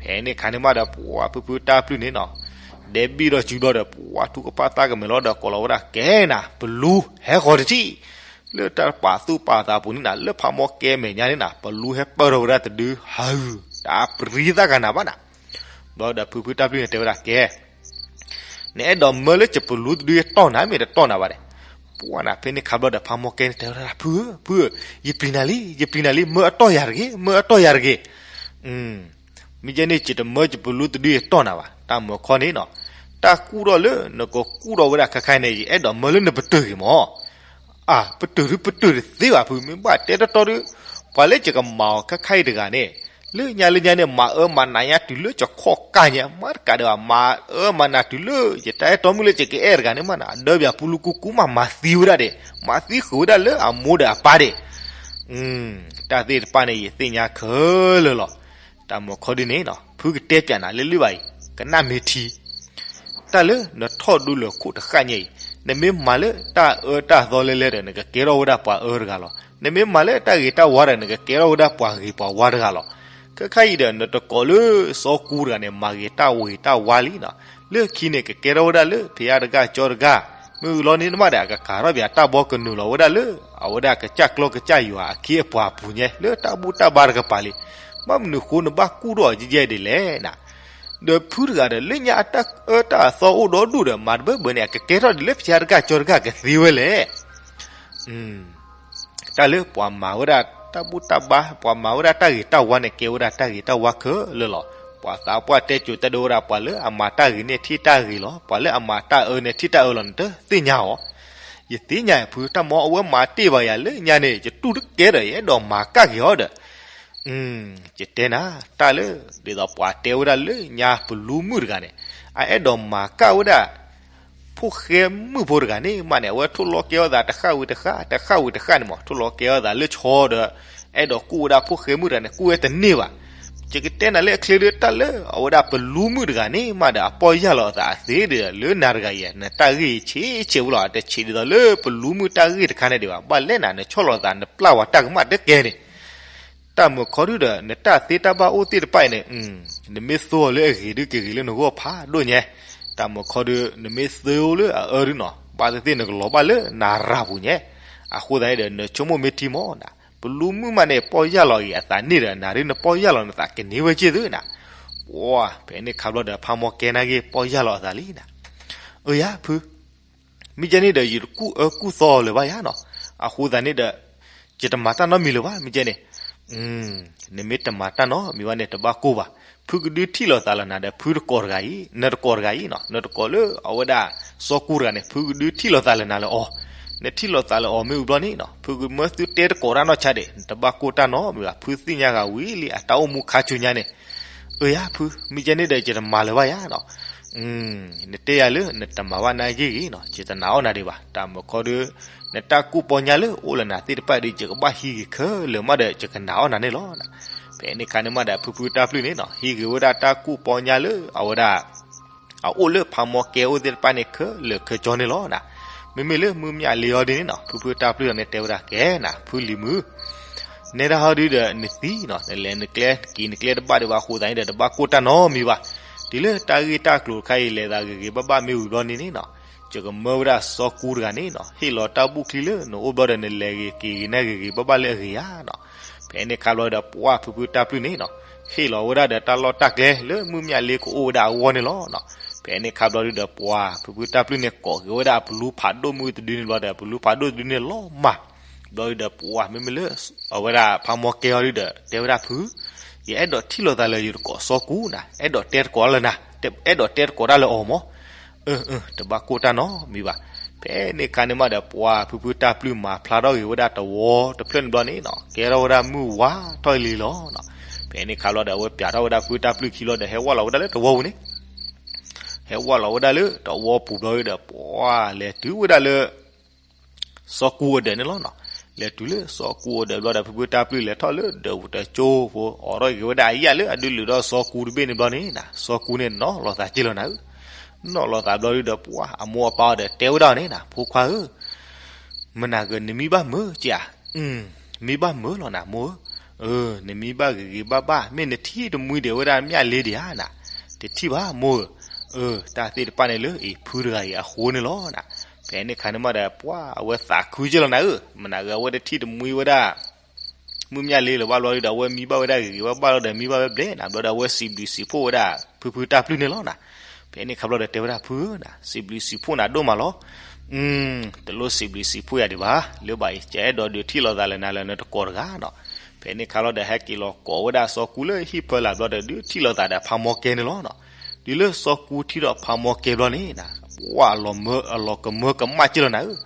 ဖဲန့ၣ်ခါန့ၣ်မးဒီး ပှၤဖုဖုတၢ်ပျုၢ်န့ၣ်နီၤ ဒဲးဘံၣ်ဒီးစုဘျီဒီး ပှၤထူကဖၣ်သးကမဲာ်လီၤဒီး ကိးလီၤဝဲဒၣ် ကဲနၤ ပလူဟဲဃီၤတထံၣ်. လၢတၢ်ပာ်သူၣ်ပာ်သးပူၤန့ၣ်နၤ လၢဖးမီၢ်ကဲမဲာ်ညါန့ၣ်နၤ ပလူဟဲပၢၢ်ထီၣ်ဝဲဒၣ်တဒု ဟး, တၢ်ပရံသၣ်ဂၤနၤဘၣ်နၤ. ဘျီဒီးဖုဖုတၢ်ပျုၢ်န့ၣ်တဲဝဲဒၣ် ကဲ နအဲၣ်ဒိးမၢလၢယပလူတဒုတီၢ်နၤ မ့ၢ်တတီၢ်နၤဘၣ်ဒီး. ပှၤနၤ ဖဲန့ၣ်ခါဘျီဒီး ဖးမီၢ်ကဲန့ၣ်တဲဝဲဒၣ် ဖုဧၢ, ဖုဧၢ, ယပျံၤနၤလံ, ယပျံၤနၤလံ, မၢအတီၢ်ယၤတဂ့ၤ, မၢအတီၢ်ယၤတဂ့ၤ. မ့ၢ်ကဲန့ၣ် ယတမၢယပလူတဒုတီၢ်နၤဘၣ်, တၢ်မၢခီန့ၣ်နီၤ, တၢ်ကူၣ်ထီၣ်လၢနကကူၣ်ထီၣ်ဝဲဒၣ်ခဲခါန့ၣ် ယအဲၣ်ဒိးမၢလၢနပတုာ်ဂ့ၤမး. အါ ပတုာ်ဒုပတုာ်တသ့ဘၣ်ဖု, မ့ၢ်ဘၣ်တဲတီတီဒီး ပှၤလၢယကမၤအီၤခဲခါအံၤတဂၤန့ၣ် လၢညါလၢညါန့ၣ် မၤအၢမၤနးညါတုၤလၢယခီၣ်ကၢ်ညါ မၤတကးဒံးဘၣ် မၤအၢမၤနးတုၤလၢ ယတၢ်အဲၣ်တီမုၣ်လၢယကအဲၣ်တဂၤန့ၣ်မးနၤ အဒၢပၠးပူလူကူကူမး မၤသံဝဲဒၣ်ဒံး မၤသံဃုာ်ဝဲဒၣ်လၢအမိၢ်ဒီးအပၢ်ဒံး. တၢ်သ့ၣ်တဖၣ်န့ၣ် ယသ့ၣ်ညါခဲလၢာ်လီၤ. တၢ်မၢခီဒ်န့ၣ်နီၤ ဖုကတဲပၠးနၤလၢလၢဘၣ်အံၤ ကနၣ်မ့ၢ်ထံ တၢ်လၢနထီၣ်ဒိလၢခိၣ်တဃၣ်ညါအံၤ နမ့ၢ်မၤလၢတၢ်အၢတၢ်သီလဲလဲဒီး နကကဲထီၣ်ဝဲဒၣ်ပှၤအၢတဂၤလီၤ. နမ့ၢ်မၤလၢတၢ်ဂ့ၤတၢ်ဝါဒီး နကကဲထီၣ်ဝဲဒၣ်ပှၤဂ့ၤပှၤဝါတဂၤလီၤ. ခဲခါအံၤဒီး နတကိးလၢစီၤကူတဂၤန့ၣ် မၤဂ့ၤတၢ်ဝါဂ့ၤတၢ်ဝါလံနီၤ. လၢခံန့ၣ် ကကဲထီၣ်ဝဲဒၣ်လၢဖယါတဂၤကၠီတဂၤ, မ့ၢ်လီၤန့ၣ်နမးဒီး အကကၤထီၣ်ပၠးတၢ်ဘီကနုာ်လီၤဝဲဒၣ်လၢ အဝဲဒၣ်ကစၢ်ကျီကစၢ်ယွၤအခ့အပှၤအပူၤညါ လၢတၢ်ဘူၣ်တၢ်ဘါတကပၤလံ. ဘၣ်မနုၤဃိနဘၣ်ကူၣ်ထီၣ်အီၤယဲၢ်ယဲၢ်ဒ်လဲၣ်နၤ. ဒီးဖုတဂၤဒီး လၢညါအတၢ်အၢတၢ်အသီအိၣ်ဒီဒူၣ်ဒီး မၤတဘၢဘၢန့ၣ် အကကဲထီၣ်ဒ်လၢဖယါတဂၤကၠီတဂၤကသ့ဝဲလဲၣ်. တၢ်လၢပှၤမၤဝဲဒၣ် တၢ်ဘူၣ်တၢ်ဘါ ပှၤမၤဝဲဒၣ်တၢ်ဂ့ၤတၢ်ဝါန့ၣ် ကဲဝဲဒၣ်တၢ်ဂ့ၤတၢ်ဝါခဲလၢာ်လီၤ. ပှၤသးပှၢ်တဲကိၤတဲဒိဝဲဒၣ် ပှၤလၢအမၤတၢ်ဂ့ၤန့ၣ်ထံၣ်တၢ်ဂ့ၤလီၤ, ပှၤလၢအမၤတၢ်အၢန့ၣ်ထံၣ်တၢ်အၢလီၤ, နတသ့ၣ်ညါအီၤ. ယသ့ၣ်ညါအံၤဖု တၢ်မ့ၢ်အဝဲမၤတ့ၢ်ဘၣ်ယၤလၢညါန့ၣ် ယတူၢ်တကဲဒီး ယအဲၣ်ဒိးမၤကၣ်က့ၤအီၤဒီး ယတဲနၤ တၢ်လၢ ဒ်သိးပှၤတဲဝဲဒၣ်လၢညါပလူမုၣ်တဂၤန့ၣ် အအဲၣ်ဒိးမၤကၣ်ဝဲဒၣ် ဖိၣ်ဃဲမုၣ်ဖိတဂၤန့ၣ်မးန့ၣ် အဝဲထိၣ်လီၤကဲအီၣ်သးတဃၣ်ဝံၤတဃၣ် တဃၣ်ဝံၤတဃၣ်န့ၣ်မး ထိၣ်လီၤကဲအီၣ်သးလၢဆီဒီး အဲၣ်ဒိးကူၣ်ဝဲဒၣ်ဖိၣ်ဃဲမုၣ်တဂၤန့ၣ် ကူၣ်ဝဲတန့ၢ်ဘၣ်. ယကတဲနၤလၢအချ့ဒီး တၢ်လၢအဝဲဒၣ်ပလူမုၣ်တဂၤန့ၣ်မးဒီး အပီၢ်ယၢ်လီၤအသးအသ့ဒီး လၢနၤတဂၤအံၤ နတၢ်ဂ့ၢ်ဆံးဆံးဝဲလီၤ တဆံးဒ်သိးလၢပလူမုၣ်တၢ်ဂ့ၢ်တခါန့ၣ်ဒံးဘၣ်. ဘၣ်လဲၣ်နၤ နဆီၣ်လီၤသး နပျၢ်ဝဲတၢ်ကမၣ်တကဲန့ၣ် တၢ်မုၢ်ခီဒုဒီး နတၢ်သ့တၢ်ဘၣ်အိၣ်သ့ၣ်တဖၣ်အံၤန့ၣ် နမ့ၢ်သိလၢအဂ့ၤဒုကဂ့ၤလၢနဂီၢ်ဖးဒိၣ်ညါ, တၢ်မုၢ်ခီဒု နမ့ၢ်သိလၢအအၢဒုနီၤ ဘၣ်သ့ၣ်သ့ၣ်နကလီၤဘၣ်လၢနရၤပူၤညါ. အဃိသတးန့ၣ်ဒီး နဆိကမိၣ်မ့ၢ်ထံမးနၤ, ပလူမုၣ်မးန့ၣ် ပီၢ်ယၢ်လီၤအံၤအသးန့ၣ်ဒီး နၤဒုနပီၢ်ယၢ်လီၤနသးကန့ၢ်ဝဲက့ၢ်သုနၤ. ပှၤ ဖဲန့ၣ်ခါဘျီဒီး ဖးမီၢ်ကဲနာ်က့ၤ ပီၢ်ယၢ်လီၤအသးလံနၤ. အၢယၤဖု မ့ၢ်ကဲန့ၣ်ဒီး ယတကူၣ်အၢကူၣ်သီလၢၤဘၣ်ယၤနီၤ. အဃိသတးန့ၣ်ဒီး ယတမၤတၢ်နီတမံၤလၢၤဘၣ် မ့ၢ်ကဲန့ၣ်. နမ့ၢ်တမၤတၢ်နီတမံၤဘၣ်န့ၣ် တဘၣ်ကိၢ်ဘၣ်. ဖုကဒုထံၣ်လိာ်သးလၢနၤဒီး ဖုတကိးတဂၤအံၤ, နတကိးတဂၤအံၤနီၤ, နတကိးလၢအဝဲဒၣ် စီၤကူတဂၤန့ၣ် ဖုကဒုထံၣ်လိာ်သးလၢနၤလၢအီၤ. နထံၣ်လိာ်သးလၢအီၤမ့ၢ်ဝံၤဘျီန့ၣ်နီၤ ဖုကမၢသုတဲတကိးတၢ်နီၢ်ဆါဒံး နတဘၣ်ကိၢ်တၢ်နီတမံၤဘၣ်. ဖုသ့ၣ်ညါဂၤဝံၤလံ အတၢ်အိၣ်မူခါဆူညါန့ၣ်. အၢယၤဖု မ့ၢ်ကဲန့ၣ်ဒီး ယတမၤလၢၤဘၣ်ယၤနီၤ. နတဲယၤလၢနတမၤဘၣ်နာ်က့ၢ်ဂ့ၤနီၤ, ယတနာ်အီၣ်နၤဒံးဘၣ်. တၢ်မုၢ်ခီဒု နတၢ်ကူၣ်ပီညါလၢအိၣ်လၢနၤသ့ၣ်တဖၣ်ဒု ယကဘၣ်ဟံးဂ့ၤခဲလၢာ်မးဒီး ယကနာ်အီၣ်နၤန့ၣ်လီၤ. ဖဲန့ၣ်ခါန့ၣ်မးဒီး ဖုဖုတၢ်ပျုၢ်န့ၣ်နီၤ ဟံးဂ့ၤဝဲဒၣ်တၢ်ကူၣ်ပီညါလၢအဝဲဒၣ် အအိၣ်လၢဖးမီၢ်ကဲအိၣ်သ့ၣ်တဖၣ်န့ၣ် ခဲလၢာ်ခဲဆ့န့ၣ်လီၤနၤ. မ့မ့ၢ်လၢမုၢ်မၠးလ့အီၤဒ်န့ၣ်နီၤ ဖုဖုတၢ်ပျုၢ်န့ၣ်တဲဝဲဒၣ် ကဲနၤ ဖုလံၤမုၣ် နဲဒၣ်ဟီဒုဒီး နသံနီၤ နလဲၤနကျဲ နက့ၤနကျဲတဘၣ်ဒံးဘၣ်အဃိသတးန့ၣ်ဒီး တဘၣ်ကိၢ်တၢ်နီတမံၤဘၣ်. တုၤလၢတၢ်ဂ့ၢ်တၢ်ကျိၤတခါအံၤ လဲၤသးဂ့ၤဂ့ၤဘၣ်ဘၣ်မ့ၢ်ဝံၤဘျီန့ၣ်န့ၣ်နီၤ ယကမၢဝဲဒၣ်စီၤကူတဂၤန့ၣ်နီၤ ဟ့ၣ်လီၤတၢ်ဘူၣ်ချံလၢနအိၣ်ဘျီဒီး နလဲၤဂ့ၤက့ၤဂ့ၤန့ၣ်ဂ့ၤဂ့ၤဘၣ်ဘၣ်လၢအဂ့ၤဧါနီၤ. ဖဲန့ၣ်ခါဘျီဒီး ပှၤဖုဖုတၢ်ပျုၢ်န့ၣ်နီၤ ဟ့ၣ်လီၤဝဲဒၣ်ဒီးတၢ်လီၢ်တၢ်ကျဲလၢမုၢ်မၠးလ့ကအိၣ်ဝဲဒၣ်အဂီၢ်န့ၣ်လီၤနီၤ. ဖဲန့ၣ်ခါဘျီဒုဒီး ပှၤဖုဖုတၢ်ပျုၢ်န့ၣ် ကိးက့ၤဝဲဒၣ်အပလူဖးဒိၣ်မုၢ်တဒုန့ၣ်ဘျီဒီး အပလူဖးဒိၣ်တဒုန့ၣ်လီၤမၢ် ဘျီဒုဒီး ပှၤမ့မ့ၢ်လၢ အဝဲဒၣ်ဖးမီၢ်ကဲအီၤဒုဒီး တဲဝဲဒၣ်ဖု ယအဲၣ်ဒိးထံၣ်လိာ်သးလၢယတကိးစီၤကူနၤ အဲၣ်ဒိးတဲတကိးလၢနၤ အဲၣ်ဒိးတဲတကိးတၢ်လၢအီၤမၢ်. အၢ အၢ တဘၣ်ကိၢ်တၢ်နီတမံၤဘၣ်. ဖဲန့ၣ်ခါန့ၣ်မးဒီး ပှၤဖုဖုတၢ်ပျုၢ်မၤဖျါထီၣ်ဂ့ၤဝဲဒၣ်တဝီတဖျၢၣ်န့ၣ်ဘျီန့ၣ်နီၤ ကဲထီၣ်ဝဲဒၣ်မုၢ်ဝါထီၣ်လံလီၤနီၤ. ဖဲန့ၣ်ခါဘျီဒီး အဝဲပၠးထီၣ်ဝဲဒၣ်ဖုတၢ်ပျုၢ်ခံဘျီဒီး ဟဲဝဲလီၤဝဲဒၣ်လၢတဝီပူၤန့ၣ် ဟဲဝဲလီၤဝဲဒၣ်လၢတဝီပူၤဘျီဒီး ပှၤလဲၤတုၤဝဲဒၣ်လၢ စီၤကူအဒၢးန့ၣ်လီၤနီၤ. လဲၤတုၤလၢစီၤကူအဒၢးဘျီဒီး ဖုဖုတၢ်ပျုၢ်လဲၤထီၣ်လၢဒၢးပူၤတကၠိဖိ အိးထီၣ်က့ၤဝဲဒၣ်အယၣ်လၢအဒုးလုာ်ဒီးစီၤကူတဘ့ၣ်န့ၣ်ဘျီန့ၣ်နီၤ စီၤကူန့ၣ်နီၣ်လီၤသးက့ၢ်လီၤနၤဧၢ. နီၣ်လီၤသးဘျီဒုဒီး ပှၤအမိၢ်အပၢ်အီၤဒီးတဲဝဲဒၣ်န့ၣ်နီၤ ဖိခွါဧၢ မနၤဂ့ၤ နမံဘၣ်မုာ်က့ဧါ. မံဘၣ်မုာ်လီၤနၤမိၢ်ဧၢ. အၢ နမံဘၣ်ဂ့ၤဂ့ၤဘၣ်ဘၣ် မ့ၢ်နထံၣ်တမှံဒံးဝဲဒၣ်မၠးလ့ဒံးဧါနၤ. တထံၣ်ဘၣ်မိၢ်ဧၢ. အၢ တၢ်သ့ၣ်တဖၣ်န့ၣ်လၢအံၤဖုတဂၤအံၤအဃိန့ၣ်လီၤနၤ. ဖဲန့ၣ်ခါန့ၣ်မးဒီး ပှၤအဝဲသးခုက့ၢ်လီၤနၤဧၢ. မနၤဂ့ၤ အဝဲတထံၣ်တမှံဝဲဒၣ် မုၢ်မၠးလ့လၢၤဘၣ်ဘျီဒုဒီး အဝဲမံဘၣ်ဝဲဒၣ်ဂ့ၤဂ့ၤဘၣ်ဘၣ်လီၤဒီး မံဘၣ်ဝဲဘျဲၣ်နၤ ဘျီဒီး အဝဲစံးဘျုးစံးဖှိၣ်ဝဲဒၣ် ဖုဖုတၢ်ပျုၢ်န့ၣ်လီၤနၤ. ဖဲန့ၣ်ခါဘျီဒီးတဲဝဲဒၣ် ဖုဧၢနၤ စံးဘျုးစံးဖှိၣ်နၤဒိၣ်မးလီၤ. တလိၣ်စံးဘျုးစံးဖှိၣ်ယၤဒံးဘၣ် လၢဘၣ်အံၤ ယအဲၣ်ဒိးဒုးထံၣ်လိာ်သးလၢနၤလၢနတကိးတဂၤနီၤ. ဖဲန့ၣ်ခါလီၤဒီး ဟဲက့ၤလီၤကိးဝဲဒၣ်စီၤကူလၢဟံၣ်ဖၢလာ်ဘျီဒီး ဒုးထံၣ်လိာ်သးဒီးဖးမီၢ်ကဲန့ၣ်လီၤနီၤ. တုၤလၢစီၤကူထံၣ်ဒီးဖးမီၢ်ကဲဘျီန့ၣ် ပှၤအလီၤကမၢကမၣ်က့ၢ်လီၤနၤဧၢ.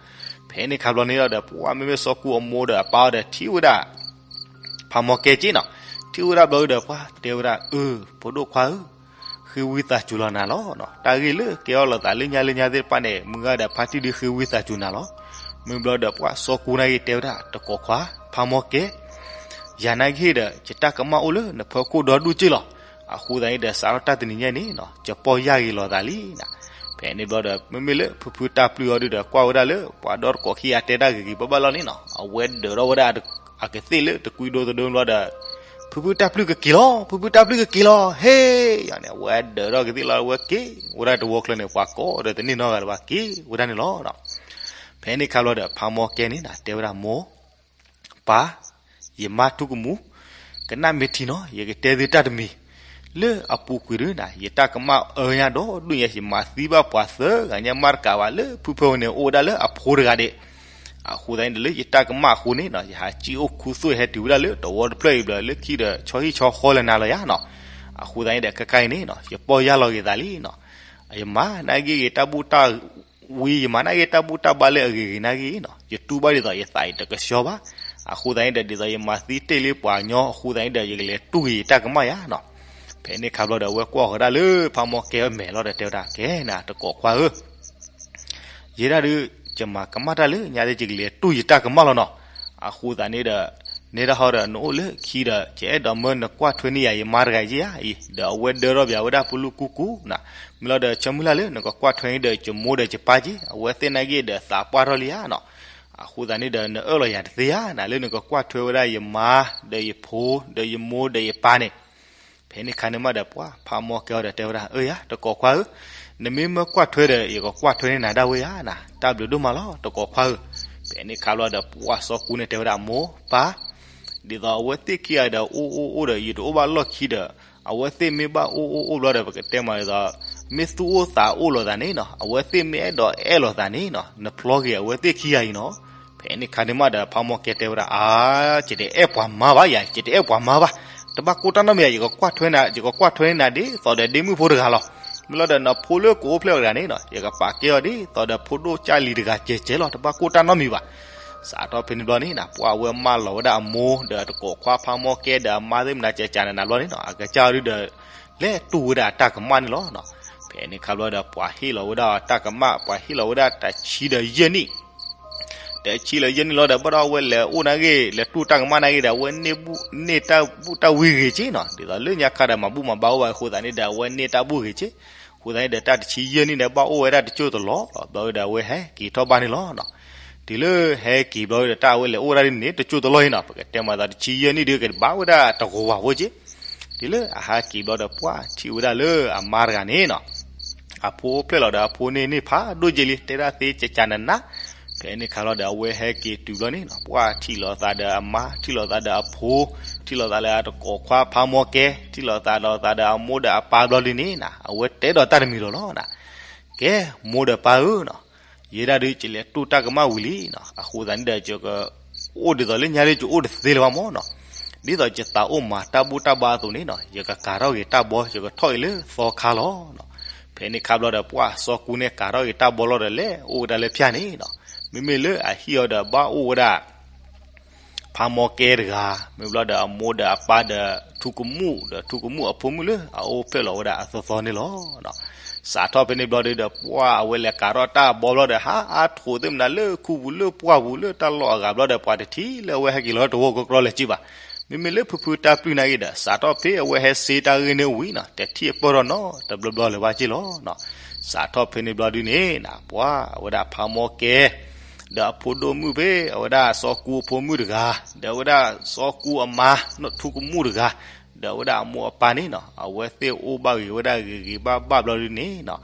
ဖဲန့ၣ်ခါဘျီန့ၣ်လီၤဒီး ပှၤမ့မ့ၢ်စီၤကူအမိၢ်ဒီးအပၢ်အီၤဒီးထံၣ်ဝဲဒၣ် ဖးမီၢ်ကဲက့ၢ်နီၤ. ထံၣ်ဝဲဒၣ်ဘျီဒီး ပှၤတဲဝဲဒၣ် အၢ ဖိဒိၣ်ခွါဧၢ ဃ့ဝံသးစူၤလီၤနၤလီၤ. တၢ်ဂ့ၢ်လၢကဲအီၤလိာ်သးလၢညါလၢညါသ့ၣ်တဖၣ်န့ၣ် မုၢ်ဂၤဒီးဖါတံၢ်ဒုးဃ့ဝံသးစူၤနၤလီၤ. မ့ၢ်ဘျီဒီး ပှၤစီၤကူနာ်က့ၤတဲဝဲဒၣ် တကိးခွါ ဖးမီၢ်ကဲ ယၤနာ်က့ၤဒီး ယတၢ်ကမၣ်အိၣ်လၢနဖီခိၣ်ဒီဒူၣ်က့ၢ်လီၤ. အဃိသတးန့ၣ်ဒီး စးထီၣ်တၢ်တနံၤညါန့ၣ်နီၤ ယပီၢ်ယၢ်ဂ့ၤလိာ်သးလံနၤ. ဖဲန့ၣ်ဘျီဒီး မ့မ့ၢ်လၢဖုဖုတၢ်ပျုၢ်အီၤဒုဒီး ကွၢ်ဝဲဒၣ်လၢ ပှၤဒီတကိးခံဂၤတဲတၢ်ဂ့ၤဂ့ၤဘၣ်ဘၣ်လီၤန့ၣ်နီၤ အဝဲဒၢးထီၣ်ဝဲဒၣ်အကသ့ၣ်လၢတကွံဒိသဒိဘျီဒီး ဖုဖုတၢ်ပျုၢ်ကက့ၤလီၤ ဖုဖုတၢ်ပျုၢ်ကက့ၤလီၤ ဟ့ၣ် ယၤန့ၣ် အဝဲဒၢးထီၣ်ကသ့ၣ်လီၤ အဝဲက့ၤဝဲဒၣ်တဝီချၢန့ၣ် ပှၤကိးဒီးတန့ၢ်နီတဂၤလၢၤဘၣ် က့ၤဝဲဒၣ်န့ၣ်လီၤ. ဖဲန့ၣ်ခါဘျီဒီး ဖးမီၢ်ကဲန့ၣ်နၤ တဲဝဲဒၣ်မိၢ် ပၢ် ယမါထူကမူ ကနၣ်မ့ၢ်ထံနီၤ ယကတဲသုတၢ်တမံၤ လၢအပူၤကွံာ်ဒုနၤ ယတၢ်ကမၣ်အၢညါဒီဒူၣ်ညါ ယမၤသံဘၣ်ပှၤသၢဂၤညါ မ့ၢ်တကးဘၣ်လၢဖုဖၢဝဲန့ၣ် အိၣ်ဝဲဒၣ်လၢအဖိတဂၤဒံး အဃိသတးန့ၣ်ဒီးလၢယတၢ်ကမၣ်အဃိန့ၣ်နီၤ ယဟးစံၣ်အိၣ်ခူသူၣ် ယဟဲတုၤဝဲဒၣ်လၢတဝီတဖျၢၣ်အံၤဘျီ လၢခံဒီးဆီဟံၣ်ဆီဃီလၢနၤလီၤယါနီၤ. အဃိသတးန့ၣ်ဒီးခဲခါအံၤန့ၣ်နီၤ ယပီၢ်ယၢ်လီၤက့ၤသးလံနီၤ. ယမၤနာ်က့ဂ့ၤတၢ်ဘူၣ်တၢ်ဝံ ယမၤနာ်က့တၢ်ဘူၣ်တၢ်ဘါလၢအဂ့ၤဂ့ၤနာ်က့နီၤ ယတူၢ်ဘၣ်ဒ်သိးယသးအံၤတကဆှီဘၣ်. အဃိသတးန့ၣ်ဒီး ဒ်သိးယမၤသံတ့ၢ်လံပှၤညီအဃိသတးန့ၣ်ဒီး ယကလဲၤတူၢ်က့ၤယတၢ်ကမၣ်ယါနီၤ. ဖဲန့ၣ်ခါဘျီဒီး အဝဲကွၢ်ဃီၤဒၣ်လၢဖးမီၢ်ကဲအမဲာ်လီၤဒီးတဲဝဲဒၣ် ကဲနၤတကိးခွါဧၢ ယဲဒၣ်ဒုး ယမၤကမၣ်တၢ်လၢညါဒ် ယကလဲၤတူၢ်ယတၢ်ကမၣ်လီၤနီၤ. အဃိသတးန့ၣ်ဒီး နဲဒၣ်ဟီဒီးနအိၣ်လၢခံဒီး ယအဲၣ်ဒိးမၢနကွၢ်ထွဲန့ၢ်ယၤယမါတဂၤအံၤဧါအံၤ ဒီးအဝဲဒၢထီၣ်ပၠးဝဲဒၣ်ပလူၢ်ကူကူနီၤ. မ့ၢ်လီၤဒီး ဆၢမုၢ်လၢ်လၢနကကွၢ်ထွဲန့ၢ်ဒီးယမိၢ်ဒီးယပၢ်က့ အဝဲသ့ၣ်နာ်က့ဒီးသးပှၢ်ထီၣ်လံဧါနီၤ. အဃိသတးန့ၣ်ဒီး နအၢၣ်လီၤယၤတသ့ဧါနၤ လၢနကကွၢ်ထွဲဝဲဒၣ်ယမါ ဒီးယဖိ ဒီးယမိၢ်ဒီးယပၢ်န့ၣ် ဖဲန့ၣ်ခါန့ၣ်မးဒီး ပှၤဖးမီၢ်ကဲအီၤဒီးတဲဝဲဒၣ် အၢယၤ တကိးခွါဧၢ, နမ့ၢ်မၢကွၢ်ထွဲဒီး ယကကွၢ်ထွဲန့ၢ်နၤဒၣ်ဝဲယါနၤ, တၢ်ဘျုးဒိၣ်မးလီၤ တကိးခွါဧၢ. ဖဲန့ၣ်ခါဘျီဒီး ပှၤစီၤကူန့ၣ်တဲဝဲဒၣ် မိၢ်ပၢ်, ဒ်သိးအဝဲသ့ၣ်ခံဂၤဒီး အိၣ်အိၣ်အိၣ်ဒီး ယတအိၣ်ဘၣ်လီၢ်ခံဒီး အဝဲသ့ၣ်မ့ၢ်ဘၣ်အိၣ်အိၣ်အိၣ်ဘျီဒီး ပကတဲမးဒ်သိး မ့ၢ်သူၣ်အိၣ်သးအိၣ်လိာ်သးန့ၣ်နီၤ, အဝဲသ့ၣ်မ့ၢ်အဲၣ်ဒိးအဲၣ်လိာ်သးန့ၣ်နီၤ, နဖျီက့ၤအဝဲသ့ၣ်ခံဂၤအံၤနီၤ. ဖဲန့ၣ်ခါန့ၣ်မးဒီး ဖးမီၢ်ကဲတဲဝဲဒၣ် အါ, ယတအဲၣ်ပှၤမါဘၣ်ယၤ, ယတအဲၣ်ပှၤမါဘၣ်, တဘၣ်ကိၢ်တၢ်နီတမံၤယၤ, ယကကွၢ်ထွဲနၤ, ယကကွၢ်ထွဲန့ၢ်နၤဒ်သိးဒီးဒ့မုၣ်ဖိတဂၤလီၤ. မ့ၢ်လီၤဒီးနဖိလၢကအိၣ်ဖျဲၣ်အီၤတဂၤန့ၣ်နီၤ, ယကပာ်ကဲအီၤဒ်သိးဒီးဖိဒိၣ်ကၢ်လံၤတဂၤကဲးကဲးလီၤ, တဘၣ်ကိၢ်တၢ်နီတမံၤဘၣ်. စးထီၣ်ဖဲန့ၣ်ဘျီန့ၣ်နီၤ, ပှၤအဝဲမၢလီၤဝဲဒၣ်အမိၢ်ဒီးတကိးခွါဖးမီၢ်ကဲဒီးအမါသ့ၣ်မနုၤကဲးကဲးနးနးဘျီန့ၣ်နီၤ, အကစၢ်ဒုဒီး လဲၤတူၢ်ဝဲဒၣ်အတၢ်ကမၣ်န့ၣ်လီၤ. ဖဲန့ၣ်ခါဘျီဒီး ပှၤဟ့ၣ်လီၤဝဲဒၣ်တၢ်ကမၣ်, ပှၤဟ့ၣ်လီၤဝဲဒၣ်တဆံဒီးယဲၢ်နံၣ် တဆံလၢယဲၢ်နံၣ်လီၤဒီး ဘၣ်ဒီးအဝဲလဲၤအိၣ်နာ်က့ လဲၤတူၢ်တၢ်ကမၣ်နာ်က့ဒီး အဝဲန့ၢ်တၢ်ဘူၣ်တၢ်ဝံဂ့ၤက့နီၤ, ဒ်သိးလၢညါခါဒီးမၤဘူၣ်မၤဘါအိၣ်ဘၣ်အဃိသတးန့ၣ်ဒီး အဝဲန့ၢ်တၢ်ဘူၣ်ဂ့ၤက့. အဃိသတးန့ၣ်ဒီး တၢ်တဆံယဲၢ်နံၣ်ဒီး ဘၣ်အိၣ်ဝဲဒၣ်တစိၢ်တလီၢ်လီၤ, ဘျီဒီးအဝဲဟဲက့ၤထီၣ်ဘၣ်န့ၣ်လီၤ. တုၤလၢဟဲက့ၤဘျီဒီး တၢ်အဝဲလဲၤအိၣ်ဝဲဒၣ်ဒ်န့ၣ် တစိၢ်တလီၢ်အံၤနီၤ, ပကတဲမးဒ်သိးတဆံယဲၢ်နံၣ်ဒီး ကဘၣ်ဝဲဒၣ်တဂီၤဝဲက့. တုၤလၢအဟဲက့ၤဘျီဒီး ပှၤထံၣ်ဝဲဒၣ်လၢအမါတဂၤန့ၣ်နီၤ အဖိအိၣ်ဖျဲၣ်လီၤဒီး အဖိန့ၣ်န့ၢ်ဖးဒိၣ်က့လံ, တဲဒၣ်သ့ကၠးကၠးနးနး. ဖဲန့ၣ်ခါလီၤဒီး အဝဲဟဲက့ၤတုၤဘျီန့ၣ်နီၤ, ပှၤထံၣ်လိာ်သးဒီးအမါ, ထံၣ်လိာ်သးဒီးအဖိ, ထံၣ်လိာ်သးလၢအတကိးခွါဖးမီၢ်ကဲ, ထံၣ်လိာ်သးဒီးသးဒီးအမိၢ်ဒီးအပၢ်ဘျီဒ်န့ၣ်နီၤ, အဝဲတဲဒီးတၢ်တမံၤလီၤလီၤနီၤ. ကဲ, မိၢ်ဒီးပၢ်ဧၢနီၤ, ယဲဒၣ်ဒုး ယလဲၤတူၢ်တၢ်ကမၣ်ဝံၤလံနီၤ, အဃိသတးန့ၣ်ဒီး ယကအိၣ်ဒ်သိးလၢညါဒ် ယအိၣ်တသ့လၢၤဘၣ်မၢ်နီၤ. ဒ်သိးယသးအိၣ်မၤတၢ်ဘူၣ်တၢ်ဘါအသိးန့ၣ်နီၤ, ယကကၤထီၣ်က့ၤတၢ်ဘီ ယကထီၣ်က့ၤလၢသီခါလီၤနီၤ. ဖဲန့ၣ်ခါဘျီဒီး ပှၤစီၤကူန့ၣ် ကၤထီၣ်က့ၤတၢ်ဘီလီၤဒီး လဲၤအိၣ်ဝဲဒၣ်လၢဖၠၣ်န့ၣ်နီၤ, မ့မ့ၢ်လၢအဟံၣ်အီၤဒီး ဘၣ်အိၣ်ဝဲဒၣ် ဖးမီၢ်ကဲတဂၤ, မ့ၢ်ဘျီဒီးအမိၢ်ဒီးအပၢ်ဒီးထူကမူၣ်, ဒီးထူကမူၣ်အဖိမုၣ်လၢအအိၣ်ဖျဲၣ်လီၤဝဲဒၣ်အသီသီန့ၣ်လီၤ. စးထီၣ်ဖဲန့ၣ်ဘျီဒုဒီး ပှၤအဝဲလဲၤကၤထီၣ်တၢ်ဘီဘျီဒီး ဟးအါထိးသ့ၣ်မနုၤလၢခူပူၤလၢပှၢ်ပူၤလၢတၢ်လီၢ်အဂၤဘျီဒီး ပှၤတထံၣ်လၢအဝဲဟဲက့ၤလီၤတဝီကီကီလၢၤက့ဘၣ်. မ့မ့ၢ်လၢဖုဖုတၢ်ပျုၢ်နာ်က့ဒီး စးထီၣ်ဖဲအဝဲဟဲစ့တၢ်ဂ့ၢ်န့ၣ်ဝံၤနီၤ, တထံၣ်အပၢၢ်ထီၣ်နီတဘျီဘျီလၢၤဘၣ်က့လီၤ. စးထီၣ်ဖဲန့ၣ်ဘျီဒုန့ၣ်နီၤ, ပှၤအဝဲဒၣ်ဖးမီၢ်ကဲ ဒီးအဖိဒိၣ်မုၣ်ဖဲ အဝဲဒၣ်စီၤကူအဖိမုၣ်တဂၤ, ဒီးအဝဲဒၣ်စီၤကူအမါ ထူကမူၣ်တဂၤ, ဒီးအဝဲဒၣ်အမိၢ်အပၢ်န့ၣ်နီၤ, အဝဲသ့ၣ်အိၣ်ဘၣ်ဂ့ၤဝဲဒၣ်ဂ့ၤဂ့ၤဘၣ်ဘၣ်ဘျီဒုန့ၣ်နီၤ,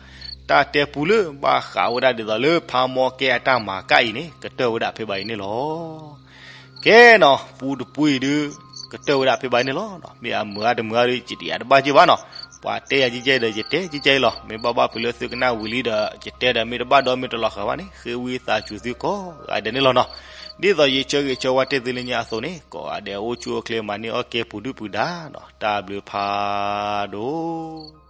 တၢ်တဲပူလၢဘၣ်ဃးဝဲဒၣ်ဒ်သိးလၢဖးမီၢ်ကဲအတၢ်မၤကၣ်အံၤန့ၣ် ကတၢၢ်ဝဲဒၣ်ဖဲဘၣ်အံၤန့ၣ်လီၤ. ကဲနီၤ, ပူတပူအံၤဒု ကတၢၢ်ဝဲဒၣ်ဖဲဘၣ်အံၤန့ၣ်လီၤ. မ့ၢ်အမုာ်ဂ့ၤတမုာ်ဂ့ၤဒု ယတယာ်တဘၣ်က့ဘၣ်နီၤ, ပှၤတဲယၤကဲကဲဒီး ယတဲကဲကဲအံၤလီၤ. မ့ၢ်ဘၣ်ဘၣ်ဖုးလၢသုကနၣ်ဝံၤလံဒီး ယတဲဒီးမ့ၢ်တဘၣ်ဒီးမ့ၢ်တလီၤဃာ်ဘၣ်န့ၣ် ဃ့ဝံသးစူၤသုကိးဂၤဒဲးန့ၣ်လီၤနီၤ. ဒ်သိးယဆၢဂ့ၤဆၢဝါတ့ၢ်သုလၢညါအသိးန့ၣ် ကိးဂၤဒဲးအိၣ်ဆူၣ်အိၣ်ချ့မၤန့ၢ်အီၣ်ကဲပူၤဒုၣ်ပူၤဒါနီၤ, တၢ်ဘျုးဖးဒိၣ်.